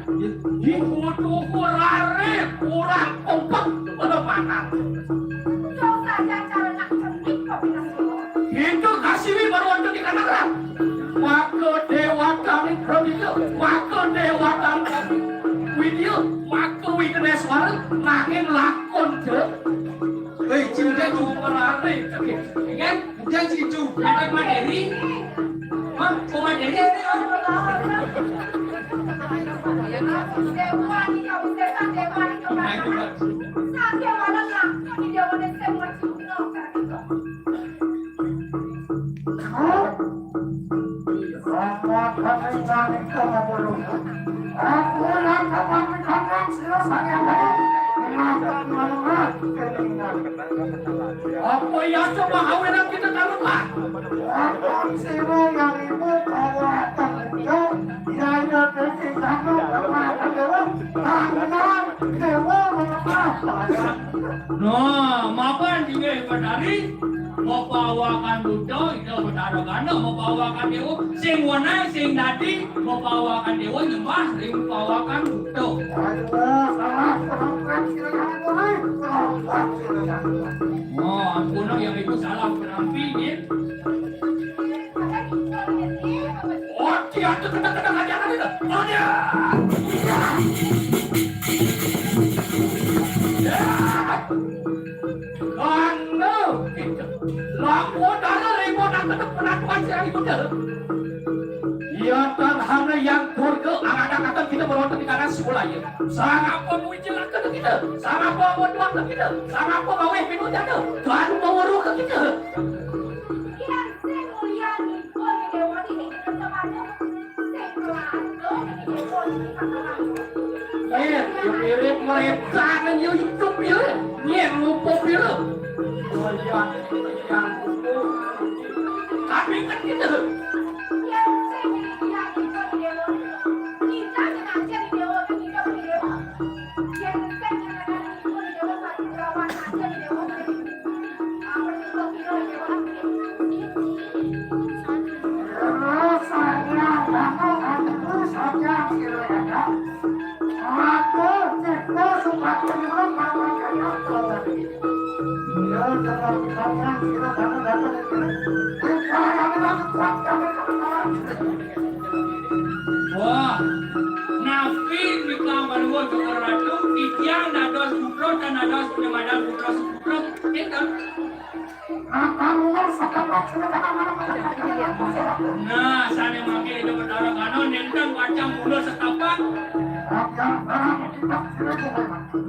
Ibu tuh kurare, kurang kompak, pada panas. Coba aja cara nak cerdik kok bilang gitu. Itu kasih baru waktu di kanan. Maka dewa kami pramila, maka dewa kami widya, maka Wigneswara, nanging lakon je. Hei, cinta tuh kurare, kan? Janji itu, ada materi. Hah? Kok materi ini, ah? Aku yang kapan kapan sila saya. Apa ya coba awinan kita kalupa? Ampun sira yang ibu bawa tangga, ya ya dadi kamu kemana dewa, tangan dewa mengapakan. Nah, mapan inggih Betari, mapawakan Buddha, Ida Betara Gana, mapawakan dewa, sing weneh, sing dadi, mapawakan dewa nyembah ring pawakan Buddha. Ayo, salah, salah, salah, salah. Oh, ampun, yang itu salah penampi, nggih. Oh, dia tuh kena-kena aja kan itu. Oh, dia. Iya. Ya. Anu, lampun dana ribut angkat penatuan sirah ibu dah. Iya, tanhana yang durga, anak-anak kita berontak di kanan sekolah, ya. Sangapa muncul ke kita? Sangapa muncul ke kita? Sangapa gawe pinunjana? Tuhan mau ke kita. Yang sing mulia niku dewa niki ketemane sing kelado niki dewa niki ketemane. Eh, yo mirip mereka nang yo hidup yo. Nyen ngupup yo. Oh iya, iya. Tapi kan gitu. Yang sing mulia niku dewa. Kita ngenajar dewa, kita dewa. Wah, napi nika maluh Joko Ratu, titiang dados putra tan dados punyamadan putra suputra, gitu. Nah, sané mangkin Ida Betara Gana nénten pacang mula setapak.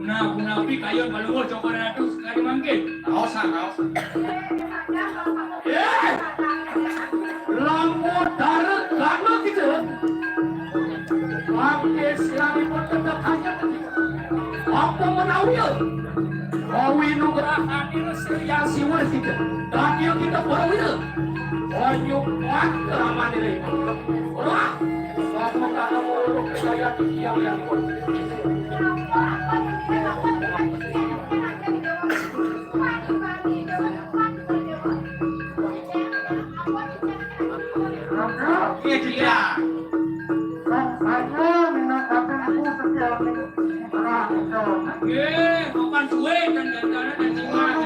Nah, punapi kayun Palungguh Cokor Ratu sakadi mangkin? Raos, raos. Éh! Lamun Betara Gana kita, mangké sirahipun tetep hanya apa menawi ya? Mawi nugrahanira Sri Hyang Siwa kita. Dadi kita para wira. Banyu kuat keramanira. Wah, sampun ana mulu kejayaan titiang yang kuat. Iya, iya. Nggih, bukan suwe kan gantana dan sing lain.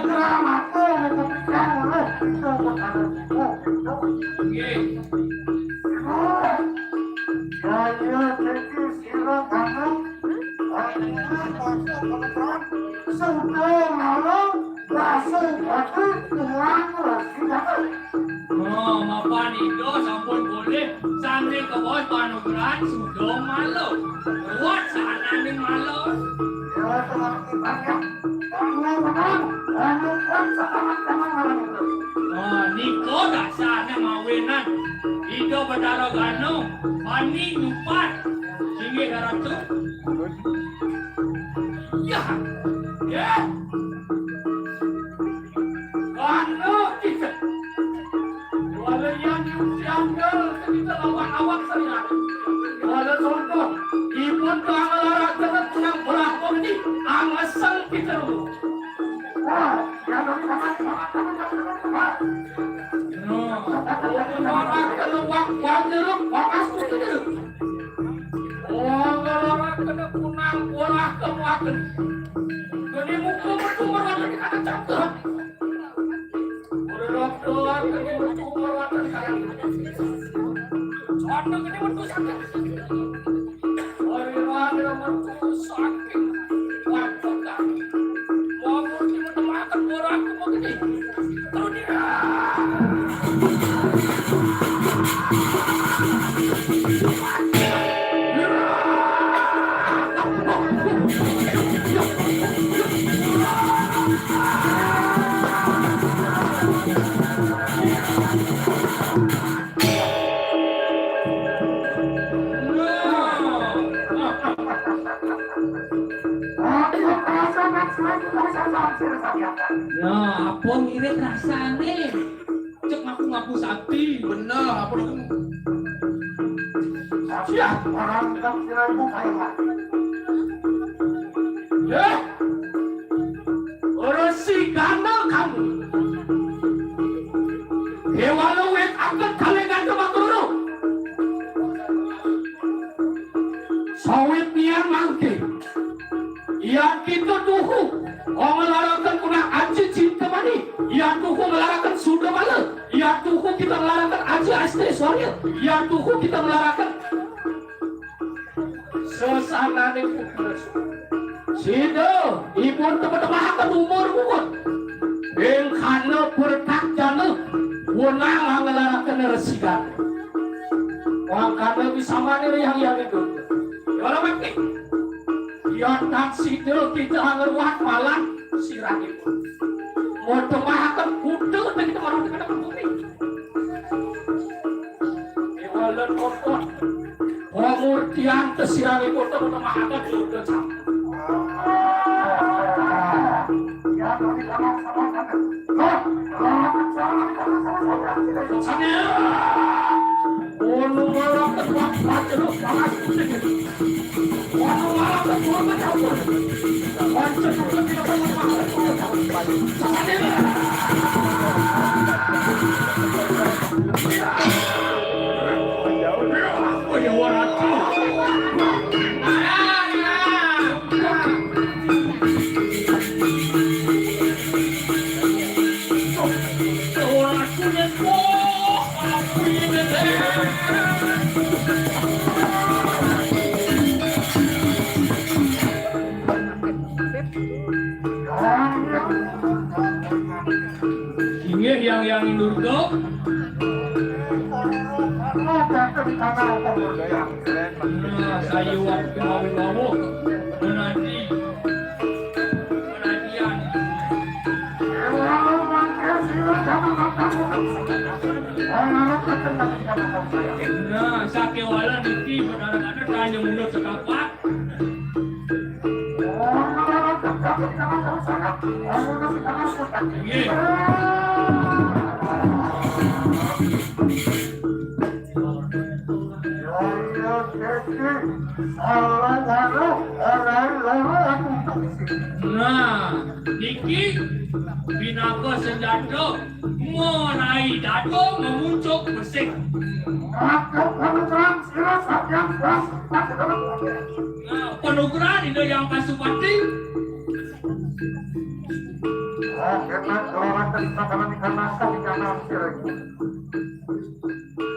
Nggih. Sudah malam, basuh batu, tuang, rasi batu. Oh, mapan Ida sampun polih, sané kabaos panugrahan suda mala. Kuat sananing mala. Ya, tenang, tenang, ya. Tenang, tenang. Anu, kuat sananing mala itu. Oh, nika dasarné mawinan Ida Betara Gana, bani nyupat. Inggih, Ratu. Ya. Ya. Anu kita. Wala yan yung siyanggal kita lawan awak saya. Wala contoh, ipun tuh angalarak dengan tunang belah pun di angasal kita dulu. Wah, ya, no. Wala kalau wak, wak jeruk, wak asli jeruk. Wala kena kunang, wala kemuakan. Gede muka betul, wala kena cakap. Ora rada kene metu marang kali. Ana kene metu saking. Ora rada metu saking. Waduh, Kak. Wong iki metu makan ora aku mau gede. Terus dia. Nah, apa ngirit rasane? Cek ngaku-ngaku sakti. Bener, apa dong? Siap, orang tak kira ibu kaya. Ya. Resi gana kamu. Dewa luwih akan kalian ganda maturu. Sawit nian mangke. Yan kita tuhu, nglaraken kunang aji cinta mani. Yan tuhu nglaraken suda mala. Yan tuhu kita nglaraken aji astri swarya. Yan tuhu kita nglaraken sesananing putra. Sida, ipun temetemahaken umur mukut. Ing kana pertak jana, wenang nglaraken resigan. Mangkana bisa mani riyang-riyang itu. Ora mati. Yatan sida kita ngruwat malang sirahipun. Modemahaken kuda ing temarang tekan bumi. Iwalen kokon. Pamurtian tesirahipun modemahaken kuda campur. Ya, kami sama-sama. Hah? Sania! Ono malah ketua pancen panas putih. Ono malah ketua mencampur. Pancen putih tidak pernah panas putih. Sania! Apa ya, waratu? Inggih, Hyang Hyang Durga. Nah, saya waktu mau-mau menanti. Nah, sakéwala niki benar-benar hanya mundur setapak. Nggih. Nah, niki pinaka senjata merai dada memuncuk besik. Nah, panugrahan Ida Hyang Pasupati.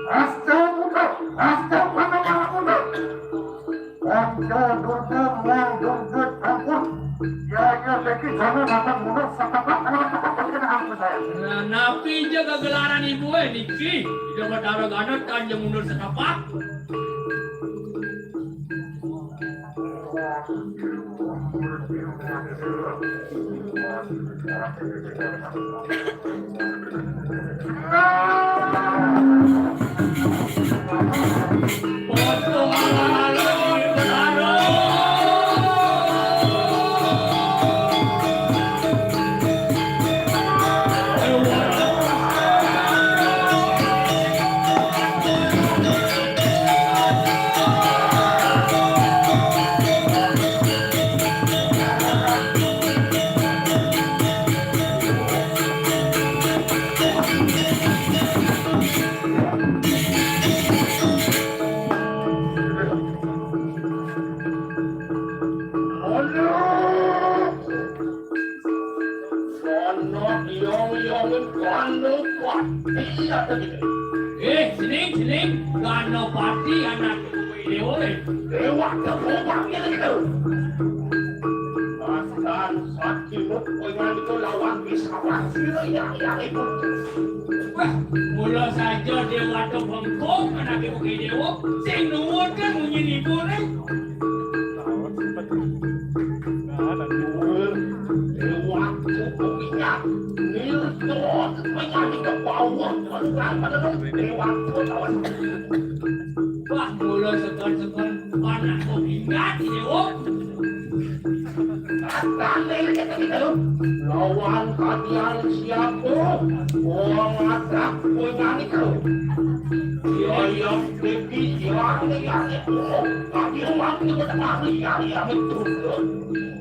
Astu Buddha, astu Buddha, astu Buddha. Panca Durga, Muang Durga campur. Ya, ya, jadi jangan datang mundur setapak, kalau setapak kita ampun saya. Nah, napi ja gegelaran ibu, eh, niki? Ida Batara Gana tan ja mundur setapak. Ana yong-yongin Ganapati anak. Eh, sining, sining. Ganapati anak Dewa, eh. Dewa, Dewa, panggil itu. Bahkan saat Cimut pengen itu lawan bisa pasti ya, ya, itu. Wah, mula saja Dewata bengkok, anaké Bukidéwa, sing nuwun kan munyin ibuné. Nuwun, Dewata kuminyat, nirta penyanyi ke bawah, bukan pada Dewata lawan. Wah, mula segan-segan, anak kok ingat, Déwa. Lawan kalian siapa? Wong adak punya niku. Yayang Dewi yang yang itu. Tadi uang itu bertemu yang yang itu.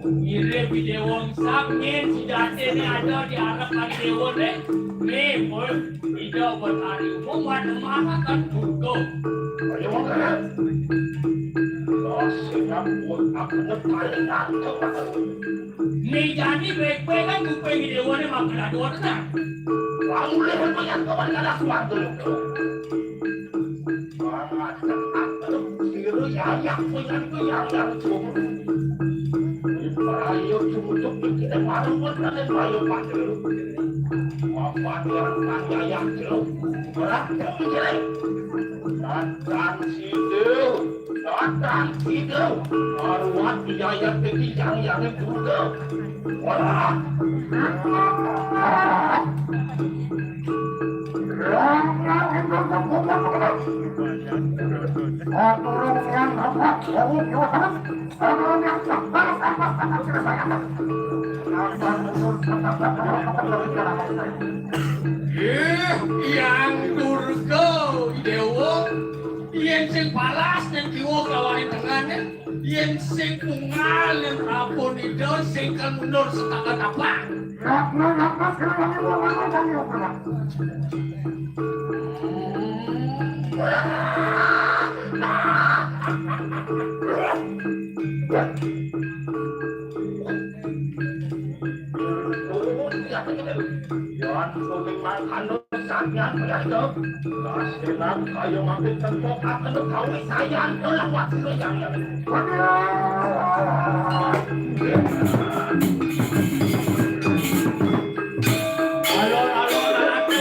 Ngiring di Déwa Sang, nyén sujatiné ada di arep kali Déwa né. Né, boy. Ida Betari Uma wan marakan Durga. Ayo, Mas. Lah, sing buat aku paling ngantuk. Né jani brék-brékan kuping déwané makan aduh tenang. Kamu lihat banyak kawan kada kuat dulu. Banget, aku kira yayak banyak tuh yayak cuma. Di perayu cuma tuh kita baru pun ada bayu pakai. Apa dia orang panjaya kilo? Berat kilo jelek. Datang situ, datang situ. Aruan biaya ketiga yang juga. Wah. Aturun yang dapat, yang dapat. Ih, Hyang Durga, Déwa, yén sing palas nang kiwa kawahin tengané, yén sing pungal nang rabun Ida, sing kan mundur setakat apa? Ratna, Ratna, sing wangi, wangi, wangi, wangi. Yan Kowe mangkano sanyan ya, Cok. Kasenan kaya mangke cengkok akan gawe sayan lewat sira yang. Alon-alon aku.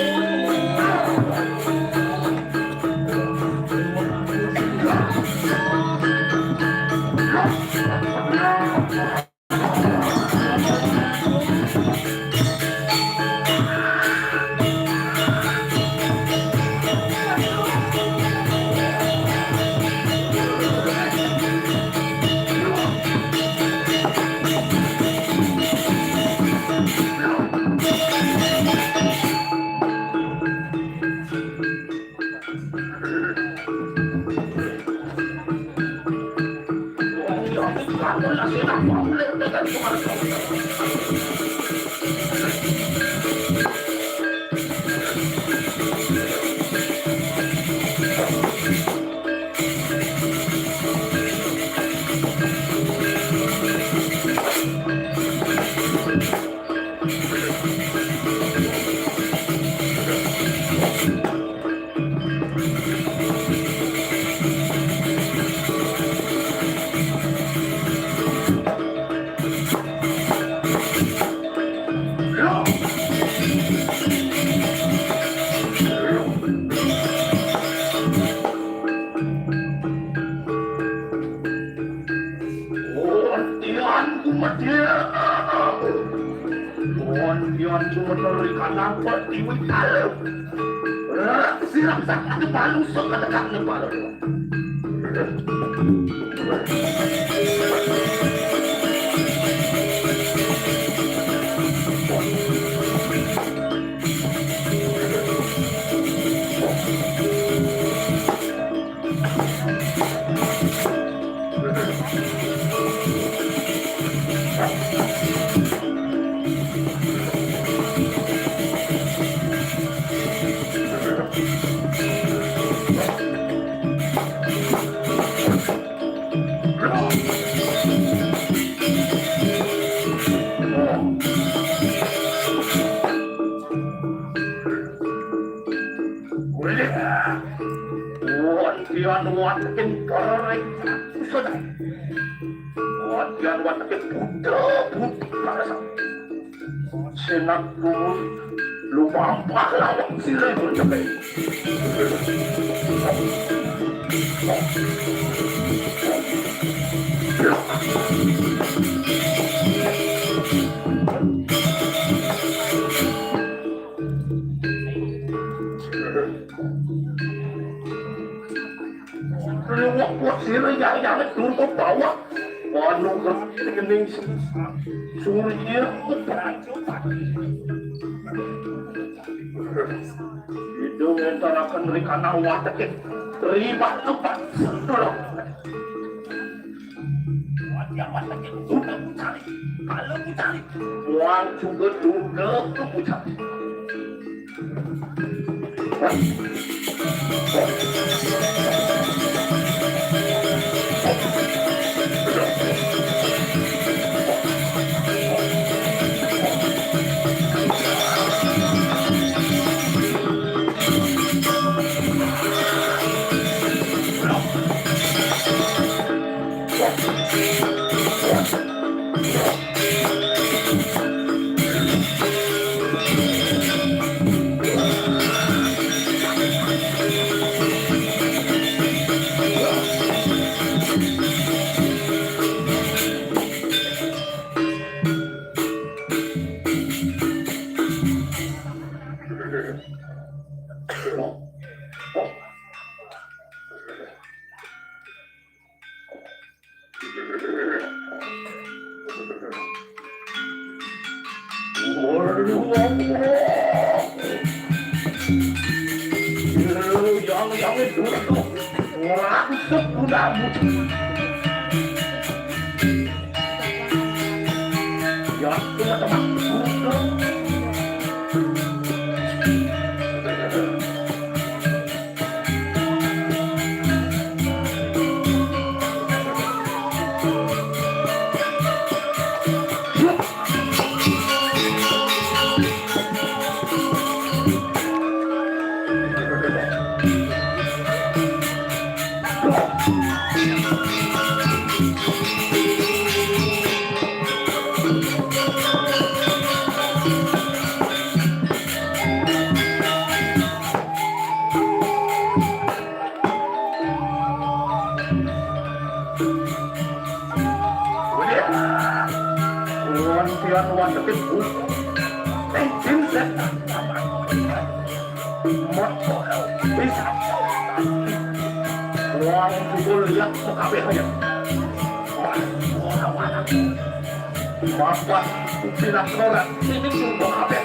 Wontian kumedya. Wontian kumedya ikan apa diwi kalem. Sirap sak ada palu sok ada kak nepal. Wah, pian watekin kering. Wadyan watekin buta-buta. Senat lumun lumampah lawang sira bercekai. Luwak-luwak sira ya, ya, durung bawa. Anu ngening surya. Itu ngentaraken rikana watekin. Ribat lebat. Sendulok. Wajah watekin. Sudah pucari. Kalau pucari. Muang juga duga ke pucari. Yang yang itu langsung udah. Ya, teman-teman. Wong tukul lihat kabeh aja. Wah, wah, wah. Bapak pindah koran. Ini semua kabeh.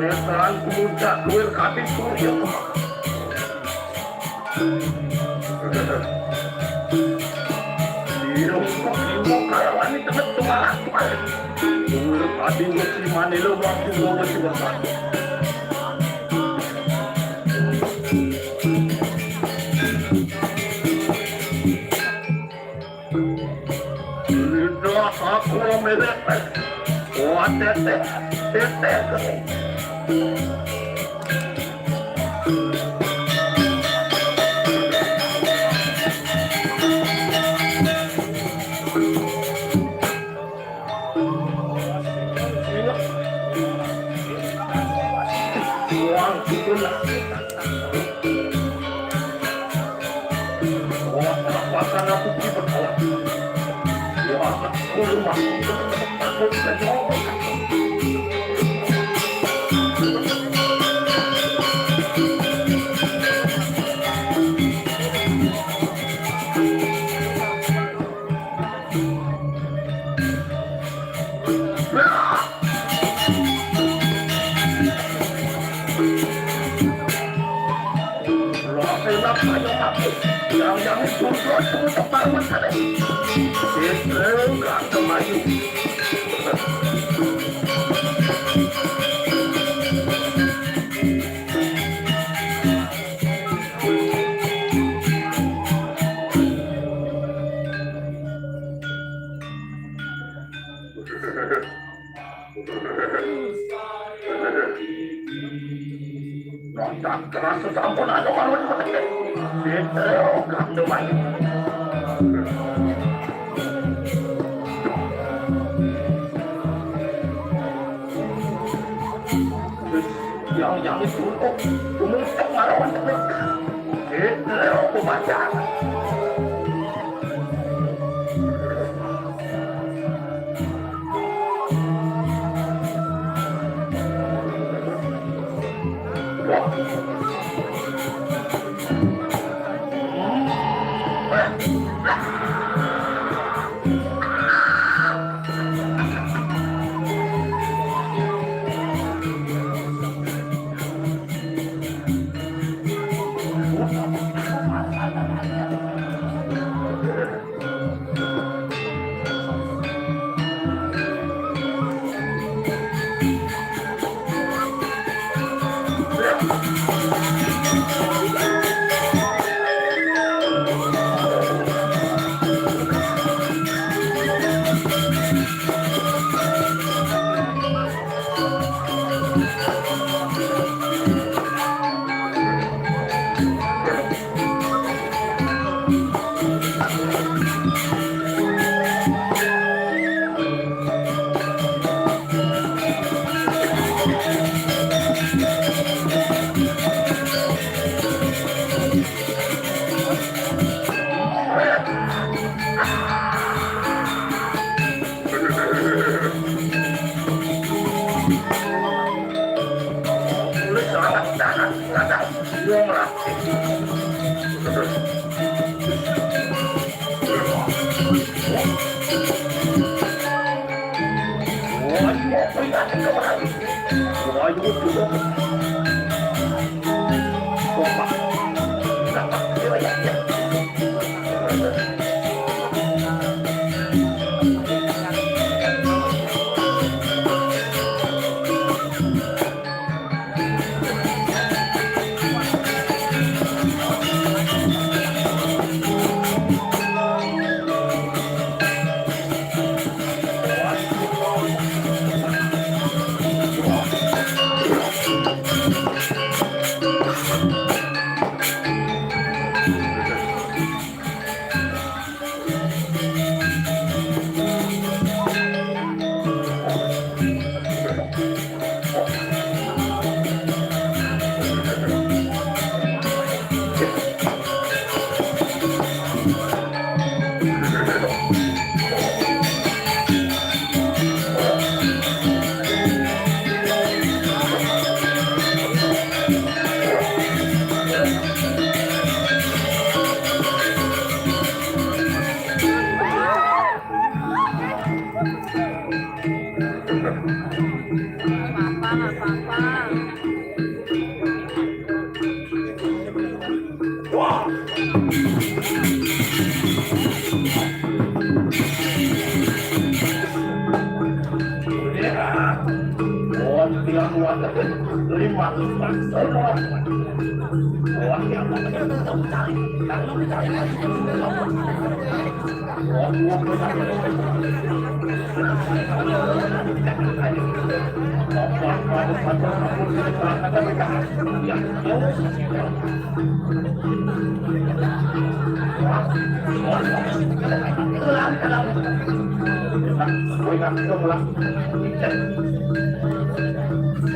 Meteran kumuncak duwe kati surya. Irung kok ibu karawani temet tumalah tumalah. Duwe kati wesi manila waktu bawa siwasana. Lidah aku merepet. Wah, teteh, teteh. Wah, itulah. Wah, apa sana bukti berkalah? Wah, aku rumah. Aku bisa jawab. Yang yang itu terus untuk paruan sana. Itu gak kemayu. Nonton keras sampun ada kalau dipakai. Itu gak kemayu. Yang yang itu kok kumusuk marawan tepuk. Itu aku baca.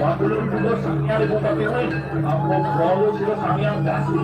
Aku belum juga sangnya di buka piring. Aku selalu sudah sangnya kasih.